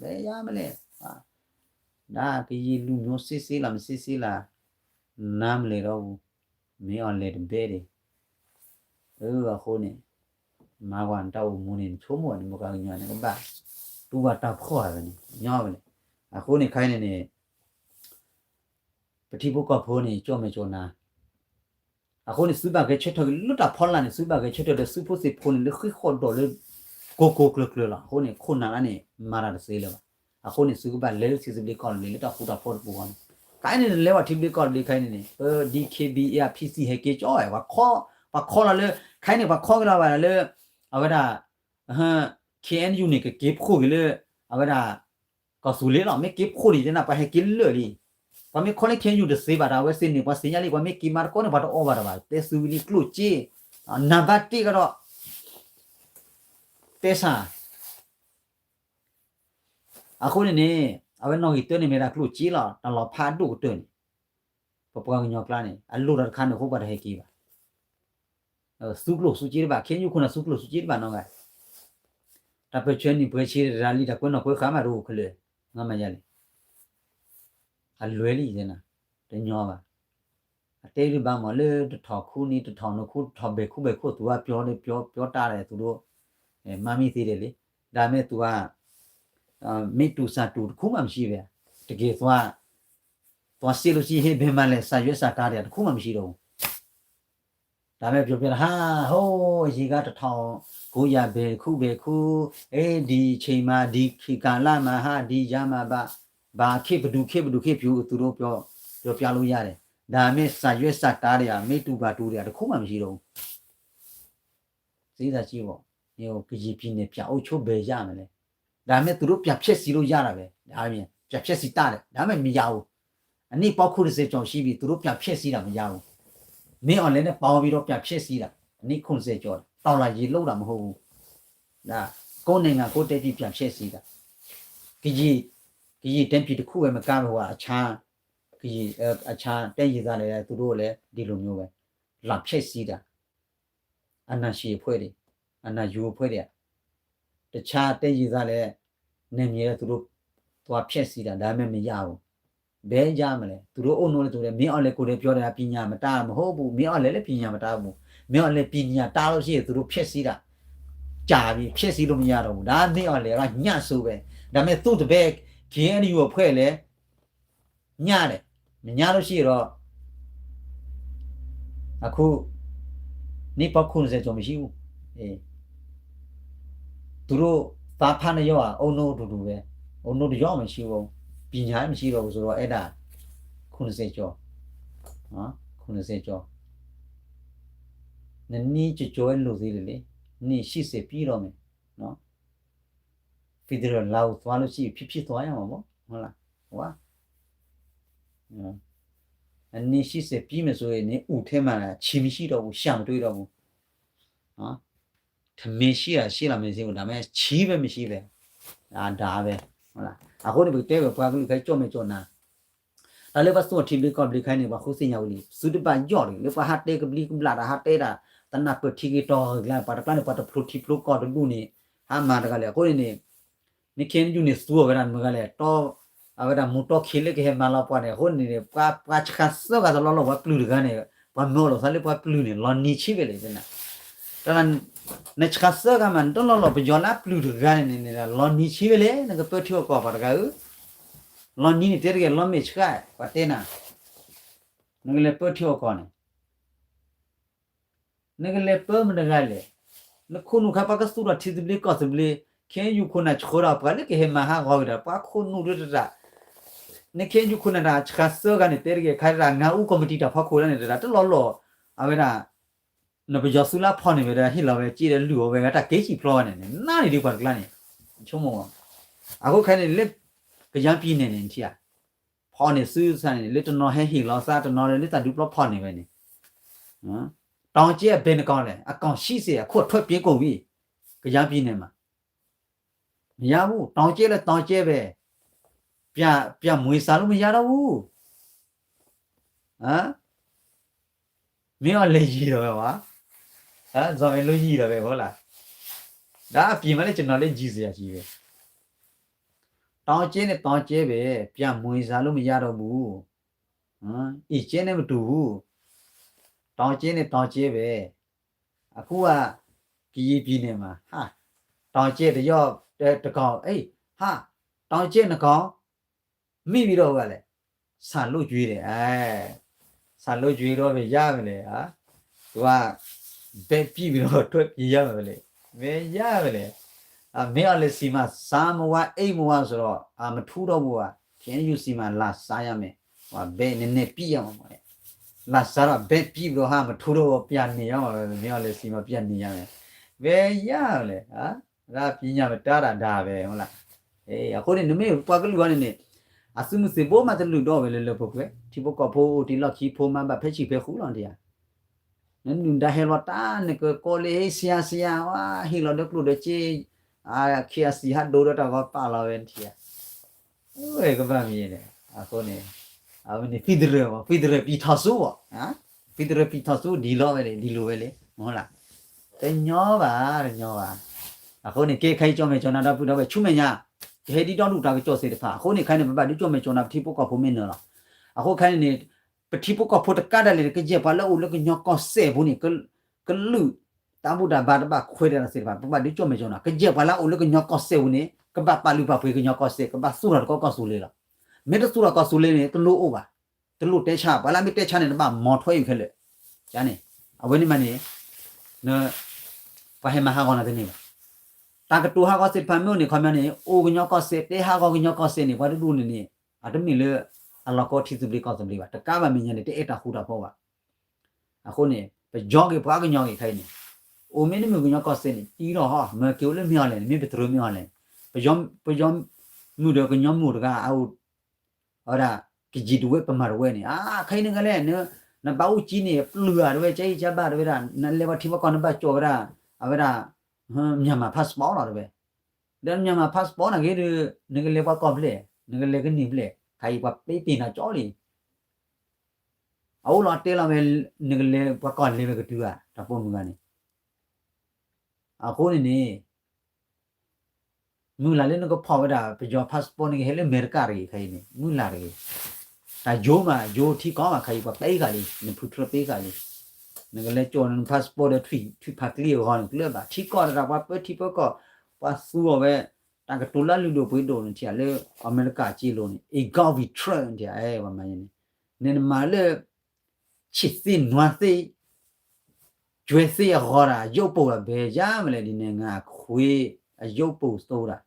ဘယ်ရမလဲ, ဒါ ကရင်လူမျိုး စစ်စစ်လား မစစ်စစ်လား နားမလည်တော့ဘူး, မင်းအောင်လှိုင် တဘဲန့ၣ်, အဃိန့ၣ် မၤကွၢ်နတၢ်အိၣ်မူန့ၣ် နဆိကမိၣ်န့ၣ် မုၢ်ကညီန့ၣ် ကဘၣ်တူၢ်ဘၣ်တၢ်ဖှီၣ်ဝဲန့ၣ် ညီဝဲန့ၣ်. အဃိန့ၣ်ခဲအံၤန့ၣ်န့ၣ် ပထံဖိကီၢ်ဖိန့ၣ် ကၠီၣ်မဲာ်ကၠီၣ်နါ အဃိန့ၣ် သုဘၣ်ဂဲၤဆၢထၢၣ်က့ၤလၢတၢ်ဖီလာ်န့ၣ် သုဘၣ်ဂဲၤဆၢထၢၣ်ဒီးသုးဖိသ့ၣ်ဖိန့ၣ် လၢဃံးဃီၣ်ဒီးလၢ ကိးကိးကျၢၤကျၢၤလီၤ. အဃိန့ၣ် ခိၣ်နၢ်လၢန့ၣ် မၤတၢ်တသ့လၢၤဘၣ်. အဃိန့ၣ် သုကဘၣ်လဲၤလၢထံသဘျ့ကီၢ်သဘျ့လၢတၢ်ဃူတၢ်ဖိးတပူၤဃီန့ၣ် ခဲအံၤန့ၣ် နလဲၤဝဲထံသဘျ့ကီၢ်သဘျ့ခဲအံၤန့ၣ်န့ၣ် ပ D K B A R P C ဟဲက့ၤကၠီဝဲ ပှၤခီလီၤလၢ ခဲအံၤန့ၣ် ပှၤခီက့ၤလီၤဝဲဒၣ်လၢ အဝဲဒၣ် K N U န့ၣ် ကက့ၤဖှိၣ်က့ၤလၢ အဝဲဒၣ် ကီၢ်သူလ့ၤလီၤ. မ့ၢ်က့ၤဖှိၣ်န့ၣ် တဲနၤ ပှၤဟဲက့ၤလၢာ်လံ. ပှၤမ့ၢ်ခီလၢ K N U တသ့ဘၣ်ဒီး အဝဲသ့ၣ်န့ၣ် ပှၤသ့ၣ်ညါလံ ပှၤမ့ၢ်က့ၤမၤတကီန့ၣ် ပှၤတအီၣ်ဘၣ်တၢ်ဘၣ်. တဲသုဝံၤလံကျိၣ်စ့ နံပါတ်တစ် ကဒီး တဲဆၣ် အဃိန့ၣ်န့ၣ် အဝဲနီၣ်ဂံၢ်တၢန့ၣ်မ့ၢ်ဒၣ်ကျိၣ်စ့လီၤ. တၢ်လီၤဖးအဒိၣ်ကတၢၢ်န့ၣ် ပပှၤကညီကျါန့ၣ် အလိၣ်တၢ်တခါန့ၣ်အဃိပှၤတဟဲက့ၤဘၣ်. သူကျိၣ်သူစ့တဘၣ် K N U ခိၣ်နၢ်သူကျိၣ်သူစ့တဘၣ်နီတဂၤ တၢ်ပၢၢ်ဆၢနံၣ်ပှဲၤဆံတရၢလံ တၢ်ကွဲနီၣ်ကွဲဃာ်မးတအိၣ်ခဲလၢာ် ငါမၤယၤလဲၣ်. အလွဲၢ်လံ တညီဘၣ်. အတဲဒုးဘၣ်မးလၢတထီၣ်ခူန့ၣ် တထီၣ်နခူ တထီၣ်ဘဲၣ်ခူဘဲၣ်ခူ သူဝဲပျီပျီတၢ်ဒီးသူတို့ မၤမ့ၢ်သ့ဒဲးလံ. ဒါမ့ၢ်သူဝဲ မ့ၢ်တူၢ်စၢ်တူၢ်တခူမးမ့ၢ်ဆံးဘၣ်. တက့ၢ် သွါစ့လိာ်စံဟ့ၣ်ဘဲမၤလဲၣ် စၢ်ယွဲစၢ်တၢ်ဒီးတခူမးမ့ၢ်ဆံးဒီး တၢ်မ့ၢ်ပျီပျီတဟါ ဟိ ယံာ်ဂၤတထီၣ် ကိးယၤဘဲၣ်ခူဘဲၣ်ခူ အ့ ဒ်ဆ့မၤ ဒ်ခံကၤလါမၤဟါ ဒ်ယၤမၤဘၣ် ဘၣ်ခ့ပဒူခ့ပဒူခ့ပျူၤ သူတို့ပျီပျီလိယၤဒီး ဒါမ့ၢ်စၢ်ယွဲစၢ်တၢ်ဒီး မ့ၢ်တူၢ်ဘၣ်တူၢ်ဒီး တခူမးမ့ၢ်ဆံးဒီး စံးတၢ်စံးဘၣ် ကရင်ပြည်နယ်ပြန်အုပ်ချုပ်ဘဲရမယ်လဲၣ်. ဒါမ့ၢ်သူတို့ပြန်ဖျက်ဆီးလို့ရတာပဲ ဒါမ့ၢ် ပြန်ဖျက်ဆီးတတ်တယ် ဒါမ့ၢ်မရဘူး အနှစ်ပေါင်းခုနှစ်ဆယ်ကျော်ရှိပြီ သူတို့ပြန်ဖျက်ဆီးတာမရဘူး မင်းအောင်လှိုင်နဲ့ပေါင်းပြီးတော့ပြန်ဖျက်ဆီးတာ အနှစ်ခုနှစ်ဆယ်ကျော် တော်လှန်ရေးလုပ်တာမဟုတ်ဘူး ဒါ ကိုယ့်နိုင်ငံကိုယ့်တိုင်းပြည်ပြန်ဖျက်ဆီးတာ ကရင်ကရင်တိုင်းပြည်တစ်ခုပဲမကဘဲဟိုက အခြားကရင်အဲအခြားတိုင်းရင်းသားတွေသူတို့လည်းဒီလိုမျိုးပဲလာဖျက်ဆီးတာ အာဏာရှင်အဖွဲ့တွေ အာဏာယူအဖွဲ့တွေက တခြားတိုင်းရင်းသားလည်း နယ်မြေလည်းသူတို့သွားဖျက်ဆီးတာ ဒါပေမဲ့မရဘူး ဘယ်ရမလဲ သူတို့အုပ်ချုပ်လည်းသူလည်း မင်းအောင်လှိုင်ကိုယ်တိုင်ပြောတယ် ပညာမတတ်မဟုတ်ဘူး မင်းအောင်လှိုင်လည်းပညာမတတ်ဘူး မင်းအောင်လှိုင်ပညာတတ်လို့ရှိရင် သူတို့ဖျက်ဆီးတာ ကြာပြီ ဖျက်ဆီးလို့မရတော့ဘူး ဒါမင်းအောင်လှိုင်ကညံ့ဆိုပဲ ဒါပေမဲ့သူ့တပည့် K N U အဖွဲ့လည်း ညံ့တယ် မညံ့လို့ရှိရင်တော့ အခု နှစ်ပေါင်းခုနှစ်ဆယ်ကျော်မရှိဘူး အေး သူတို့သားဖားနှစ်ယောက်ဟာအုပ်ချုပ်တူတူပဲ အုပ်ချုပ်တစ်ယောက်မရှိဘူး ပညာလည်းမရှိတော့ဘူးဆိုတော့အဲ့ဒါခုနှစ်ဆယ်ကျော်နော်ခုနှစ်ဆယ်ကျော်နှစ်နှစ်ကျော်ကျော်ပဲလိုသေးတယ်လေနှစ်ရှစ်ဆယ်ပြည့်တော့မယ်နော် federal လာကိုသွားလို့ရှိရင်ဖြစ်ဖြစ်သွားရမှာပေါ့ဟုတ်လားဟိုက အနှစ်ရှစ်ဆယ်ပြည့်မယ်ဆိုရင်နေဦးထဲမှာချီမရှိတော့ဘူးရှာမတွေ့တော့ဘူးနော်ထမင်းရှိတာရှိလားမသိဘူးဒါပေမဲ့ချီပဲမရှိပဲအာဒါပဲဟုတ်လားအခုနေပကတဲပဲပှၤကလူခဲကြော့မဲကြော့နာတၢ်လၢပှၤသူအထံဘျ့ကီၢ်ဘျ့ခဲန့ၣ်ပှၤဃုသ့ၣ်ညါဝဲလံသုတဘၣ်ယီၣ်လံလၢပှၤဟးတဲကဘျံကဘျၣ်တၢ်ဟးတဲတၢ်တနၢ်ပၢၢ်ထံဂ့ၤတီၤဂ့ၤကျါ ပှၤတကျါန့ၣ်ပှၤတဖျိထံဖျိကီၢ်တဒူၣ်န့ၣ် ဟးမၤတဂၤလဲၣ် အဃိန့ၣ်န့ၣ် မ့ၢ်ခဲနယူၢ်န့ၣ်သူအီၤဝဲဒၣ်မုၢ်ဂၤလဲၣ် တီ အဝဲဒၣ်မူတီခံလၢကဟဲမၤလီၤပှၤန့ၣ် အဃိန့ၣ်န့ၣ် ပှၤဆှါသၢဂၤတလီၤလီၤပှၤပျုၢ်တဂၤန့ၣ် ပှၤမၢအီၤလိာ်သးလၢပှၤပျုၢ်န့ၣ် လီၤနံၤဆံးဝဲလဲၣ် တနၤ တၢ်နဆှါသၢဂၤမး နတလီၤလီၤပယီၤလၢအပျုၢ်တဂၤန့ၣ်န့ၣ် လီၤနံၤဆံးဝဲလဲၣ် နကပၢထံအီၣ်ကီၢ်ပှၤတဂၤဧၢ လီၤနံၤန့ၣ်တဲတဂ့ၤ လီၤမဲာ်ဆှး ပှၤတဲနၤ နကလဲၤပၢထံအီၣ်ကီၢ်န့ၣ် နကလဲၤပၢမတၤတဂၤလဲၣ်. နခိၣ်နူာ်ခါပှၤကသူၣ်ထီၣ်ထံသဘျ့ကီၢ်သဘျ့ ခဲယူၢ်ခိၣ်နၢ်ဆှၢဒီးပှၤလၢကဟဲမၤဟးဂီၤက့ၤဒီး ပှၤခိၣ်နူာ်ဒၣ်တတၢ် နခဲယူၢ်ခိၣ်နၢ်တၢ်ဆှါသၢဂၤန့ၣ် တဲတဂ့ၤခါတၢ် ငါအူကီၢ်မတံၤတၢ်ဖီခိၣ်လၢန့ၣ်တတၢ် တလီၤလီၤ အဝဲဒၣ် နပယီၤသူလၢအဖီၣ်န့ၢ်ဝဲဒၣ်ဟ့ၣ်လီၤဝဲက့ဒီးလုၢ်အီၣ်ဝဲဂၤတၢ်က့ၤစံၣ်ဖျီဝဲန့ၣ် နးန့ၢ်ဒံးပှၤတကျါန့ၣ် ဆိကမိၣ် အဃိခဲန့ၣ်လၢ ကယၤပံၤန့ၣ်န့ၣ်ထံၣ်ဧါ ဖီၣ်န့ၢ်သုသးန့ၣ် လၢတနီၤဟဲဟ့ၣ်လီၤသး တနီၤလၢတၢ်ဒုးပျီဖီၣ်န့ၢ်ဝဲန့ၣ် တောင်ကျဲဘယ်နှကောင်လဲ အကောင်ရှိစေ အခွက်ထွက်ပြေးကုန်ပြီ ကယၤပံၤန့ၣ်မး မရဘူး တောင်ကျဲလၢတောင်ကျဲပဲ ပြန်မွေးစားလို့မရတော့ဘူး မင်းအောင်လှိုင်ယံၤဒီးဝဲဝဲ ဇော်မင်းလို့ယံၤဒီးဝဲဟုတ်လား ဒါအပြင်မှာလည်းကျွန်တော်လည်းယဉ်စရာရှိပဲ တောင်ကျဲနဲ့တောင်ကျဲပဲ ပြန်မွေးစားလို့မရတော့ဘူး အင်ကျဲနဲ့မတူဘူး တောင်ကျဲနဲ့တောင်ကျဲပဲ အခုက ကယံၤပံၤန့ၣ်မး ဟါ, တောင်ကျဲတယောက်တကောင်, ဟါ, တောင်ကျဲနှစ်ကောင်, မိပြီတော့ဝဲလဲၣ်, ဆန်လို့ကျွေးတယ်, အဲ, ဆန်လို့ကျွေးတော့ ဘယ်ရမလဲ, သူက ဘဲပြိပြီးတော့ ထွက်ပြေးရမလဲ, ဘယ်ရမလဲ, မင်းအောင်လှိုင်ဆီမှာ စားမဝါ အိပ်မဝါဆိုတော့ မထူးတော့ဘူးဘၣ်, ခ့ၣ်အဲၣ်ယူၣ် ဆီမှာ လာစားရမယ်, ဘဲနည်းနည်းပြိရမှာပေါ့, လာစားတော့ ဘဲပြိပြီးတော့ ဟါ မထူးတော့ဘူး ပြန်နေရမှာပဲ, မင်းအောင်လှိုင်ဆီမှာ ပြန်နေရမယ်, ဘယ်ရမလဲ, ရပညာမတတ်တာဒါပဲ, ဟုတ်လား, အဃိန့ၣ် နမ့ၢ်ပှၤကလုာ်အီၤန့ၣ်န့ၣ် အသုးမုၢ်သံၣ်ဘိမးတလုာ်ဒီးဝဲလၢလၢပှဲၤပှဲၤ, ထံဖိကီၢ်ဖိအိၣ်တ့ၢ်လီၢ်ခံ ဖိမါဘၣ်ဖဲဆံးဖဲဃူလီၤဒံးဧါ, နနုၤဒါဟဲလီၤတၢ် နကကိးလၢ ဆရာ ဆရာ ဝါ ဟ့ၣ်လီၤဒီးကျိၣ်ဒီးစ့, အခ့အစံးဟးဒိဒီးတၢ်ဂီၤပာ်လီၤဝဲ နထံၣ်ဧါ, ဝဲကဘၣ်မံၤန့ၣ် အဃိန့ၣ် အဝဲန့ၣ် federal ဘၣ် federal ပံၤထီၣ်ဆူဘၣ်, federal ပံၤထီၣ်ဆူ ဒ်လီၤဝဲန့ၣ် ဒ်လိာ်ဝဲလဲၣ် မ့ၢ်လၢ တညီဘၣ် တညီဘၣ်, အဃိန့ၣ် ကဲခဲအံၤ ကၠီၣ်မဲာ်ကၠီၣ်နါဒီပုၢ်ဒီဝဲၢ် ဆူမဲာ်ညါ ကဟဲဒ်ဒီဒူၣ်တၢ်ကစီၣ်သ့ၣ်တဖၣ် အဃိန့ၣ် ခဲအံၤန့ၣ် ပဘၣ်ဒုးကၠီၣ်မဲာ်ကၠီၣ်နါ ပထံဖိကီၢ်ဖိမ့ၢ်နၢၤလီၤ, အဃိခဲအံၤန့ၣ်န့ၣ် ပထံဖိကီၢ်ဖိတကးဒၣ်လဲာ်န့ၣ် ကယဲၢ်ပှၤလၢအအိၣ်လၢကညီကီၢ်စဲၣ်ပူၤန့ၣ် ကလုာ်တၢ်ဘူၣ်တၢ်ဘါတဘၣ်ခွဲးတၢ်သ့ၣ်တဖၣ် ပဘၣ်ဒုးကၠီၣ်မဲာ်ကၠီၣ်နါ ကယဲၢ်ပှၤလၢအအိၣ်လၢကညီကီၢ်စဲၣ်ပူၤန့ၣ် ကဘၣ်ပာ်လုၢ်ပာ်ပှ့ၤကညီကီၢ်စဲၣ် ကဘၣ်သူၣ်ထီၣ်တကီၢ်ကီၢ်သူလ့ၤလီၤ, မ့ၢ်တသူၣ်ထီၣ်ကီၢ်သူလ့ၤန့ၣ် တလိၣ်အိၣ်ဘၣ်, တလိၣ်တဲဆါ ပှၤလၢအမ့ၢ်တဲဆါန့ၣ် နဘၣ်မၤထွဲအံၤခဲလၢာ်, န့ၣ် အဝဲန့ၣ်မးန့ၣ် ပှၤဟဲမၤဟးဂီၤနၤတန့ၢ်ဘၣ်, တၢ်ကတိၤဟးဂီၤသ့ၣ်တဖၣ်မ့ၢ်အိၣ်န့ၣ် ခီပညီန့ၣ် အိၣ်ကညီကီၢ်စဲၣ် တဲဟးဂီၤကညီကီၢ်စဲၣ်န့ၣ် ပှၤတဒူၣ်န့ၣ်န့ၣ် အတမ့ၢ်လၢ အလီၤကီထံသဘျ့ကီၢ်သဘျ့ဘၣ် တကးဘၣ်မဲာ်ညါန့ၣ် တအဲၣ်တၢ်ဃူတၢ်ဖိးဘၣ်, အဃိန့ၣ် ပယီၤက့ၤပှၤကညီက့ၤခဲအံၤန့ၣ် အိၣ်မ့ၢ်တမုၢ်ကညီကီၢ်စဲၣ်န့ၣ် တံထီၣ်ဟီ မ့ၢ်က့ၤအိၣ်လၢမ့ၢ်အီၤလဲၣ်န့ၣ် မ့ၢ်ပတြၢၤမ့ၢ်အီၤလဲၣ်န့ၣ် ပယီၤ ပယီၤမုၣ်ဒီးကညီမုၣ်တဂၤ အအိၣ် အဝဲဒၣ် ကယံာ်တဝဲ ပမၤတဝဲန့ၣ် အါ ခဲအံၤနကလဲၣ် နဘၣ်အိၣ်ကံန့ၣ် ပျုၢ်ဧါတဝဲ ကဲအံၤကဘၣ်တဝဲဒၣ် နလဲၤပှၤထံပှၤကီၢ် နဘၣ်ကၠီၣ်ဝဲဒၣ် အဝဲဒၣ် Myanmar passport လီၤတဝဲ ဒီး Myanmar passport နာ်က့ဒီး နကလဲၤပှၤကီၢ်ဖျဲၣ် နကလဲၤကန့ၢ်ဖျဲၣ် ခဲအံၤပှၤပ့ပ့ၤနၤကၠီလံ အအိၣ်လီၤတဲလီၤဝဲ နကလဲၤပှၤကီၢ်လဲၤဝဲကတုၤဧါ တၢ်ပိာ်မုၣ်ဂၤန့ၣ် အဃိန့ၣ်န့ၣ် မုၢ်လၢ်လၢနကဖီၣ်ဝဲဒၣ် ပယီၤ passport နကဟဲလၢအမဲရကၤတဂ့ၤ ခဲအံၤန့ၣ် မုၢ်လၢ်တဂ့ၤ တၢ်ယိမး ယိထံကီၢ်မး ခဲအံၤပှၤပ့ဃာ်လံ နဖုထြၢပ့ဃာ်လံ နကလဲၤကၠီၣ်န passport ဒီး ထွံၣ်ဖးကျံအဂီၢ်န့ၣ် ကျၢၢ်ဘၣ် ထံကီၢ်တၢ်ပှၤပၢထံပၢကီၢ် ပှၤသူအီၤဝဲ တၢ်ကတိၤလၢလုၢ်ဒိၣ်ပှ့ၤဒိၣ်န့ၣ် ထံၣ်လၢအမဲရကၤက့လိၤန့ၣ် အ့ ဂီၢ်ဝံၤထြၢန့ၣ် ထံၣ် ပှၤမၤန့ၣ် နမၤလၢ ဆံးသ့နွါသ့ ကွဲသ့အဂီၢ်ဒၣ် အယိၣ်ပိာ်ဒၣ် ဘယ်ရမလဲ ဒီနိုင်ငံခွေး အယိုးပိုဆိုးတာ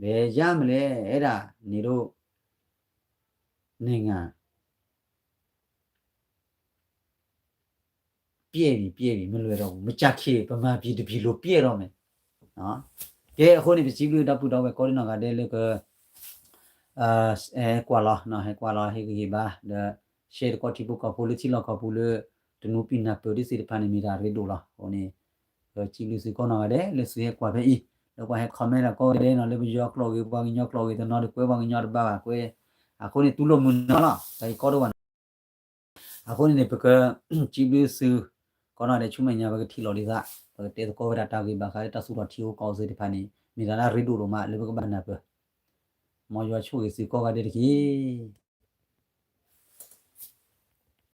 ဘယ်ရမလဲ အဲဒါ နေတို့ နိုင်ငံ ပျဲၢ်ပြီ ပျဲၢ်ပြီ မလွယ်တော့ဘူး မကြာခင် ဗမာပြည် တစ်ပြည်လုံး ပျဲၢ်တော့မယ် ကဲ အဃိန့ၣ် ပစံးဘျုးဒီပုၢ်ဒီဝဲၢ်ကိးဒံနီၢ်ဂၤဒဲးလၢက ဟဲကွၢ်လီၤ ဟဲကွၢ်လီၤ ဟ့ၣ်ဂံၢ်ဟ့ၣ်ဘါ ဒီး share တကီၢ်ထံဖိကီၢ်ဖိလၢထံလီၢ်ကီၢ်ပူၤလၢ တနူပံနၢ်ပၢၢ်ဒ်သ့ၣ်တဖၣ်န့ၣ် မ့ၢ်တၢ်ရ့ဒိၣ်လီၤ. အဃိန့ၣ် ပစံးဘျုးသုကိးနီၢ်ဂၤဒဲး လၢသုဟဲကွၢ်ဖဲအံၤ လၢပှၤဟဲ comment တၢ်ကိးဂၤဒဲးနီၤ လၢပယီၤကျိာ်ဂ့ၤ ပှၤကညီကျိာ်ဂ့ၤ တနီၤတကွဲးပှၤကညီတဘၣ်ဘၣ်ကွဲး အဃိန့ၣ် တူၢ်လိာ်မုာ်နီၤလီၤ တၢ်အံၤကီဒိၣ်ဘၣ်နီၤ အဃိန့ၣ်န့ၣ် ပက စံးဘျုးသု ကိးနီၢ်ဂၤဒဲး ဆူမဲာ်ညါ ပကထံၣ်လိာ်ဒံးသး ပကတဲသကိးဝဲဒၣ်တၢ်ဂ့ၢ်ဘၣ်ဃးလၢတၢ်သူၣ်ထီၣ်ထံဖိကီၢ်ဖိသ့ၣ်တဖၣ်န့ၣ် မ့ၢ်တၢ်လၢအရ့ဒိၣ်ဒိၣ်မးလၢပကဘၣ်နၢ်ပၢၢ် မ်ယွၤဆိၣ်ဂ့ၤသုကိးဂၤဒဲးတက့ၢ်.